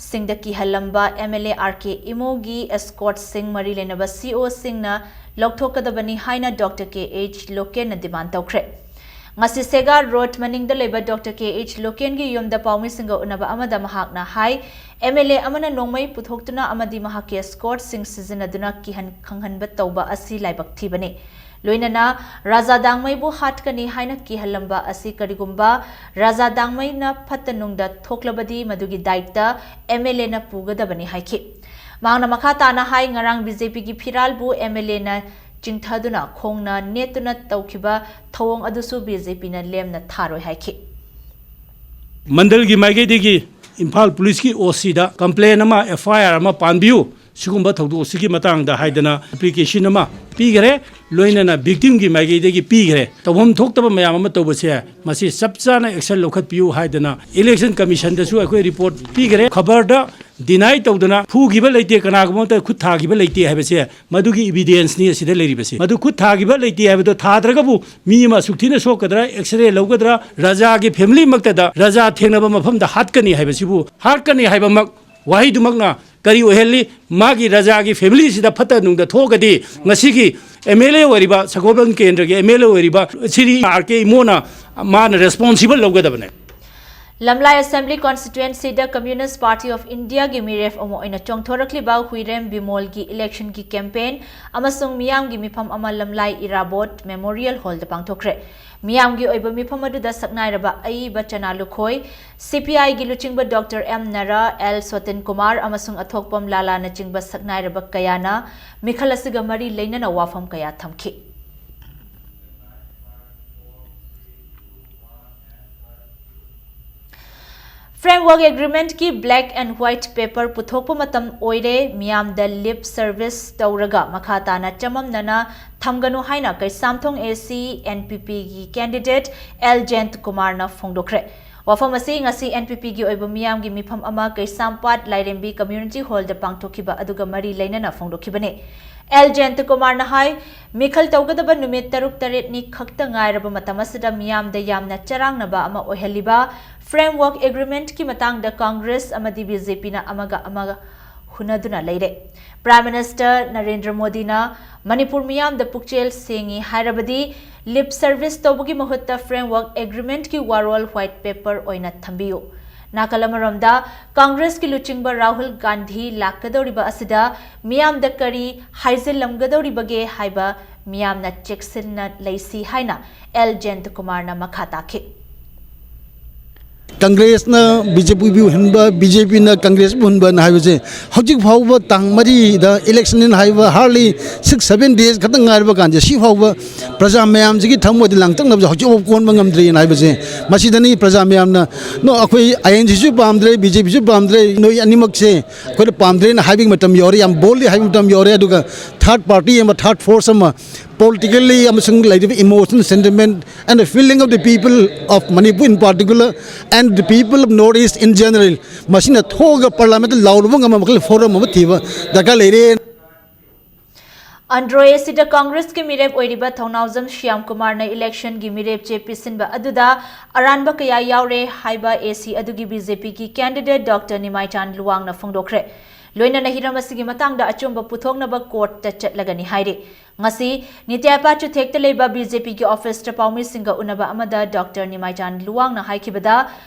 ꯁꯤꯡꯗ ꯀꯤꯍꯜꯂꯝꯕ ꯑꯦꯝ ꯑꯦꯜ ꯑꯦ ꯑꯥꯔ ꯀꯦ ꯏꯃꯣꯒꯤ ꯑꯦꯁꯀꯣꯔꯠꯁꯤꯡ ꯃꯔꯤ ꯂꯩꯅꯕ ꯁꯤ ꯑꯣꯁꯤꯡꯅ ꯂꯧꯊꯣꯛꯀꯗꯕꯅꯤ ꯍꯥꯏꯅ ꯗꯣꯛꯇꯔ ꯀꯦ ꯑꯩꯆ ꯂꯣꯀꯦꯟꯅ ꯗꯤꯃꯥꯟ ꯇꯧꯈ꯭ꯔꯦ꯫ ꯉꯁꯤ ꯁꯦꯒꯥ ꯔꯣꯗ ꯃꯅꯤꯡꯗ ꯂꯩꯕ ꯗꯣꯛꯇꯔ ꯀꯦ ꯑꯩꯆ ꯂꯣꯀꯦꯟꯒꯤ ꯌꯨꯝꯗ ꯄꯥꯎꯃꯤꯁꯤꯡꯒ ꯎꯅꯕ ꯑꯃꯗ ꯃꯍꯥꯛꯅ ꯍꯥꯏ, ꯑꯦꯝ ꯑꯦꯜ ꯑꯦ ꯑꯃꯅ ꯅꯣꯡꯃꯩ ꯄꯨꯊꯣꯛꯇꯨꯅ ꯑꯃꯗꯤ ꯃꯍꯥꯛꯀꯤ ꯑꯦꯁꯀꯣꯔꯠꯁꯤꯡ ꯁꯤꯖꯤꯟꯅꯗꯨꯅ ꯀꯤꯍꯟ ꯈꯪꯍꯟꯕ ꯇꯧꯕ ꯑꯁꯤ ꯂꯥꯏꯕꯛ ꯊꯤꯕꯅꯤ꯫ ꯂꯣꯏꯅꯅ ꯔꯥꯖꯥ ꯗꯥꯡꯃꯩꯕꯨ ꯍꯥꯠꯀꯅꯤ ꯍꯥꯏꯅ ꯀꯤꯍꯜꯂꯝꯕ ꯑꯁꯤ ꯀꯔꯤꯒꯨꯝꯕ ꯔꯥꯖꯥ ꯗꯥꯡꯃꯩꯅ ꯐꯠꯇ ꯅꯨꯡꯗ ꯊꯣꯛꯂꯕꯗꯤ ꯃꯗꯨꯒꯤ ꯗꯥꯏꯇ ꯑꯦꯝ ꯑꯦꯜ ꯑꯦꯅ ꯄꯨꯒꯗꯕꯅꯤ ꯍꯥꯏꯈꯤ꯫ ꯃꯍꯥꯛꯅ ꯃꯈꯥ ꯇꯥꯅ ꯍꯥꯏ, ꯉꯔꯥꯡ ꯕꯤ ꯖꯦ ꯄꯤꯒꯤ ꯐꯤꯔꯥꯜꯕꯨ ꯑꯦꯝ ꯑꯦꯜ ꯑꯦꯅ ꯆꯤꯡꯊꯗꯨꯅ ꯈꯣꯡꯅ ꯅꯦꯠꯇꯨꯅ ꯇꯧꯈꯤꯕ ꯊꯧꯑꯣꯡ ꯑꯗꯨꯁꯨ ꯕꯤ ꯖꯦ ꯄꯤꯅ ꯂꯦꯝꯅ ꯊꯥꯔꯣꯏ ꯍꯥꯏꯈꯤ꯫ ꯃꯟꯗꯜꯒꯤ ꯃꯥꯏꯀꯩꯗꯒꯤ ꯏꯝꯐꯥꯜ ꯄꯨꯂꯤꯁꯀꯤ ꯑꯣ ꯁꯤꯗ ꯀꯝꯄ꯭ꯂꯦꯟ ꯑꯃ, ꯑꯦꯐ ꯑꯥꯏ ꯑꯥꯔ ꯑꯃ ꯄꯥꯟꯕꯤꯌꯨ, ꯁꯤꯒꯨꯝꯕ ꯊꯧꯗꯣꯛꯁꯤꯒꯤ ꯃꯇꯥꯡꯗ ꯍꯥꯏꯗꯅ ꯑꯦꯄ꯭ꯂꯤꯀꯦꯁꯟ ꯑꯃ ꯄꯤꯈꯔꯦ꯫ ꯂꯣꯏꯅꯅ ꯚꯤꯛꯇꯤꯝꯒꯤ ꯃꯥꯏꯀꯩꯗꯒꯤ ꯄꯤꯈꯔꯦ꯫ ꯇꯧꯐꯝ ꯊꯣꯛꯇꯕ ꯃꯌꯥꯝ ꯑꯃ ꯇꯧꯕꯁꯦ, ꯃꯁꯤ ꯆꯞ ꯆꯥꯅ ꯑꯦꯛꯁꯟ ꯂꯧꯈꯠꯄꯤꯌꯨ ꯍꯥꯏꯗꯅ ꯏꯂꯦꯛꯁꯟ ꯀꯃꯤꯁꯟꯗꯁꯨ ꯑꯩꯈꯣꯏ ꯔꯤꯄꯣꯔꯠ ꯄꯤꯈꯔꯦ꯫ ꯈꯕꯔꯗ ꯗꯤꯅꯥꯏ ꯇꯧꯗꯅ ꯐꯨꯈꯤꯕ ꯂꯩꯇꯦ, ꯀꯅꯥꯒꯨꯝꯕ ꯑꯃꯠꯇ ꯈꯨꯠ ꯊꯥꯈꯤꯕ ꯂꯩꯇꯦ ꯍꯥꯏꯕꯁꯦ ꯃꯗꯨꯒꯤ ꯏꯕꯤꯗꯦꯟꯁꯅꯤ ꯑꯁꯤꯗ ꯂꯩꯔꯤꯕꯁꯤ꯫ ꯃꯗꯨ ꯈꯨꯠ ꯊꯥꯈꯤꯕ ꯂꯩꯇꯦ ꯍꯥꯏꯕꯗꯣ ꯊꯥꯗ꯭ꯔꯒꯕꯨ ꯃꯤ ꯑꯃ ꯑꯁꯨꯛ ꯊꯤꯅ ꯁꯣꯛꯀꯗ꯭ꯔꯥ, ꯑꯦꯛꯁꯔꯦ ꯂꯧꯒꯗ꯭ꯔꯥ, ꯔꯥꯖꯥꯒꯤ ꯐꯦꯃꯤꯂꯤꯃꯛꯇꯗ ꯔꯥꯖꯥ ꯊꯦꯡꯅꯕ ꯃꯐꯝꯗ ꯍꯥꯠꯀꯅꯤ ꯍꯥꯏꯕꯁꯤꯕꯨ, ꯍꯥꯠꯀꯅꯤ ꯍꯥꯏꯕꯃꯛ ꯋꯥꯍꯩꯗꯨꯃꯛꯅ ꯀꯔꯤ ꯑꯣꯏꯍꯜꯂꯤ? ꯃꯥꯒꯤ ꯔꯥꯖꯥꯒꯤ ꯐꯦꯃꯤꯂꯤꯁꯤꯗ ꯐꯠꯇ ꯅꯨꯡꯗ ꯊꯣꯛꯑꯒꯗꯤ ꯉꯁꯤꯒꯤ ꯑꯦꯝ ꯑꯦꯜ ꯑꯦ ꯑꯣꯏꯔꯤꯕ, ꯁꯒꯣꯜꯕꯟ ꯀꯦꯟꯗ꯭ꯔꯒꯤ ꯑꯦꯝ ꯑꯦꯜ ꯑꯦ ꯑꯣꯏꯔꯤꯕ ꯁ꯭ꯔꯤ ꯑꯥꯔ ꯀꯦ ꯏꯃꯣꯅ ꯃꯥꯅ ꯔꯦꯁꯄꯣꯟꯁꯤꯕꯜ ꯂꯧꯒꯗꯕꯅꯦ꯫ ꯂꯝꯂꯥꯏ ꯑꯦꯁꯦꯝꯕ꯭ꯂꯤ ꯀꯣꯟꯁꯇꯤꯇ꯭ꯋꯦꯟꯁꯤꯗ ꯀꯝꯌꯨꯅꯤꯁ꯭ꯠ ꯄꯥꯔꯇꯤ ꯑꯣꯐ ꯏꯟꯗꯤꯌꯥꯒꯤ ꯃꯤꯔꯦꯞ ꯑꯃ ꯑꯣꯏꯅ ꯆꯣꯡꯊꯣꯔꯛꯂꯤꯕ ꯍꯨꯏꯔꯦꯝ ꯕꯤꯃꯣꯜꯒꯤ ꯏꯂꯦꯛꯁꯟꯒꯤ ꯀꯦꯝꯄꯦꯟ ꯑꯃꯁꯨꯡ ꯃꯤꯌꯥꯝꯒꯤ ꯃꯤꯐꯝ ꯑꯃ ꯂꯝꯂꯥꯏ ꯏꯔꯥꯕꯣꯠ ꯃꯦꯃꯣꯔꯤꯌꯦꯜ ꯍꯣꯜꯗ ꯄꯥꯡꯊꯣꯛꯈ꯭ꯔꯦ꯫ ꯃꯤꯌꯥꯝꯒꯤ ꯑꯣꯏꯕ ꯃꯤꯐꯝ ꯑꯗꯨꯗ ꯁꯛꯅꯥꯏꯔꯕ ꯑꯏꯕ ꯆꯅꯥ ꯂꯨꯈꯣꯏ, ꯁꯤꯄꯤꯑꯥꯏꯒꯤ ꯂꯨꯆꯤꯡꯕ ꯗꯣꯛꯇꯔ ꯑꯦꯝ ꯅꯔꯥ, ꯑꯦꯜ ꯁꯣꯇꯤꯟ ꯀꯨꯃꯥꯔ ꯑꯃꯁꯨꯡ ꯑꯊꯣꯛꯄꯝ ꯂꯥꯂꯥꯅꯆꯤꯡꯕ ꯁꯛꯅꯥꯏꯔꯕ ꯀꯌꯥꯅ ꯃꯤꯈꯜ ꯑꯁꯤꯒ ꯃꯔꯤ ꯂꯩꯅꯅ ꯋꯥꯐꯝ ꯀꯌꯥ ꯊꯝꯈꯤ꯫ Framework Agreement ꯀꯤ black and white paper ꯄꯨꯊꯣꯛꯄ ꯃꯇꯝ ꯑꯣꯏꯔꯦ꯫ ꯃꯤꯌꯥꯝꯗ lip service ꯇꯧꯔꯒ ꯃꯈꯥ ꯇꯥꯅ ꯆꯃꯝꯅꯅ ꯊꯝꯒꯅꯨ ꯍꯥꯏꯅ ꯀꯩꯁꯥꯝꯊꯣꯡ AC NPP ꯒꯤ candidate ꯑꯦꯜ ꯖꯌꯟꯇ ꯀꯨꯃꯥꯔꯅ ꯐꯣꯡꯗꯣꯛꯈ꯭ꯔꯦ꯫ ꯋꯥꯐꯝ ꯑꯁꯤ ꯉꯁꯤ NPP ꯒꯤ ꯑꯣꯏꯕ ꯃꯤꯌꯥꯝꯒꯤ ꯃꯤꯐꯝ ꯑꯃ ꯀꯩꯁꯥꯝꯄꯥꯠ ꯂꯥꯏꯔꯦꯝꯕꯤ community hall ꯗ ꯄꯥꯡꯊꯣꯛꯈꯤꯕ ꯑꯗꯨꯒ ꯃꯔꯤ ꯂꯩꯅꯅ ꯐꯣꯡꯗꯣꯛꯈꯤꯕꯅꯤ꯫ ꯑꯦꯜ ꯖꯌꯟꯇ ꯀꯨꯃꯥꯔꯅ ꯍꯥꯏ, ꯃꯤꯈꯜ ꯇꯧꯒꯗꯕ ꯅꯨꯃꯤꯠ ꯇꯔꯨꯛ ꯇꯔꯦꯠꯅꯤ ꯈꯛꯇ ꯉꯥꯏꯔꯕ ꯃꯇꯝ ꯑꯁꯤꯗ ꯃꯤꯌꯥꯝꯗ ꯌꯥꯝꯅ ꯆꯔꯥꯡꯅꯕ ꯑꯃ ꯑꯣꯏꯍꯜꯂꯤꯕ Framework Agreement ꯀꯤ ꯃꯇꯥꯡꯗ ꯀꯪꯒ꯭ꯔꯦꯁ ꯑꯃꯗꯤ BJP ꯅ ꯑꯃꯒ ꯑꯃꯒ ꯍꯨꯟꯅꯗꯨꯅ ꯂꯩꯔꯦ꯫ Prime Minister ꯅꯔꯦꯟꯗ꯭ꯔ ꯃꯣꯗꯤꯅ ꯃꯅꯤꯄꯨꯔ ꯃꯤꯌꯥꯝꯗ ꯄꯨꯛꯆꯦꯜ ꯁꯦꯡꯉꯤ ꯍꯥꯏꯔꯕꯗꯤ lip service ꯇꯧꯕꯒꯤ ꯃꯍꯨꯠꯇ Framework Agreement ꯀꯤ ꯋꯥꯔꯣꯜ white paper ꯑꯣꯏꯅ ꯊꯝꯕꯤꯌꯨ꯫ ꯅꯥꯀꯜ ꯑꯃꯔꯣꯝꯗ ꯀꯪꯒ꯭ꯔꯦꯁꯀꯤ ꯂꯨꯆꯤꯡꯕ ꯔꯥꯍꯨꯜ ꯒꯥꯟꯙꯤ ꯂꯥꯛꯀꯗꯧꯔꯤꯕ ꯑꯁꯤꯗ ꯃꯤꯌꯥꯝꯗ ꯀꯔꯤ ꯍꯥꯏꯖꯤꯜꯂꯝꯒꯗꯧꯔꯤꯕꯒꯦ ꯍꯥꯏꯕ ꯃꯤꯌꯥꯝꯅ ꯆꯦꯛꯁꯤꯟꯅ ꯂꯩꯁꯤ ꯍꯥꯏꯅ ꯑꯦꯜ ꯖꯌꯟꯇ ꯀꯨꯃꯥꯔꯅ ꯃꯈꯥ ꯇꯥꯈꯤ꯫ ꯀꯪꯒ꯭ꯔꯦꯁꯅ BJP ꯕꯨ ꯍꯨꯟꯕ, BJP ꯅ ꯀꯪꯒ꯭ꯔꯦꯁ ꯕꯨ ꯍꯨꯟꯕꯅ ꯍꯥꯏꯕꯁꯦ ꯍꯧꯖꯤꯛ ꯐꯥꯎꯕ ꯇꯥꯡ ꯃꯔꯤꯗ election ꯅꯦꯅ ꯍꯥꯏꯕ hardly six seven days ꯈꯛꯇꯪ ꯉꯥꯏꯔꯕ ꯀꯥꯟꯁꯦ ꯁꯤ ꯐꯥꯎꯕ ꯄ꯭ꯔꯖꯥ ꯃꯌꯥꯝꯁꯤꯒꯤ ꯊꯃꯣꯏꯗ ꯂꯥꯡꯇꯛꯅꯕꯁꯦ ꯍꯧꯖꯤꯛ ꯐꯥꯎꯕ ꯀꯣꯟꯕ ꯉꯝꯗ꯭ꯔꯤꯅ ꯍꯥꯏꯕꯁꯦ ꯃꯁꯤꯗꯅꯤ ꯄ꯭ꯔꯖꯥ ꯃꯌꯥꯝꯅ "No, ꯑꯩꯈꯣꯏ INC ꯁꯨ ꯄꯥꯝꯗ꯭ꯔꯦ, BJP ꯁꯨ ꯄꯥꯝꯗ꯭ꯔꯦ, ꯅꯣꯏ ꯑꯅꯤꯃꯛꯁꯦ ꯑꯩꯈꯣꯏꯅ ꯄꯥꯝꯗ꯭ꯔꯦꯅ" ꯍꯥꯏꯕꯒꯤ ꯃꯇꯝ ꯌꯧꯔꯦ, ꯌꯥꯝ boldly ꯍꯥꯏꯕ ꯃꯇꯝ ꯌꯧꯔꯦ꯫ ꯑꯗꯨꯒ third party ꯑꯃ, third force ꯑꯃ politically ꯑꯃꯁꯨꯡ ꯂꯩꯔꯤꯕ emotion, sentiment and the feeling of the people of Manipur in particular and the people of North East in general ꯃꯁꯤꯅ ꯊꯣꯛꯑꯒ parliament ꯇ ꯂꯥꯎꯔꯨꯕ ꯉꯝꯕ ꯃꯈꯜ forum ꯑꯃ ꯊꯤꯕ ꯗꯔꯀꯥꯔ ꯂꯩꯔꯦ꯫ ꯑꯟꯗ꯭ꯔꯣ AC ꯗ ꯀꯪꯒ꯭ꯔꯦꯁꯀꯤ ꯃꯤꯔꯦꯞ ꯑꯣꯏꯔꯤꯕ ꯊꯧꯅꯥꯎꯖꯝ ꯁ꯭ꯌꯥꯝ ꯀꯨꯃꯥꯔꯅ election ꯒꯤ ꯃꯤꯔꯦꯞ ꯆꯦ ꯄꯤꯁꯤꯟꯕ ꯑꯗꯨꯗ ꯑꯔꯥꯟꯕ ꯀꯌꯥ ꯌꯥꯎꯔꯦ ꯍꯥꯏꯕ AC ꯑꯗꯨꯒꯤ BJP ꯒꯤ candidate ꯗꯣꯛꯇꯔ ꯅꯤꯃꯥꯏꯆꯥꯟ ꯂꯨꯋꯥꯡꯅ ꯐꯣꯡꯗꯣꯛꯈ꯭ꯔꯦ꯫ ꯂꯣꯏꯅꯅ ꯍꯤꯔꯝ ꯑꯁꯤꯒꯤ ꯃꯇꯥꯡꯗ ꯑꯆꯨꯝꯕ ꯄꯨꯊꯣꯛꯅꯕ ꯀꯣꯔꯠꯇ ꯆꯠꯂꯒꯅꯤ ꯍꯥꯏꯔꯤ꯫ ꯉꯁꯤ ꯅꯤꯇ꯭ꯌꯥ ꯄꯥꯆꯨꯊꯦꯛꯇ ꯂꯩꯕ ꯕꯤ ꯖꯦ ꯄꯤꯒꯤ ꯑꯣꯐꯤꯁꯇ ꯄꯥꯎꯃꯤꯁꯤꯡꯒ ꯎꯅꯕ ꯑꯃꯗ ꯗꯣꯛꯇꯔ ꯅꯤꯃꯥꯏꯆꯥꯟ ꯂꯨꯋꯥꯡꯅ ꯍꯥꯏꯈꯤꯕꯗ,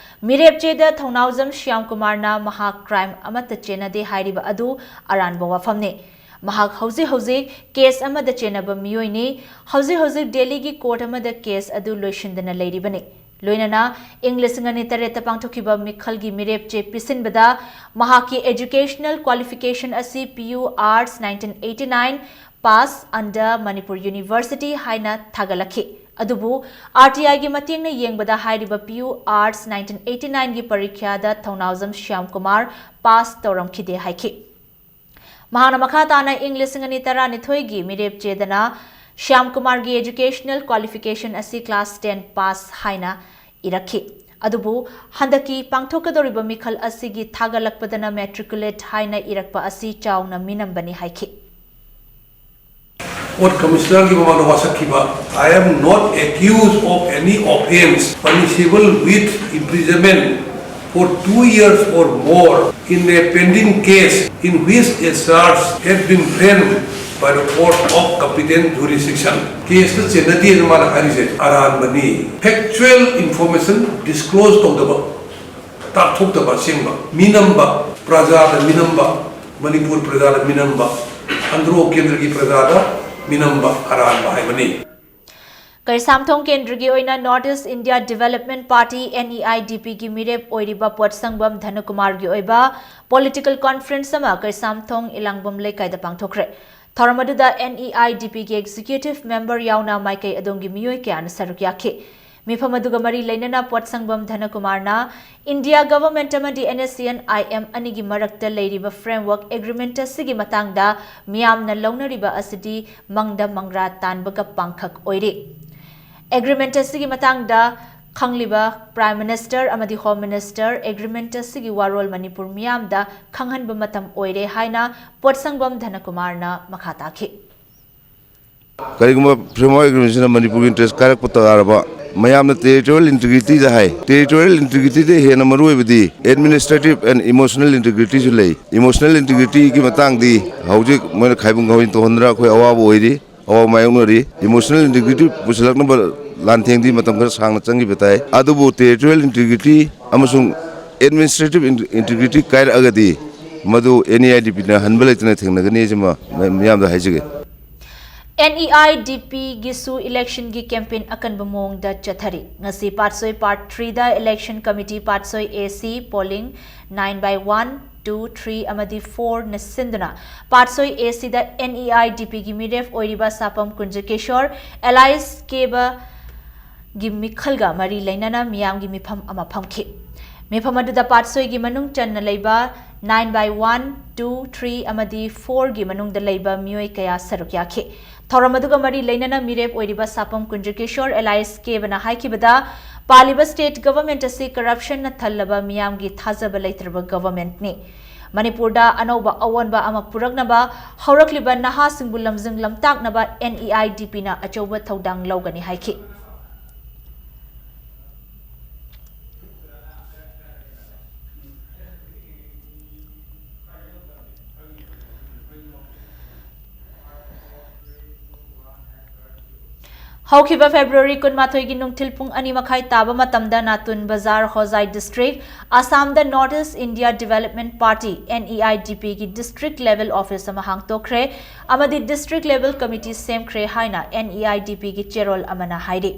ꯃꯤꯔꯦꯞꯆꯦꯗ ꯊꯧꯅꯥꯎꯖꯝ ꯁ꯭ꯌꯥꯝ ꯀꯨꯃꯥꯔꯅ ꯃꯍꯥꯛ ꯀ꯭ꯔꯥꯏꯝ ꯑꯃꯠꯇ ꯆꯦꯟꯅꯗꯦ ꯍꯥꯏꯔꯤꯕ ꯑꯗꯨ ꯑꯔꯥꯟꯕ ꯋꯥꯐꯝꯅꯤ꯫ ꯃꯍꯥꯛ ꯍꯧꯖꯤꯛ ꯍꯧꯖꯤꯛ ꯀꯦꯁ ꯑꯃꯗ ꯆꯦꯟꯅꯕ ꯃꯤꯑꯣꯏꯅꯤ꯫ ꯍꯧꯖꯤꯛ ꯍꯧꯖꯤꯛ ꯗꯦꯜꯂꯤꯒꯤ ꯀꯣꯔꯠ ꯑꯃꯗ ꯀꯦꯁ ꯑꯗꯨ ꯂꯣꯏꯁꯤꯟꯗꯅ ꯂꯩꯔꯤꯕꯅꯤ꯫ ꯂꯣꯏꯅꯅ ꯏꯪ ꯂꯤꯁꯤꯡ ꯑꯅꯤ ꯇꯔꯦꯠꯇ ꯄꯥꯡꯊꯣꯛꯈꯤꯕ ꯃꯤꯈꯜꯒꯤ ꯃꯤꯔꯦꯞꯆꯦ ꯄꯤꯁꯤꯟꯕꯗ ꯃꯍꯥꯛꯀꯤ educational qualification ꯑꯁꯤ P U Arts nineteen eighty nine pass under Manipur University ꯍꯥꯏꯅ ꯊꯥꯒꯠꯂꯛꯈꯤ꯫ ꯑꯗꯨꯕꯨ R T I ꯒꯤ ꯃꯇꯦꯡꯅ ꯌꯦꯡꯕꯗ ꯍꯥꯏꯔꯤꯕ P U Arts nineteen eighty nine ꯒꯤ ꯄꯔꯤꯈ꯭ꯌꯥꯗ ꯊꯧꯅꯥꯎꯖꯝ ꯁ꯭ꯌꯥꯝ ꯀꯨꯃꯥꯔ ꯄꯥꯁ ꯇꯧꯔꯝꯈꯤꯗꯦ ꯍꯥꯏꯈꯤ꯫ ꯃꯍꯥꯛꯅ ꯃꯈꯥ ꯇꯥꯅ ꯏꯪ ꯂꯤꯁꯤꯡ ꯑꯅꯤ ꯇꯔꯥꯅꯤꯊꯣꯏꯒꯤ ꯃꯤꯔꯦꯞ ꯆꯦꯗꯅ ꯁ꯭ꯌꯥꯝ ꯀꯨꯃꯥꯔꯒꯤ educational qualification ꯑꯁꯤ class ten pass ꯍꯥꯏꯅ ꯏꯔꯛꯈꯤ꯫ ꯑꯗꯨꯕꯨ ꯍꯟꯗꯛꯀꯤ ꯄꯥꯡꯊꯣꯛꯀꯗꯧꯔꯤꯕ ꯃꯤꯈꯜ ꯑꯁꯤꯒꯤ ꯊꯥꯒꯠꯂꯛꯄꯗꯅ matriculate ꯍꯥꯏꯅ ꯏꯔꯛꯄ ꯑꯁꯤ ꯆꯥꯎꯅ ꯃꯤꯅꯝꯕꯅꯤ ꯍꯥꯏꯈꯤ꯫ ꯀꯣꯔꯠ ꯀꯃꯤꯁꯅꯔꯒꯤ ꯃꯃꯥꯡꯗ ꯋꯥꯁꯛꯈꯤꯕ, I am not accused of any offence punishable with imprisonment for two years or more in a pending case in which a charge has been framed by the court of competent jurisdiction. ꯀꯦꯁꯇ ꯆꯦꯟꯅꯗꯦꯅ ꯃꯥꯅ ꯍꯥꯏꯔꯤꯁꯦ ꯑꯔꯥꯟꯕꯅꯤ꯫ Factual information disclose ꯇꯧꯗꯕ, ꯇꯥꯛꯊꯣꯛꯇꯕ ꯑꯁꯦꯡꯕ, ꯃꯤꯅꯝꯕ, ꯄ꯭ꯔꯖꯥꯗ ꯃꯤꯅꯝꯕ, ꯃꯅꯤꯄꯨꯔ ꯄ꯭ꯔꯖꯥꯗ ꯃꯤꯅꯝꯕ, ꯑꯟꯗ꯭ꯔꯣ ꯀꯦꯟꯗ꯭ꯔꯒꯤ ꯄ꯭ꯔꯖꯥꯗ ꯃꯤꯅꯝꯕ ꯑꯔꯥꯟꯕ ꯍꯥꯏꯕꯅꯤ꯫ ꯀꯩꯁꯥꯝꯊꯣꯡ ꯀꯦꯟꯗ꯭ꯔꯒꯤ ꯑꯣꯏꯅ North East India Development Party N E I D P ꯒꯤ ꯃꯤꯔꯦꯞ ꯑꯣꯏꯔꯤꯕ ꯄꯣꯠꯁꯪꯕꯝ ꯙꯅꯀꯨꯃꯥꯔꯒꯤ ꯑꯣꯏꯕ political conference ꯑꯃ ꯀꯩꯁꯥꯝꯊꯣꯡ ꯏꯂꯥꯡꯕꯝ ꯂꯩꯀꯥꯏꯗ ꯄꯥꯡꯊꯣꯛꯈ꯭ꯔꯦ꯫ ꯊꯧꯔꯝ ꯑꯗꯨꯗ N E I D P ꯒꯤ executive member ꯌꯥꯎꯅ ꯃꯥꯏꯀꯩ ꯑꯗꯣꯝꯒꯤ ꯃꯤꯑꯣꯏ ꯀꯌꯥꯅ ꯁꯔꯨꯛ ꯌꯥꯈꯤ꯫ ꯃꯤꯐꯝ ꯑꯗꯨꯒ ꯃꯔꯤ ꯂꯩꯅꯅ ꯄꯣꯠꯁꯪꯕꯝ ꯙꯅꯀꯨꯃꯥꯔꯅ India Government ꯑꯃꯗꯤ N S C N I M ꯑꯅꯤꯒꯤ ꯃꯔꯛꯇ ꯂꯩꯔꯤꯕ framework agreement ꯑꯁꯤꯒꯤ ꯃꯇꯥꯡꯗ ꯃꯤꯌꯥꯝꯅ ꯂꯧꯅꯔꯤꯕ ꯑꯁꯤꯗꯤ ꯃꯪꯗ ꯃꯪꯒ꯭ꯔꯥ ꯇꯥꯟꯕꯒ ꯄꯥꯡꯈꯛ ꯑꯣꯏꯔꯤ꯫ Agreement ꯑꯁꯤꯒꯤ ꯃꯇꯥꯡꯗ ꯈꯪꯂꯤꯕ Prime Minister ꯑꯃꯗꯤ Home Minister agreement ꯑꯁꯤꯒꯤ ꯋꯥꯔꯣꯜ ꯃꯅꯤꯄꯨꯔ ꯃꯤꯌꯥꯝꯗ ꯈꯪꯍꯟꯕ ꯃꯇꯝ ꯑꯣꯏꯔꯦ ꯍꯥꯏꯅ ꯄꯣꯠꯁꯪꯕꯝ ꯙꯅꯀꯨꯃꯥꯔꯅ ꯃꯈꯥ ꯇꯥꯈꯤ꯫ ꯀꯔꯤꯒꯨꯝꯕ framework agreement ꯁꯤꯅ ꯃꯅꯤꯄꯨꯔꯒꯤ interest ꯀꯥꯏꯔꯛꯄ ꯇꯥꯔꯕ, ꯃꯌꯥꯝꯅ territorial integrityꯗ ꯍꯥꯏ꯫ Territorial integrityꯗ ꯍꯦꯟꯅ ꯃꯔꯨ ꯑꯣꯏꯕꯗꯤ administrative and emotional integrityꯁꯨ ꯂꯩ꯫ Emotional integrityꯒꯤ ꯃꯇꯥꯡꯗꯤ ꯍꯧꯖꯤꯛ ꯃꯣꯏꯅ ꯈꯥꯏꯕꯨꯡ ꯈꯥꯎꯕꯨꯡ ꯇꯧꯍꯟꯗꯅ ꯑꯩꯈꯣꯏ ꯑꯋꯥꯕ ꯑꯣꯏꯔꯤ, ꯑꯋꯥꯕ ꯃꯥꯌꯣꯛꯅꯔꯤ꯫ Emotional integrity ꯄꯨꯁꯤꯜꯂꯛꯅꯕ ꯂꯥꯟꯊꯦꯡꯗꯤ ꯃꯇꯝ ꯈꯔ ꯁꯥꯡꯅ ꯆꯪꯈꯤꯕ ꯇꯥꯏ, ꯑꯗꯨꯕꯨ territorial integrity ꯑꯃꯁꯨꯡ administrative in- integrity ꯀꯥꯏꯔꯛꯑꯒꯗꯤ ꯃꯗꯨ NEIDPꯅ ꯍꯟꯕ ꯂꯩꯇꯅ ꯊꯦꯡꯅꯒꯅꯤ ꯍꯥꯏꯁꯤꯃ ꯃꯌꯥꯝꯗ ꯍꯥꯏꯖꯒꯦ꯫ NEIDPꯒꯤꯁꯨ electionꯒꯤ campaign ꯑꯀꯟꯕ ꯃꯑꯣꯡꯗ ꯆꯠꯊꯔꯤ꯫ ꯉꯁꯤ ꯄꯥꯠꯁꯣꯏ Part Threeꯗ election committee Patsoi AC polling nine by one, two, three ꯑꯃꯗꯤ fourꯅ ꯁꯤꯟꯗꯨꯅ ꯄꯥꯠꯁꯣꯏ ACꯗ NEIDPꯒꯤ ꯃꯤꯔꯦꯞ ꯑꯣꯏꯔꯤꯕ ꯁꯥꯄꯝ ꯀꯨꯟꯖꯀꯦꯁꯣꯔ, alias ꯀꯦꯕ ꯒꯤ ꯃꯤꯈꯜꯒ ꯃꯔꯤ ꯂꯩꯅꯅ ꯃꯤꯌꯥꯝꯒꯤ ꯃꯤꯐꯝ ꯑꯃ ꯐꯝꯈꯤ꯫ ꯃꯤꯐꯝ ꯑꯗꯨꯗ ꯄꯥꯠꯁꯣꯏꯒꯤ ꯃꯅꯨꯡ ꯆꯟꯅ ꯂꯩꯕ nine by one, two, three ꯑꯃꯗꯤ fourꯒꯤ ꯃꯅꯨꯡꯗ ꯂꯩꯕ ꯃꯤꯑꯣꯏ ꯀꯌꯥ ꯁꯔꯨꯛ ꯌꯥꯈꯤ꯫ ꯊꯧꯔꯝ ꯑꯗꯨꯒ ꯃꯔꯤ ꯂꯩꯅꯅ ꯃꯤꯔꯦꯞ ꯑꯣꯏꯔꯤꯕ ꯁꯥꯄꯝ ꯀꯨꯟꯖꯀꯦꯁꯣꯔ alias ꯀꯦꯕꯅ ꯍꯥꯏꯈꯤꯕꯗ, ꯄꯥꯜꯂꯤꯕ state government ꯑꯁꯤ corruptionꯅ ꯊꯜꯂꯕ ꯃꯤꯌꯥꯝꯒꯤ ꯊꯥꯖꯕ ꯂꯩꯇ꯭ꯔꯕ governmentꯅꯤ꯫ ꯃꯅꯤꯄꯨꯔꯗ ꯑꯅꯧꯕ ꯑꯑꯣꯟꯕ ꯑꯃ ꯄꯨꯔꯛꯅꯕ ꯍꯧꯔꯛꯂꯤꯕ ꯅꯍꯥꯁꯤꯡꯕꯨ ꯂꯝꯖꯤꯡ ꯂꯝꯇꯥꯛꯅꯕ NEIDPꯅ ꯑꯆꯧꯕ ꯊꯧꯗꯥꯡ ꯂꯧꯒꯅꯤ ꯍꯥꯏꯈꯤ꯫ ꯍꯧꯈꯤꯕ February ꯀꯨꯟꯃꯥꯊꯣꯏꯒꯤ ꯅꯨꯡꯊꯤꯜ ꯄꯨꯡ ꯑꯅꯤ ꯃꯈꯥꯏ ꯇꯥꯕ ꯃꯇꯝꯗ ꯅꯥꯇꯨꯟ ꯕꯖꯥꯔ, ꯍꯣꯖꯥꯏ district, ꯑꯁꯥꯝꯗ North East India Development Party, NEIDPꯒꯤ district level office ꯑꯃ ꯍꯥꯡꯗꯣꯛꯈ꯭ꯔꯦ ꯑꯃꯗꯤ district level committee ꯁꯦꯝꯈ꯭ꯔꯦ ꯍꯥꯏꯅ NEIDPꯒꯤ ꯆꯦꯔꯣꯜ ꯑꯃꯅ ꯍꯥꯏꯔꯤ꯫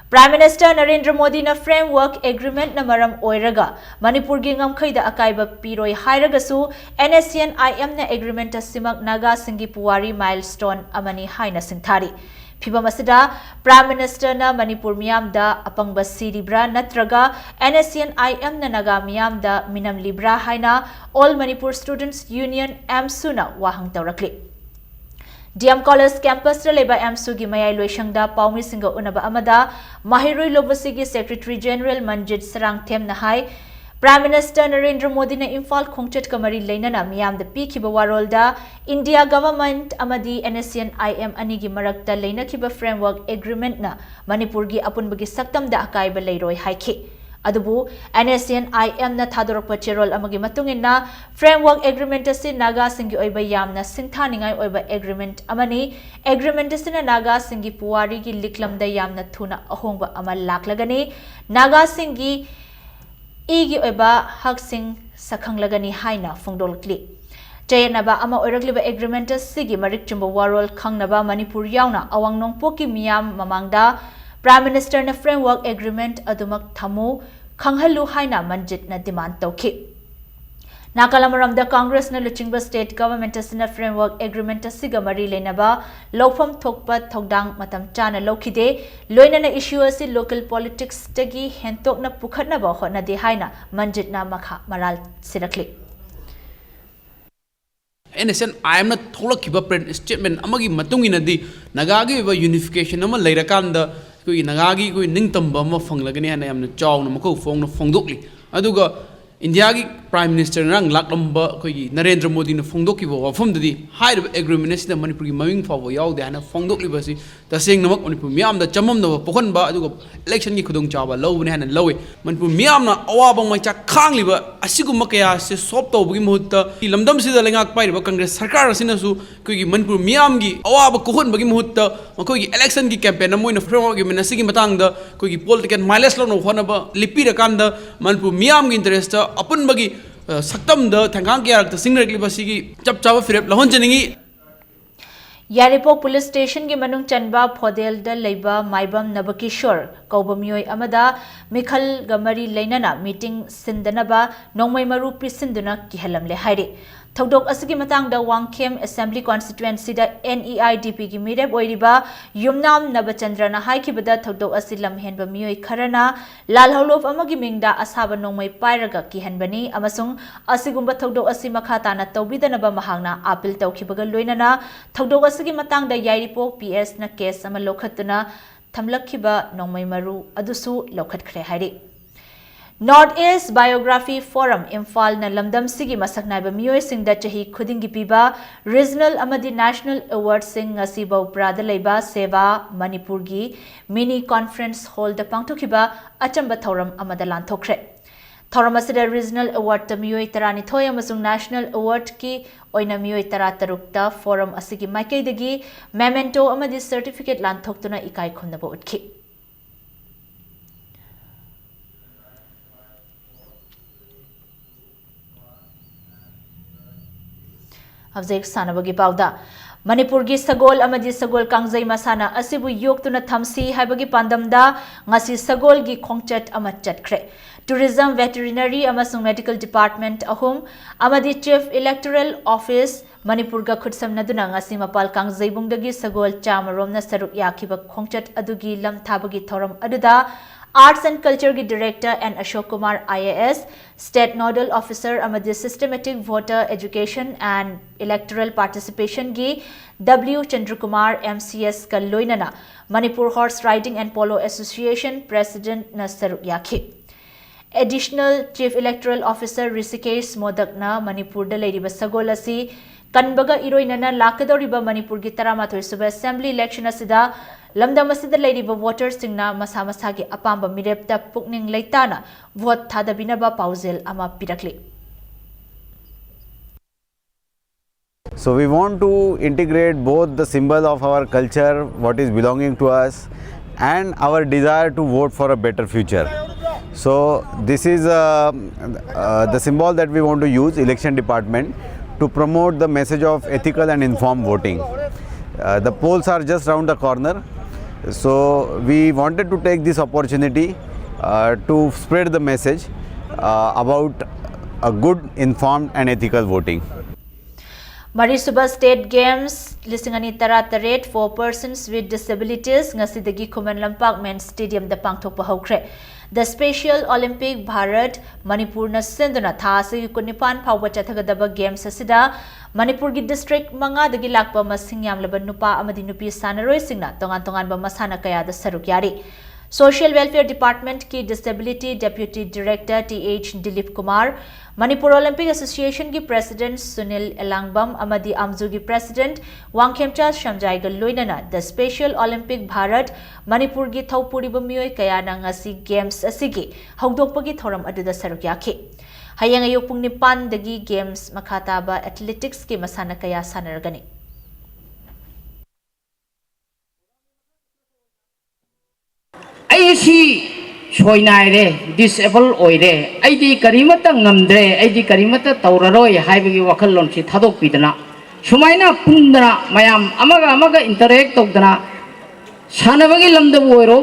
Prime Minister ꯅꯔꯦꯟꯗ꯭ꯔ ꯃꯣꯗꯤꯅ framework agreementꯅ ꯃꯔꯝ ꯑꯣꯏꯔꯒ ꯃꯅꯤꯄꯨꯔꯒꯤ ꯉꯝꯈꯩꯗ ꯑꯀꯥꯏꯕ ꯄꯤꯔꯣꯏ ꯍꯥꯏꯔꯒꯁꯨ, NSCN-IMꯅ agreement ꯑꯁꯤꯃꯛ ꯅꯥꯒꯥꯁꯤꯡꯒꯤ ꯄꯨꯋꯥꯔꯤ milestone ꯑꯃꯅꯤ ꯍꯥꯏꯅ ꯁꯤꯡꯊꯥꯔꯤ꯫ ꯐꯤꯚꯝ ꯑꯁꯤꯗ Prime Ministerꯅ ꯃꯅꯤꯄꯨꯔ ꯃꯤꯌꯥꯝꯗ ꯑꯄꯪꯕ ꯁꯤꯔꯤꯕ꯭ꯔꯥ ꯅꯠꯇ꯭ꯔꯒ NSCN-IMꯅ ꯅꯥꯒꯥ ꯃꯤꯌꯥꯝꯗ ꯃꯤꯅꯝꯂꯤꯕ꯭ꯔꯥ ꯍꯥꯏꯅ All Manipur Students Union, AMSUꯅ ꯋꯥꯍꯪ ꯇꯧꯔꯛꯂꯤ꯫ DM College campusꯇ ꯂꯩꯕ AMSUꯒꯤ ꯃꯌꯥꯏ ꯂꯣꯏꯁꯪꯗ ꯄꯥꯎꯃꯤꯁꯤꯡꯒ ꯎꯅꯕ ꯑꯃꯗ ꯃꯍꯩꯔꯣꯏ ꯂꯣꯕꯁꯤꯒꯤ Secretary General ꯃꯟꯖꯤꯠ ꯁꯔꯥꯡꯊꯦꯝꯅ ꯍꯥꯏ, Prime Minister ꯅꯔꯦꯟꯗ꯭ꯔ ꯃꯣꯗꯤꯅ ꯏꯝꯐꯥꯜ ꯈꯣꯡꯆꯠꯀ ꯃꯔꯤ ꯂꯩꯅꯅ ꯃꯤꯌꯥꯝꯗ ꯄꯤꯈꯤꯕ ꯋꯥꯔꯣꯜꯗ, India Government ꯑꯃꯗꯤ NSCN-IM ꯑꯅꯤꯒꯤ ꯃꯔꯛꯇ ꯂꯩꯅꯈꯤꯕ Framework Agreement-ꯅ ꯃꯅꯤꯄꯨꯔꯒꯤ ꯑꯄꯨꯟꯕꯒꯤ ꯁꯛꯇꯝꯗ ꯑꯀꯥꯏꯕ ꯂꯩꯔꯣꯏ ꯍꯥꯏꯈꯤ꯫ ꯑꯗꯨꯕꯨ NSCN-IM-ꯅ ꯊꯥꯗꯣꯔꯛꯄ ꯆꯦꯔꯣꯜ ꯑꯃꯒꯤ ꯃꯇꯨꯡ ꯏꯟꯅ, Framework Agreement ꯑꯁꯤ ꯅꯥꯒꯥꯁꯤꯡꯒꯤ ꯑꯣꯏꯕ ꯌꯥꯝꯅ ꯁꯤꯡꯊꯥꯅꯤꯡꯉꯥꯏ ꯑꯣꯏꯕ agreement ꯑꯃꯅꯤ꯫ Agreement ꯑꯁꯤꯅ ꯅꯥꯒꯥꯁꯤꯡꯒꯤ ꯄꯨꯋꯥꯔꯤꯒꯤ ꯂꯤꯛꯂꯝꯗ ꯌꯥꯝꯅ ꯊꯨꯅ ꯑꯍꯣꯡꯕ ꯑꯃ ꯂꯥꯛꯂꯒꯅꯤ꯫ ꯅꯥꯒꯥꯁꯤꯡꯒꯤ ꯏꯒꯤ ꯑꯣꯏꯕ ꯍꯛꯁꯤꯡ ꯁꯛꯈꯪꯂꯒꯅꯤ ꯍꯥꯏꯅ ꯐꯣꯡꯗꯣꯛꯂꯤ꯫ ꯆꯌꯦꯠꯅꯕ ꯑꯃ ꯑꯣꯏꯔꯛꯂꯤꯕ agreement ꯑꯁꯤꯒꯤ ꯃꯔꯤꯛ ꯆꯨꯝꯕ ꯋꯥꯔꯣꯜ ꯈꯪꯅꯕ ꯃꯅꯤꯄꯨꯔ ꯌꯥꯎꯅ ꯑꯋꯥꯡ ꯅꯣꯡꯄꯣꯛꯀꯤ ꯃꯤꯌꯥꯝ ꯃꯃꯥꯡꯗ Prime Minister-ꯅ Framework Agreement ꯑꯗꯨꯃꯛ ꯊꯝꯃꯨ, ꯈꯪꯍꯜꯂꯨ ꯍꯥꯏꯅ ꯃꯟꯖꯤꯠꯅ demand ꯇꯧꯈꯤ꯫ ꯅꯥꯀꯜ ꯑꯃꯔꯣꯝꯗ, Congress-ꯅ ꯂꯨꯆꯤꯡꯕ state government ꯑꯁꯤꯅ Framework Agreement ꯑꯁꯤꯒ ꯃꯔꯤ ꯂꯩꯅꯕ ꯂꯧꯐꯝ ꯊꯣꯛꯄ ꯊꯧꯗꯥꯡ ꯃꯇꯝ ꯆꯥꯅ ꯂꯧꯈꯤꯗꯦ, ꯂꯣꯏꯅꯅ issue ꯑꯁꯤ local politics-ꯇꯒꯤ ꯍꯦꯟꯇꯣꯛꯅ ꯄꯨꯈꯠꯅꯕ ꯍꯣꯠꯅꯗꯦ ꯍꯥꯏꯅ ꯃꯟꯖꯤꯠꯅ ꯃꯈꯥ ꯃꯔꯥꯜ ꯁꯤꯔꯛꯂꯤ꯫ NSCN-IM-ꯅ ꯊꯣꯛꯂꯛꯈꯤꯕ press statement ꯑꯃꯒꯤ ꯃꯇꯨꯡ ꯏꯟꯅꯗꯤ, ꯅꯥꯒꯥꯒꯤ ꯑꯣꯏꯕ unification ꯑꯃ ꯂꯩꯔꯀꯥꯟꯗ ꯑꯩꯈꯣꯏꯒꯤ ꯅꯥꯒꯥꯒꯤ ꯑꯩꯈꯣꯏ ꯅꯤꯡꯇꯝꯕ ꯑꯃ ꯐꯪꯂꯒꯅꯤ ꯍꯥꯏꯅ ꯌꯥꯝꯅ ꯆꯥꯎꯅ ꯃꯈꯧ ꯐꯣꯡꯅ ꯐꯣꯡꯗꯣꯛꯂꯤ꯫ ꯑꯗꯨꯒ ꯏꯟꯗꯤꯌꯥꯒꯤ Prime Minister ꯉꯔꯥꯡ ꯂꯥꯛꯂꯝꯕ ꯑꯩꯈꯣꯏꯒꯤ ꯅꯔꯦꯟꯗ꯭ꯔ ꯃꯣꯗꯤꯅ ꯐꯣꯡꯗꯣꯛꯈꯤꯕ ꯋꯥꯐꯝꯗꯗꯤ, ꯍꯥꯏꯔꯤꯕ agreement ꯑꯁꯤꯗ ꯃꯅꯤꯄꯨꯔꯒꯤ ꯃꯃꯤꯡ ꯐꯥꯎꯕ ꯌꯥꯎꯗꯦ ꯍꯥꯏꯅ ꯐꯣꯡꯗꯣꯛꯂꯤꯕ ꯑꯁꯤ ꯇꯁꯦꯡꯅꯃꯛ ꯃꯅꯤꯄꯨꯔ ꯃꯤꯌꯥꯝꯗ ꯆꯃꯝꯅꯕ ꯄꯣꯛꯍꯟꯕ ꯑꯗꯨꯒ election-ꯒꯤ ꯈꯨꯗꯣꯡꯆꯥꯕ ꯂꯧꯕꯅꯤ ꯍꯥꯏꯅ ꯂꯧꯏ꯫ ꯃꯅꯤꯄꯨꯔ ꯃꯤꯌꯥꯝꯅ ꯑꯋꯥꯕ ꯃꯩꯆꯥꯛ ꯈꯥꯡꯂꯤꯕ ꯑꯁꯤꯒꯨꯝꯕ ꯀꯌꯥ ꯑꯁꯤ solve ꯇꯧꯕꯒꯤ ꯃꯍꯨꯠꯇ, ꯂꯝꯗꯝꯁꯤꯗ ꯂꯩꯉꯥꯛ ꯄꯥꯏꯔꯤꯕ Congress ꯁꯔꯀꯥꯔ ꯑꯁꯤꯅꯁꯨ ꯑꯩꯈꯣꯏꯒꯤ ꯃꯅꯤꯄꯨꯔ ꯃꯤꯌꯥꯝꯒꯤ ꯑꯋꯥꯕ ꯀꯣꯛꯍꯟꯕꯒꯤ ꯃꯍꯨꯠꯇ ꯃꯈꯣꯏꯒꯤ election-ꯒꯤ campaign ꯑꯃ ꯑꯣꯏꯅ Framework Agreement ꯑꯁꯤꯒꯤ ꯃꯇꯥꯡꯗ ꯑꯩꯈꯣꯏꯒꯤ political mileage ꯂꯧꯅꯕ ꯍꯣꯠꯅꯕ ꯂꯦꯞꯄꯤꯔꯀꯥꯟꯗ, ꯃꯅꯤꯄꯨꯔ ꯃꯤꯌꯥꯝꯒꯤ interest-ꯇ ꯑꯄꯨꯟꯕꯒꯤ, ꯑ, ꯁꯛꯇꯝꯗ ꯊꯦꯡꯒꯥꯡ ꯀꯌꯥꯔꯛꯇ ꯆꯤꯡꯅꯔꯛꯂꯤꯕ ꯑꯁꯤꯒꯤ ꯆꯞ ꯆꯥꯕ ꯐꯤꯔꯦꯞ ꯂꯧꯍꯟꯖꯅꯤꯡꯏ꯫ ꯌꯥꯏꯔꯤꯄꯣꯛ police station-ꯒꯤ ꯃꯅꯨꯡ ꯆꯟꯕ ꯐꯣꯗꯦꯜꯗ ꯂꯩꯕ ꯃꯥꯏꯕꯝ ꯅꯕꯀꯤꯁꯣꯔ ꯀꯧꯕ ꯃꯤꯑꯣꯏ ꯑꯃꯗ ꯃꯤꯈꯜꯒ ꯃꯔꯤ ꯂꯩꯅꯅ meeting ꯁꯤꯟꯗꯅꯕ ꯅꯣꯡꯃꯩ ꯃꯔꯨ ꯄꯤꯁꯤꯟꯗꯨꯅ ꯀꯤꯍꯜꯂꯝꯂꯦ ꯍꯥꯏꯔꯤ꯫ ꯊꯧꯗꯣꯛ ꯑꯁꯤꯒꯤ ꯃꯇꯥꯡꯗ ꯋꯥꯡꯈꯦꯝ Assembly Constituency-ꯗ NEIDP-ꯒꯤ ꯃꯤꯔꯦꯞ ꯑꯣꯏꯔꯤꯕ ꯌꯨꯝꯅꯥꯝ ꯅꯕꯆꯟꯗ꯭ꯔꯅ ꯍꯥꯏꯈꯤꯕꯗ, ꯊꯧꯗꯣꯛ ꯑꯁꯤ ꯂꯝꯍꯦꯟꯕ ꯃꯤꯑꯣꯏ ꯈꯔꯅ ꯂꯥꯜꯍꯧꯂꯨꯞ ꯑꯃꯒꯤ ꯃꯤꯡꯗ ꯑꯁꯥꯕ ꯅꯣꯡꯃꯩ ꯄꯥꯏꯔꯒ ꯀꯤꯍꯟꯕꯅꯤ ꯑꯃꯁꯨꯡ ꯑꯁꯤꯒꯨꯝꯕ ꯊꯧꯗꯣꯛ ꯑꯁꯤ ꯃꯈꯥ ꯇꯥꯅ ꯇꯧꯕꯤꯗꯅꯕ ꯃꯍꯥꯛꯅ appeal ꯇꯧꯈꯤꯕꯒ ꯂꯣꯏꯅꯅ ꯊꯧꯗꯣꯛ ꯑꯁꯤꯒꯤ ꯃꯇꯥꯡꯗ ꯌꯥꯏꯔꯤꯄꯣꯛ PS-ꯅ case ꯑꯃ ꯂꯧꯈꯠꯇꯨꯅ ꯊꯝꯂꯛꯈꯤꯕ ꯅꯣꯡꯃꯩ ꯃꯔꯨ ꯑꯗꯨꯁꯨ ꯂꯧꯈꯠꯈ꯭ꯔꯦ ꯍꯥꯏꯔꯤ꯫ North East Biography Forum ꯏꯝꯐꯥꯜꯅ ꯂꯝꯗꯝꯁꯤꯒꯤ ꯃꯁꯛ ꯅꯥꯏꯕ ꯃꯤꯑꯣꯏꯁꯤꯡꯗ ꯆꯍꯤ ꯈꯨꯗꯤꯡꯒꯤ ꯄꯤꯕ regional ꯑꯃꯗꯤ national awardꯁꯤꯡ ꯉꯁꯤ ꯕꯧꯄ꯭ꯔꯥꯗ ꯂꯩꯕ ꯁꯦꯕꯥ ꯃꯅꯤꯄꯨꯔꯒꯤ mini conference hallꯗ ꯄꯥꯡꯊꯣꯛꯈꯤꯕ ꯑꯆꯝꯕ ꯊꯧꯔꯝ ꯑꯃꯗ ꯂꯥꯟꯊꯣꯛꯈ꯭ꯔꯦ꯫ ꯊꯧꯔꯝ ꯑꯁꯤꯗ regional awardꯇ ꯃꯤꯑꯣꯏ ꯇꯔꯥꯅꯤꯊꯣꯏ ꯑꯃꯁꯨꯡ national awardꯀꯤ ꯑꯣꯏꯅ ꯃꯤꯑꯣꯏ ꯇꯔꯥꯇꯔꯨꯛꯇ forum ꯑꯁꯤꯒꯤ ꯃꯥꯏꯀꯩꯗꯒꯤ memento ꯑꯃꯗꯤ certificate ꯂꯥꯟꯊꯣꯛꯇꯨꯅ ꯏꯀꯥꯏ ꯈꯨꯝꯅꯕ ꯎꯠꯈꯤ꯫ ꯍꯧꯖꯤꯛ ꯁꯥꯟꯅꯕꯒꯤ ꯄꯥꯎꯗ꯫ ꯃꯅꯤꯄꯨꯔꯒꯤ ꯁꯒꯣꯜ ꯑꯃꯗꯤ ꯁꯒꯣꯜ ꯀꯥꯡꯖꯩ ꯃꯁꯥꯟꯅ ꯑꯁꯤꯕꯨ ꯌꯣꯛꯇꯨꯅ ꯊꯝꯁꯤ ꯍꯥꯏꯕꯒꯤ ꯄꯥꯟꯗꯝꯗ ꯉꯁꯤ ꯁꯒꯣꯜꯒꯤ ꯈꯣꯡꯆꯠ ꯑꯃ ꯆꯠꯈ꯭ꯔꯦ꯫ Tourism, Veterinary ꯑꯃꯁꯨꯡ Medical Department ꯑꯍꯨꯝ ꯑꯃꯗꯤ Chief Electoral Office ꯃꯅꯤꯄꯨꯔꯒ ꯈꯨꯠꯁꯝꯅꯗꯨꯅ ꯉꯁꯤ ꯃꯄꯥꯜ ꯀꯥꯡꯖꯩꯕꯨꯡꯗꯒꯤ ꯁꯒꯣꯜ ꯆꯥꯝꯃ ꯔꯣꯝꯅ ꯁꯔꯨꯛ ꯌꯥꯈꯤꯕ ꯈꯣꯡꯆꯠ ꯑꯗꯨꯒꯤ ꯂꯝ ꯊꯥꯕꯒꯤ ꯊꯧꯔꯝ ꯑꯗꯨꯗ Arts and Cultureꯒꯤ Director N Ashok Kumar, I A S, State Nodal Officer ꯑꯃꯗꯤ Systematic Voter Education and Electoral Participationꯒꯤ W Chandrakumar, M C Sꯀ ꯂꯣꯏꯅꯅ Manipur Horse Riding and Polo Association Presidentꯅ ꯁꯔꯨꯛ ꯌꯥꯈꯤ꯫ Additional Chief Electoral Officer Rishikesh Modakꯅ ꯃꯅꯤꯄꯨꯔꯗ ꯂꯩꯔꯤꯕ ꯁꯒꯣꯜ ꯑꯁꯤ ꯀꯟꯕꯒ ꯏꯔꯣꯏꯅꯅ ꯂꯥꯛꯀꯗꯧꯔꯤꯕ ꯃꯅꯤꯄꯨꯔꯒꯤ ꯇꯔꯥꯃꯥꯊꯣꯏ ꯁꯨꯕ Assembly election ꯑꯁꯤꯗ ꯂꯝꯗꯝ ꯑꯁꯤꯗ ꯂꯩꯔꯤꯕ voterꯁꯤꯡꯅ ꯃꯁꯥ ꯃꯁꯥꯒꯤ ꯑꯄꯥꯝꯕ ꯃꯤꯔꯦꯞꯇ ꯄꯨꯛꯅꯤꯡ ꯂꯩꯇꯥꯅ vote ꯊꯥꯗꯕꯤꯅꯕ ꯄꯥꯎꯖꯦꯜ ꯑꯃ ꯄꯤꯔꯛꯂꯤ꯫ So we want to integrate both the symbol of our culture, what is belonging to us, and our desire to vote for a better future. So this is uh, uh, the symbol that we want to use, election department, to promote the message of ethical and informed voting. Uh, the polls are just round the corner, so we wanted to take this opportunity uh, to spread the message uh, about a good, informed and ethical voting. ꯃꯔꯤꯁꯨꯕ State Games ꯂꯤꯁꯤꯡ ꯑꯅꯤ ꯇꯔꯥꯇꯔꯦꯠ for persons with disabilities ꯉꯁꯤꯗꯒꯤ Khuman Lampak Main Stadiumꯗ ꯄꯥꯡꯊꯣꯛꯄ ꯍꯧꯈ꯭ꯔꯦ꯫ The Special Olympic Bharat ꯃꯅꯤꯄꯨꯔꯅ ꯁꯤꯟꯗꯨꯅ ꯊꯥ ꯑꯁꯤꯒꯤ ꯀꯨꯟꯅꯤꯄꯥꯟ ꯐꯥꯎꯕ ꯆꯠꯊꯒꯗꯕ games ꯑꯁꯤꯗ ꯃꯅꯤꯄꯨꯔꯒꯤ district ꯃꯉꯥꯗꯒꯤ ꯂꯥꯛꯄ ꯃꯁꯤꯡ ꯌꯥꯝꯂꯕ ꯅꯨꯄꯥ ꯑꯃꯗꯤ ꯅꯨꯄꯤ ꯁꯥꯟꯅꯔꯣꯏꯁꯤꯡꯅ ꯇꯣꯉꯥꯟ ꯇꯣꯉꯥꯟꯕ ꯃꯁꯥꯟꯅ ꯀꯌꯥꯗ ꯁꯔꯨꯛ ꯌꯥꯔꯤ꯫ Social Welfare Department ꯀꯤ Disability Deputy Director T H Dilip Kumar, Manipur Olympic Association ꯒꯤ President Sunil Elangbam ꯑꯃꯗꯤ ꯑꯝꯖꯨꯒꯤ President ꯋꯥꯡꯈꯦꯝꯆꯥ ꯁꯝꯖꯥꯏꯒ ꯂꯣꯏꯅꯅ The Special Olympic Bharat ꯃꯅꯤꯄꯨꯔꯒꯤ ꯊꯧꯄꯨꯔꯤꯕ ꯃꯤꯑꯣꯏ ꯀꯌꯥꯅ ꯉꯁꯤ Games ꯑꯁꯤꯒꯤ ꯍꯧꯗꯣꯛꯄꯒꯤ ꯊꯧꯔꯝ ꯑꯗꯨꯗ ꯁꯔꯨꯛ ꯌꯥꯈꯤ꯫ ꯍꯌꯦꯡ ꯑꯌꯨꯛ ꯄꯨꯡ ꯅꯤꯄꯥꯟꯗꯒꯤ Games ꯃꯈꯥ ꯇꯥꯕ Athletics ꯀꯤ ꯃꯁꯥꯟꯅ ꯀꯌꯥ ꯁꯥꯟꯅꯔꯒꯅꯤ꯫ ꯑꯩ ꯁꯤ ꯁꯣꯏꯅꯥꯏꯔꯦ, disable ꯑꯣꯏꯔꯦ, ꯑꯩꯗꯤ ꯀꯔꯤꯃꯠꯇ ꯉꯝꯗ꯭ꯔꯦ, ꯑꯩꯗꯤ ꯀꯔꯤꯃꯠꯇ ꯇꯧꯔꯔꯣꯏ ꯍꯥꯏꯕꯒꯤ ꯋꯥꯈꯜꯂꯣꯟꯁꯤ ꯊꯥꯗꯣꯛꯄꯤꯗꯅ, ꯁꯨꯃꯥꯏꯅ ꯄꯨꯟꯗꯅ ꯃꯌꯥꯝ ꯑꯃꯒ ꯑꯃꯒ interact ꯇꯧꯗꯅ, ꯁꯥꯟꯅꯕꯒꯤ ꯂꯝꯗꯕꯨ ꯑꯣꯏꯔꯣ,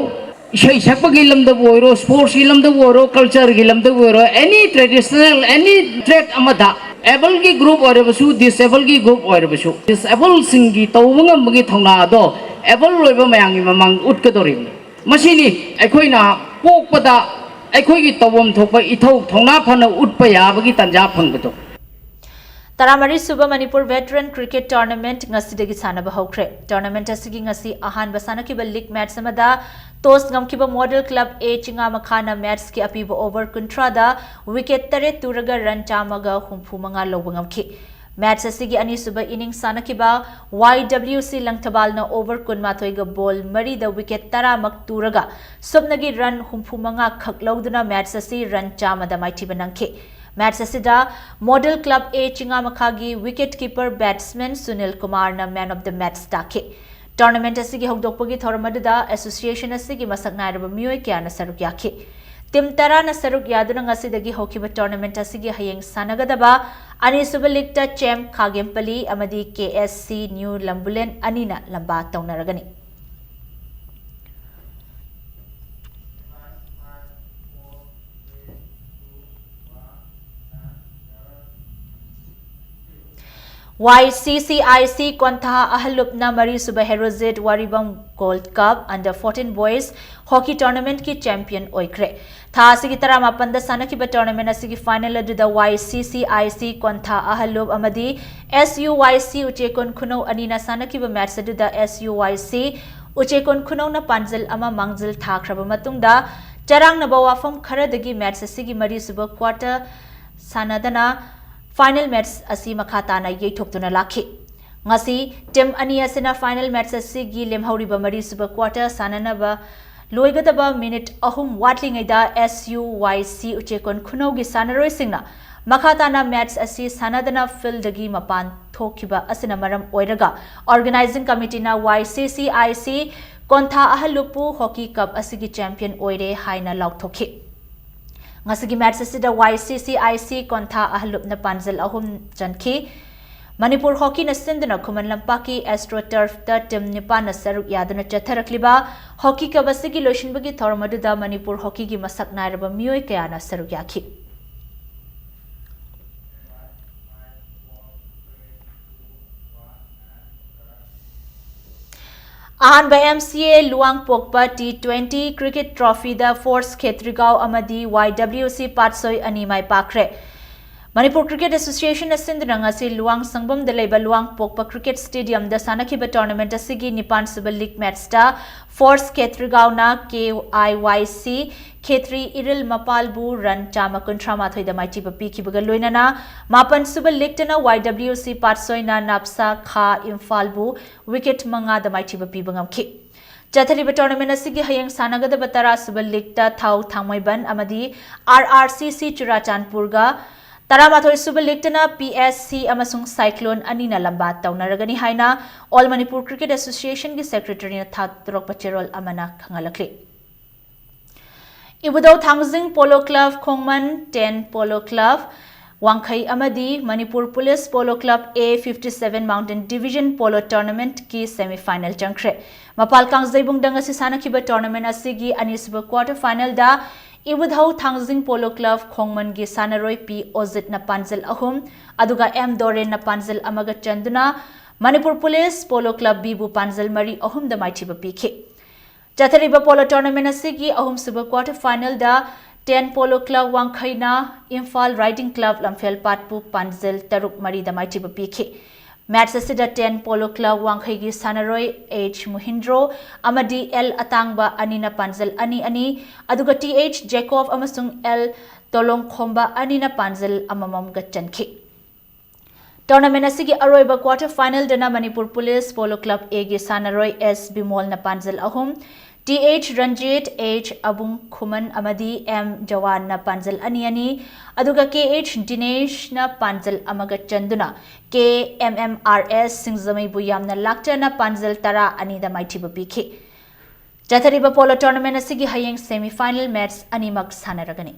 ꯏꯁꯩ ꯁꯛꯄꯒꯤ ꯂꯝꯗꯕꯨ ꯑꯣꯏꯔꯣ, sports ꯀꯤ ꯂꯝꯗꯕꯨ ꯑꯣꯏꯔꯣ, culture ꯒꯤ ꯂꯝꯗꯕꯨ ꯑꯣꯏꯔꯣ, any traditional, any trade ꯑꯃꯗ, able ꯒꯤ group ꯑꯣꯏꯔꯕꯁꯨ, disable ꯒꯤ group ꯑꯣꯏꯔꯕꯁꯨ, disable ꯁꯤꯡꯒꯤ ꯇꯧꯕ ꯉꯝꯕꯒꯤ ꯊꯧꯅꯥ ꯑꯗꯣ able ꯑꯣꯏꯕ ꯃꯌꯥꯝꯒꯤ ꯃꯃꯥꯡꯗ ꯎꯠꯀꯗꯧꯔꯤꯕꯅꯤ꯫ ꯃꯁꯤꯅꯤ ꯑꯩꯈꯣꯏꯅ ꯄꯣꯛꯄꯗ ꯑꯩꯈꯣꯏꯒꯤ ꯇꯧꯐꯝ ꯊꯣꯛꯄ ꯏꯊꯧ ꯊꯧꯅꯥ ꯐꯅ ꯎꯠꯄ ꯌꯥꯕꯒꯤ ꯇꯥꯟꯖꯥ ꯐꯪꯕꯗꯣ꯫ ꯇꯔꯥꯃꯔꯤ ꯁꯨꯕ ꯃꯅꯤꯄꯨꯔ Veteran Cricket Tournament ꯉꯁꯤꯗꯒꯤ ꯁꯥꯟꯅꯕ ꯍꯧꯈ꯭ꯔꯦ꯫ Tournament ꯑꯁꯤꯒꯤ ꯉꯁꯤ ꯑꯍꯥꯟꯕ ꯁꯥꯟꯅꯈꯤꯕ league match ꯑꯃꯗ toss ꯉꯝꯈꯤꯕ Model Club A ꯆꯤꯉꯥꯃꯈꯥꯅ match ꯀꯤ ꯑꯄꯤꯕ over ꯀꯨꯟꯊ꯭ꯔꯥꯗ wicket ꯇꯔꯦꯠ ꯇꯨꯔꯒ run ꯆꯥꯝꯃꯒ ꯍꯨꯝꯐꯨ ꯃꯉꯥ ꯂꯧꯕ ꯉꯝꯈꯤ꯫ Match ꯑꯁꯤꯒꯤ ꯑꯅꯤꯁꯨꯕ innings ꯁꯥꯟꯅꯈꯤꯕ Y W C ꯂꯪꯊꯕꯥꯜꯅ over ꯀꯨꯟꯃꯥꯊꯣꯏꯒ ball ꯃꯔꯤꯗ wicket ꯇꯔꯥꯃꯛ ꯇꯨꯔꯒ ꯁꯨꯞꯅꯒꯤ run ꯍꯨꯝꯐꯨ ꯃꯉꯥ ꯈꯛ ꯂꯧꯗꯨꯅ match ꯑꯁꯤ run ꯆꯥꯝꯃꯗ ꯃꯥꯏꯊꯤꯕ ꯅꯪꯈꯤ꯫ Match ꯑꯁꯤꯗ Model Club A ꯆꯤꯉꯥꯃꯈꯥꯒꯤ wicket keeper batsman Sunil ꯀꯨꯃꯥꯔꯅ man of the match ꯇꯥꯈꯤ꯫ Tournament ꯑꯁꯤꯒꯤ ꯍꯧꯗꯣꯛꯄꯒꯤ ꯊꯧꯔꯝ ꯑꯗꯨꯗ association ꯑꯁꯤꯒꯤ ꯃꯁꯛ ꯅꯥꯏꯔꯕ ꯃꯤꯑꯣꯏ ꯀꯌꯥꯅ ꯁꯔꯨꯛ ꯌꯥꯈꯤ꯫ Team ꯇꯔꯥꯅ ꯁꯔꯨꯛ ꯌꯥꯗꯨꯅ ꯉꯁꯤꯗꯒꯤ ꯍꯧꯈꯤꯕ tournament ꯑꯁꯤꯒꯤ ꯍꯌꯦꯡ ꯁꯥꯟꯅꯒꯗꯕ ꯑꯅꯤꯁꯨꯕ league ꯇ ꯆꯦꯝ ꯈꯥꯒꯦꯝꯄꯂꯤ ꯑꯃꯗꯤ K S C New ꯂꯝꯕꯨꯂꯦꯟ ꯑꯅꯤꯅ ꯂꯝꯕꯥ ꯇꯧꯅꯔꯒꯅꯤ꯫ Y C C I C ꯀꯣꯟꯊꯥ ꯑꯍꯜꯂꯨꯞꯅ ꯃꯔꯤꯁꯨꯕ Herojit ꯋꯥꯔꯤꯕꯝ Gold Cup Under fourteen Boys Hockey Tournament ꯀꯤ champion ꯑꯣꯏꯈ꯭ꯔꯦ꯫ ꯊꯥ ꯑꯁꯤꯒꯤ ꯇꯔꯥꯃꯥꯄꯟꯗ ꯁꯥꯟꯅꯈꯤꯕ tournament ꯑꯁꯤꯒꯤ final ꯑꯗꯨꯗ Y C C I C ꯀꯣꯟꯊꯥ ꯑꯍꯜꯂꯨꯞ ꯑꯃꯗꯤ S U Y C ꯎꯆꯦꯀꯣꯟ ꯈꯨꯅꯧ ꯑꯅꯤꯅ ꯁꯥꯟꯅꯈꯤꯕ match ꯑꯗꯨꯗ S U Y C ꯎꯆꯦꯀꯣꯟ ꯈꯨꯅꯧꯅ ꯄꯥꯟꯖꯜ ꯑꯃ ꯃꯥꯡꯖꯤꯜ ꯊꯥꯈ꯭ꯔꯕ ꯃꯇꯨꯡꯗ, ꯆꯔꯥꯡꯅꯕ ꯋꯥꯐꯝ ꯈꯔꯗꯒꯤ ꯃꯦꯠꯆ ꯑꯁꯤꯒꯤ ꯃꯔꯤꯁꯨꯕ ꯀ꯭ꯋꯥꯔꯇꯔ ꯁꯥꯟꯅꯗꯅ ꯐꯥꯏꯅꯦꯜ ꯃꯦꯠꯆ ꯑꯁꯤ ꯃꯈꯥ ꯇꯥꯅ ꯌꯩꯊꯣꯛꯇꯨꯅ ꯂꯥꯛꯈꯤ꯫ ꯉꯁꯤ ꯇꯤꯝ ꯑꯅꯤ ꯑꯁꯤꯅ ꯐꯥꯏꯅꯦꯜ ꯃꯦꯠꯆ ꯑꯁꯤꯒꯤ ꯂꯦꯝꯍꯧꯔꯤꯕ ꯃꯔꯤꯁꯨꯕ ꯀ꯭ꯋꯥꯔꯇꯔ ꯁꯥꯟꯅꯅꯕ ꯂꯣꯏꯒꯗꯕ ꯃꯤꯅꯤꯠ ꯑꯍꯨꯝ ꯋꯥꯠꯂꯤꯉꯩꯗ ꯑꯦꯁ ꯌꯨ ꯋꯥꯏ ꯁꯤ ꯎꯆꯦꯀꯣꯟ ꯈꯨꯅꯧꯒꯤ ꯁꯥꯟꯅꯔꯣꯏꯁꯤꯡꯅ ꯃꯈꯥ ꯇꯥꯅ ꯃꯦꯠꯆ ꯑꯁꯤ ꯁꯥꯟꯅꯗꯅ ꯐꯤꯜꯗꯒꯤ ꯃꯄꯥꯟ ꯊꯣꯛꯈꯤꯕ ꯑꯁꯤꯅ ꯃꯔꯝ ꯑꯣꯏꯔꯒ, ꯑꯣꯔꯒꯅꯥꯏꯖꯤꯡ ꯀꯃꯤꯇꯤꯅ ꯋꯥꯏ ꯁꯤ ꯁꯤ ꯑꯥꯏ ꯁꯤ ꯀꯣꯟꯊꯥ ꯑꯍꯜꯂꯨꯞꯄꯨ ꯍꯣꯀꯤ ꯀꯞ ꯑꯁꯤꯒꯤ ꯆꯦꯝꯄꯤꯌꯟ ꯑꯣꯏꯔꯦ ꯍꯥꯏꯅ ꯂꯥꯎꯊꯣꯛꯈꯤ꯫ ꯉꯁꯤꯒꯤ ꯃꯦꯠꯆ ꯑꯁꯤꯗ ꯋꯥꯏ ꯁꯤ ꯁꯤ ꯑꯥꯏ ꯁꯤ ꯀꯣꯟꯊꯥ ꯑꯍꯜꯂꯨꯞꯅ ꯄꯥꯟꯖꯜ ꯑꯍꯨꯝ ꯆꯟꯈꯤ꯫ ꯃꯅꯤꯄꯨꯔ ꯍꯣꯀꯤꯅ ꯁꯤꯟꯗꯨꯅ ꯈꯨꯃꯟ ꯂꯝꯄꯥꯛꯀꯤ ꯑꯦꯁꯇ꯭ꯔꯣ ꯇꯔꯐꯇ ꯇꯤꯝ ꯅꯤꯄꯥꯟꯅ ꯁꯔꯨꯛ ꯌꯥꯗꯨꯅ ꯆꯠꯊꯔꯛꯂꯤꯕ ꯍꯣꯀꯤ ꯀꯞ ꯑꯁꯤꯒꯤ ꯂꯣꯏꯁꯤꯟꯕꯒꯤ ꯊꯧꯔꯝ ꯑꯗꯨꯗ ꯃꯅꯤꯄꯨꯔ ꯍꯣꯀꯤꯒꯤ ꯃꯁꯛ ꯅꯥꯏꯔꯕ ꯃꯤꯑꯣꯏ ꯀꯌꯥꯅ ꯁꯔꯨꯛ ꯌꯥꯈꯤ꯫ ꯑꯍꯥꯟꯕ ꯑꯦꯝ ꯁꯤ ꯑꯦ ꯂꯨꯋꯥꯡꯄꯣꯛꯄ ꯇꯤ ꯇ꯭ꯋꯦꯟꯇꯤ ꯀ꯭ꯔꯤꯀꯦꯠ ꯇ꯭ꯔꯣꯐꯤꯗ ꯐꯣꯔꯁ ꯈꯦꯇ꯭ꯔꯤꯒꯥꯎ ꯑꯃꯗꯤ ꯋꯥꯏ ꯗꯕ꯭ꯂꯤꯎ ꯁꯤ ꯄꯥꯠꯁꯣꯏ ꯑꯅꯤ ꯃꯥꯏ ꯄꯥꯛꯈ꯭ꯔꯦ꯫ ꯃꯅꯤꯄꯨꯔ ꯀ꯭ꯔꯤꯀꯦꯠ ꯑꯦꯁꯣꯁꯤꯌꯦꯁꯟꯅ ꯁꯤꯟꯗꯨꯅ ꯉꯁꯤ ꯂꯨꯋꯥꯡ ꯁꯪꯕꯝꯗ ꯂꯩꯕ ꯂꯨꯋꯥꯡꯄꯣꯛꯄ ꯀ꯭ꯔꯤꯀꯦꯠ ꯁ꯭ꯇꯦꯗꯤꯌꯝꯗ ꯁꯥꯟꯅꯈꯤꯕ ꯇꯣꯔꯅꯥꯃꯦꯟꯠ ꯑꯁꯤꯒꯤ ꯅꯤꯄꯥꯟꯁꯨꯕ ꯂꯤꯒ ꯃꯦꯠꯆꯇ ꯐꯣꯔꯁ ꯈꯦꯇ꯭ꯔꯤꯒꯥꯎꯅ ꯀꯦ ꯑꯥꯏ ꯋꯥꯏ ꯁꯤ ꯈꯦꯇ꯭ꯔꯤ ꯏꯔꯤꯜ ꯃꯄꯥꯜꯕꯨ ꯔꯟ ꯆꯥꯝꯃ ꯀꯨꯟꯊ꯭ꯔꯥ ꯃꯥꯊꯣꯏꯗ ꯃꯥꯏꯊꯤꯕ ꯄꯤꯈꯤꯕꯒ ꯂꯣꯏꯅꯅ ꯃꯥꯄꯟꯁꯨꯕ ꯂꯤꯒꯇꯅ ꯋꯥꯏ ꯗꯕ꯭ꯂꯤꯎ ꯁꯤ ꯄꯥꯠꯁꯣꯏꯅ ꯅꯥꯞꯁꯥ ꯈꯥ ꯏꯝꯐꯥꯜꯕꯨ ꯋꯤꯀꯦꯠ ꯃꯉꯥꯗ ꯃꯥꯏꯊꯤꯕ ꯄꯤꯕ ꯉꯝꯈꯤ꯫ ꯆꯠꯊꯔꯤꯕ ꯇꯣꯔꯅꯥꯃꯦꯟꯠ ꯑꯁꯤꯒꯤ ꯍꯌꯦꯡ ꯁꯥꯟꯅꯒꯗꯕ ꯇꯔꯥꯁꯨꯕ ꯂꯤꯒꯇ ꯊꯥꯎ ꯊꯥꯡꯃꯩꯕꯟ ꯑꯃꯗꯤ ꯑꯥꯔ ꯑꯥꯔ ꯁꯤ ꯁꯤ ꯆꯨꯔꯥꯆꯥꯟꯄꯨꯔꯒ, ꯇꯔꯥꯃꯥꯊꯣꯏꯁꯨꯕ ꯂꯤꯒꯇꯅ ꯄꯤ ꯑꯦꯁ ꯁꯤ ꯑꯃꯁꯨꯡ ꯁꯥꯏꯀ꯭ꯂꯣꯟ ꯑꯅꯤꯅ ꯂꯝꯕꯥ ꯇꯧꯅꯔꯒꯅꯤ ꯍꯥꯏꯅ ꯑꯣꯜ ꯃꯅꯤꯄꯨꯔ ꯀ꯭ꯔꯤꯀꯦꯠ ꯑꯦꯁꯣꯁꯤꯌꯦꯁꯟꯒꯤ ꯁꯦꯀ꯭ꯔꯦꯇꯔꯤꯅ ꯊꯥꯗꯣꯔꯛꯄ ꯆꯦꯔꯣꯜ ꯑꯃꯅ ꯈꯪꯍꯜꯂꯛꯂꯤ꯫ ꯏꯕꯨꯙꯧ ꯊꯥꯡꯖꯤꯡ ꯄꯣꯂꯣ ꯀ꯭ꯂꯕ ꯈꯣꯡꯃꯟ, ꯇꯦꯟ ꯄꯣꯂꯣ ꯀ꯭ꯂꯕ ꯋꯥꯡꯈꯩ ꯑꯃꯗꯤ Manipur police polo club A fifty seven mountain division polo ꯇꯣꯔꯅꯥꯃꯦꯟꯠꯀꯤ ꯁꯦꯃꯤꯐꯥꯏꯅꯦꯜ ꯆꯪꯈ꯭ꯔꯦ꯫ ꯃꯄꯥꯜ ꯀꯥꯡꯖꯩꯕꯨꯡꯗ ꯉꯁꯤ ꯁꯥꯟꯅꯈꯤꯕ ꯇꯣꯔꯅꯥꯃꯦꯟꯠ ꯑꯁꯤꯒꯤ ꯑꯅꯤꯁꯨꯕ ꯀ꯭ꯋꯥꯔꯇꯔ ꯐꯥꯏꯅꯦꯜꯗ ꯏꯕꯨꯙꯧ ꯊꯥꯡꯖꯤꯡ ꯄꯣꯂꯣ ꯀ꯭ꯂꯕ ꯈꯣꯡꯃꯟꯒꯤ ꯁꯥꯟꯅꯔꯣꯏ ꯄꯤ ꯑꯣꯖꯤꯠꯅ ꯄꯥꯟꯖꯜ ꯑꯍꯨꯝ, ꯑꯗꯨꯒ ꯑꯦꯝ ꯗꯣꯔꯦꯟꯅ ꯄꯥꯟꯖꯜ ꯑꯃꯒ ꯆꯟꯗꯨꯅ ꯃꯅꯤꯄꯨꯔ ꯄꯨꯂꯤꯁ ꯄꯣꯂꯣ ꯀ꯭ꯂꯕ ꯕꯤꯕꯨ ꯄꯥꯟꯖꯜ ꯃꯔꯤ ꯑꯍꯨꯝꯗ ꯃꯥꯏꯊꯤꯕ ꯄꯤꯈꯤ꯫ ꯆꯠꯊꯔꯤꯕ ꯄꯣꯂꯣ ꯇꯣꯔꯅꯥꯃꯦꯟꯠ ꯑꯁꯤꯒꯤ ꯑꯍꯨꯝꯁꯨꯕ ꯀ꯭ꯋꯥꯔꯇꯔ ꯐꯥꯏꯅꯦꯜꯗ ꯇꯦꯟ ꯄꯣꯂꯣ ꯀ꯭ꯂꯕ ꯋꯥꯡꯈꯩꯅ ꯏꯝꯐꯥꯜ ꯔꯥꯏꯗꯤꯡ ꯀ꯭ꯂꯕ ꯂꯝꯐꯦꯜꯄꯥꯠꯄꯨ ꯄꯥꯟꯖꯜ ꯇꯔꯨꯛ ꯃꯔꯤꯗ ꯃꯥꯏꯊꯤꯕ ꯄꯤꯈꯤ꯫ ꯃꯦꯠꯆ ꯑꯁꯤꯗ ꯇꯦꯟ ꯄꯣꯂꯣ ꯀ꯭ꯂꯕ ꯋꯥꯡꯈꯩꯒꯤ ꯁꯥꯟꯅꯔꯣꯏ ꯑꯦꯆ ꯃꯨꯍꯤꯟꯗ꯭ꯔꯣ ꯑꯃꯗꯤ ꯑꯦꯜ ꯑꯇꯥꯡꯕ ꯑꯅꯤꯅ ꯄꯥꯟꯖꯜ ꯑꯅꯤ ꯑꯅꯤ, ꯑꯗꯨꯒ ꯇꯤ ꯑꯦꯆ ꯖꯦꯀꯣꯕ ꯑꯃꯁꯨꯡ ꯑꯦꯜ ꯇꯣꯂꯣꯡꯈꯣꯝꯕ ꯑꯅꯤꯅ ꯄꯥꯟꯖꯜ ꯑꯃꯃꯝꯒ ꯆꯟꯈꯤ꯫ ꯇꯣꯔꯅꯥꯃꯦꯟ ꯑꯁꯤꯒꯤ ꯑꯔꯣꯏꯕ ꯀ꯭ꯋꯥꯔꯇꯔ ꯐꯥꯏꯅꯦꯜꯗꯅ ꯃꯅꯤꯄꯨꯔ ꯄꯨꯂꯤꯁ ꯄꯣꯂꯣ ꯀ꯭ꯂꯕ ꯑꯦꯒꯤ ꯁꯥꯟꯅꯔꯣꯏ ꯑꯦꯁ ꯕꯤꯃꯣꯜꯅ ꯄꯥꯟꯖꯜ ꯑꯍꯨꯝ, T H Ranjit, H Abung ꯈꯨꯃꯟ ꯑꯃꯗꯤ ꯑꯦꯝ ꯖꯋꯥꯟꯅ ꯄꯥꯟꯖꯜ ꯑꯅꯤ ꯑꯅꯤ, ꯑꯗꯨꯒ ꯀꯦ ꯑꯦꯆ ꯗꯤꯅꯦꯁꯅ ꯄꯥꯟꯖꯜ ꯑꯃꯒ ꯆꯟꯗꯨꯅ ꯀꯦ ꯑꯦꯝ ꯑꯦꯝ ꯑꯥꯔ ꯑꯦꯁ ꯁꯤꯡꯖꯃꯩꯕꯨ ꯌꯥꯝꯅ ꯂꯥꯛꯆꯅ ꯄꯥꯟꯖꯜ ꯇꯔꯥ ꯑꯅꯤꯗ ꯃꯥꯏꯊꯤꯕ ꯄꯤꯈꯤ꯫ ꯆꯠꯊꯔꯤꯕ ꯄꯣꯂꯣ ꯇꯣꯔꯅꯥꯃꯦꯟ ꯑꯁꯤꯒꯤ ꯍꯌꯦꯡ ꯁꯦꯃꯤ ꯐꯥꯏꯅꯦꯜ ꯃꯦꯠꯆ ꯑꯅꯤꯃꯛ ꯁꯥꯟꯅꯔꯒꯅꯤ꯫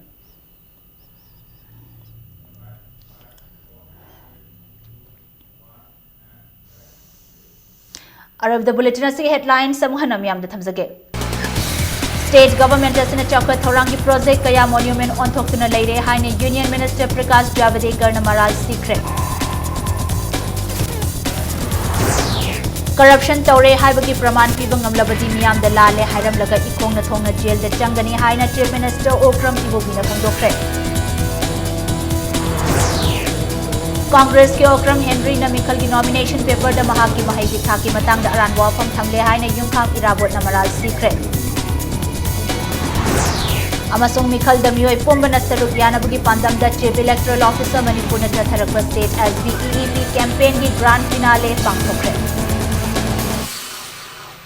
ꯑꯔꯣꯏꯕꯗ ꯕꯨꯂꯦꯇꯤꯟ ꯑꯁꯤꯒꯤ ꯍꯦꯗꯂꯥꯏꯟꯁ ꯑꯃꯨꯛ ꯍꯟꯅ ꯃꯤꯌꯥꯝꯗ ꯊꯝꯖꯒꯦ꯫ ꯁ꯭ꯇꯦꯠ ꯒꯚꯔꯟꯃꯦꯟꯠ ꯑꯁꯤꯅ ꯆꯥꯎꯈꯠ ꯊꯧꯔꯥꯡꯒꯤ ꯄ꯭ꯔꯣꯖꯦꯛ ꯀꯌꯥ ꯃꯣꯅꯨꯃꯦꯟꯠ ꯑꯣꯟꯊꯣꯛꯇꯨꯅ ꯂꯩꯔꯦ ꯍꯥꯏꯅ ꯌꯨꯅꯤꯌꯟ ꯃꯤꯅꯤꯁꯇꯔ ꯄ꯭ꯔꯀꯥꯁ ꯖꯥꯚꯗꯦꯀꯔꯅ ꯃꯔꯥꯜ ꯁꯤꯈ꯭ꯔꯦ꯫ ꯀꯔꯞꯁꯟ ꯇꯧꯔꯦ ꯍꯥꯏꯕꯒꯤ ꯄ꯭ꯔꯃꯥꯟ ꯄꯤꯕ ꯉꯝꯂꯕꯗꯤ ꯃꯤꯌꯥꯝꯗ ꯂꯥꯜꯂꯦ ꯍꯥꯏꯔꯝꯂꯒ ꯏꯈꯣꯡꯅ ꯊꯣꯡꯅ ꯖꯦꯜꯗ ꯆꯪꯒꯅꯤ ꯍꯥꯏꯅ ꯆꯤꯐ ꯃꯤꯅꯤꯁꯇꯔ ꯑꯣꯀ꯭ꯔꯝ ꯏꯕꯣꯕꯤꯅ ꯐꯣꯡꯗꯣꯛꯈ꯭ꯔꯦ꯫ ꯀꯣꯡꯒ꯭ꯔꯦꯁꯀꯤ ꯑꯣꯀ꯭ꯔꯝ ꯍꯦꯟꯔꯤꯅ ꯃꯤꯈꯜꯒꯤ ꯅꯣꯃꯤꯅꯦꯁꯟ ꯄꯦꯄꯔꯗ ꯃꯍꯥꯛꯀꯤ ꯃꯍꯩꯒꯤ ꯊꯥꯛꯀꯤ ꯃꯇꯥꯡꯗ ꯑꯔꯥꯟꯕ ꯋꯥꯐꯝ ꯊꯝꯂꯦ ꯍꯥꯏꯅ ꯌꯨꯝꯈꯥꯡ ꯏꯔꯥꯕꯣꯠꯅ ꯃꯔꯥꯜ ꯁꯤꯈ꯭ꯔꯦ꯫ ꯑꯃꯁꯨꯡ ꯃꯤꯈꯜꯗ ꯃꯤꯑꯣꯏ ꯄꯨꯝꯕꯅ ꯁꯔꯨꯛ ꯌꯥꯅꯕꯒꯤ ꯄꯥꯟꯗꯝꯗ ꯆꯤꯐ ꯏꯂꯦꯛꯇꯣꯔꯦꯜ ꯑꯣꯐꯤꯁꯔ ꯃꯅꯤꯄꯨꯔꯅ ꯆꯠꯊꯔꯛꯄ ꯁ꯭ꯇꯦꯠ ꯑꯦꯁ ꯕꯤ ꯏ ꯏ ꯄꯤ ꯀꯦꯝꯄꯦꯟꯒꯤ ꯒ꯭ꯔꯥꯟꯗ ꯐꯤꯅꯥꯂꯦ ꯄꯥꯡꯊꯣꯛꯈ꯭ꯔꯦ꯫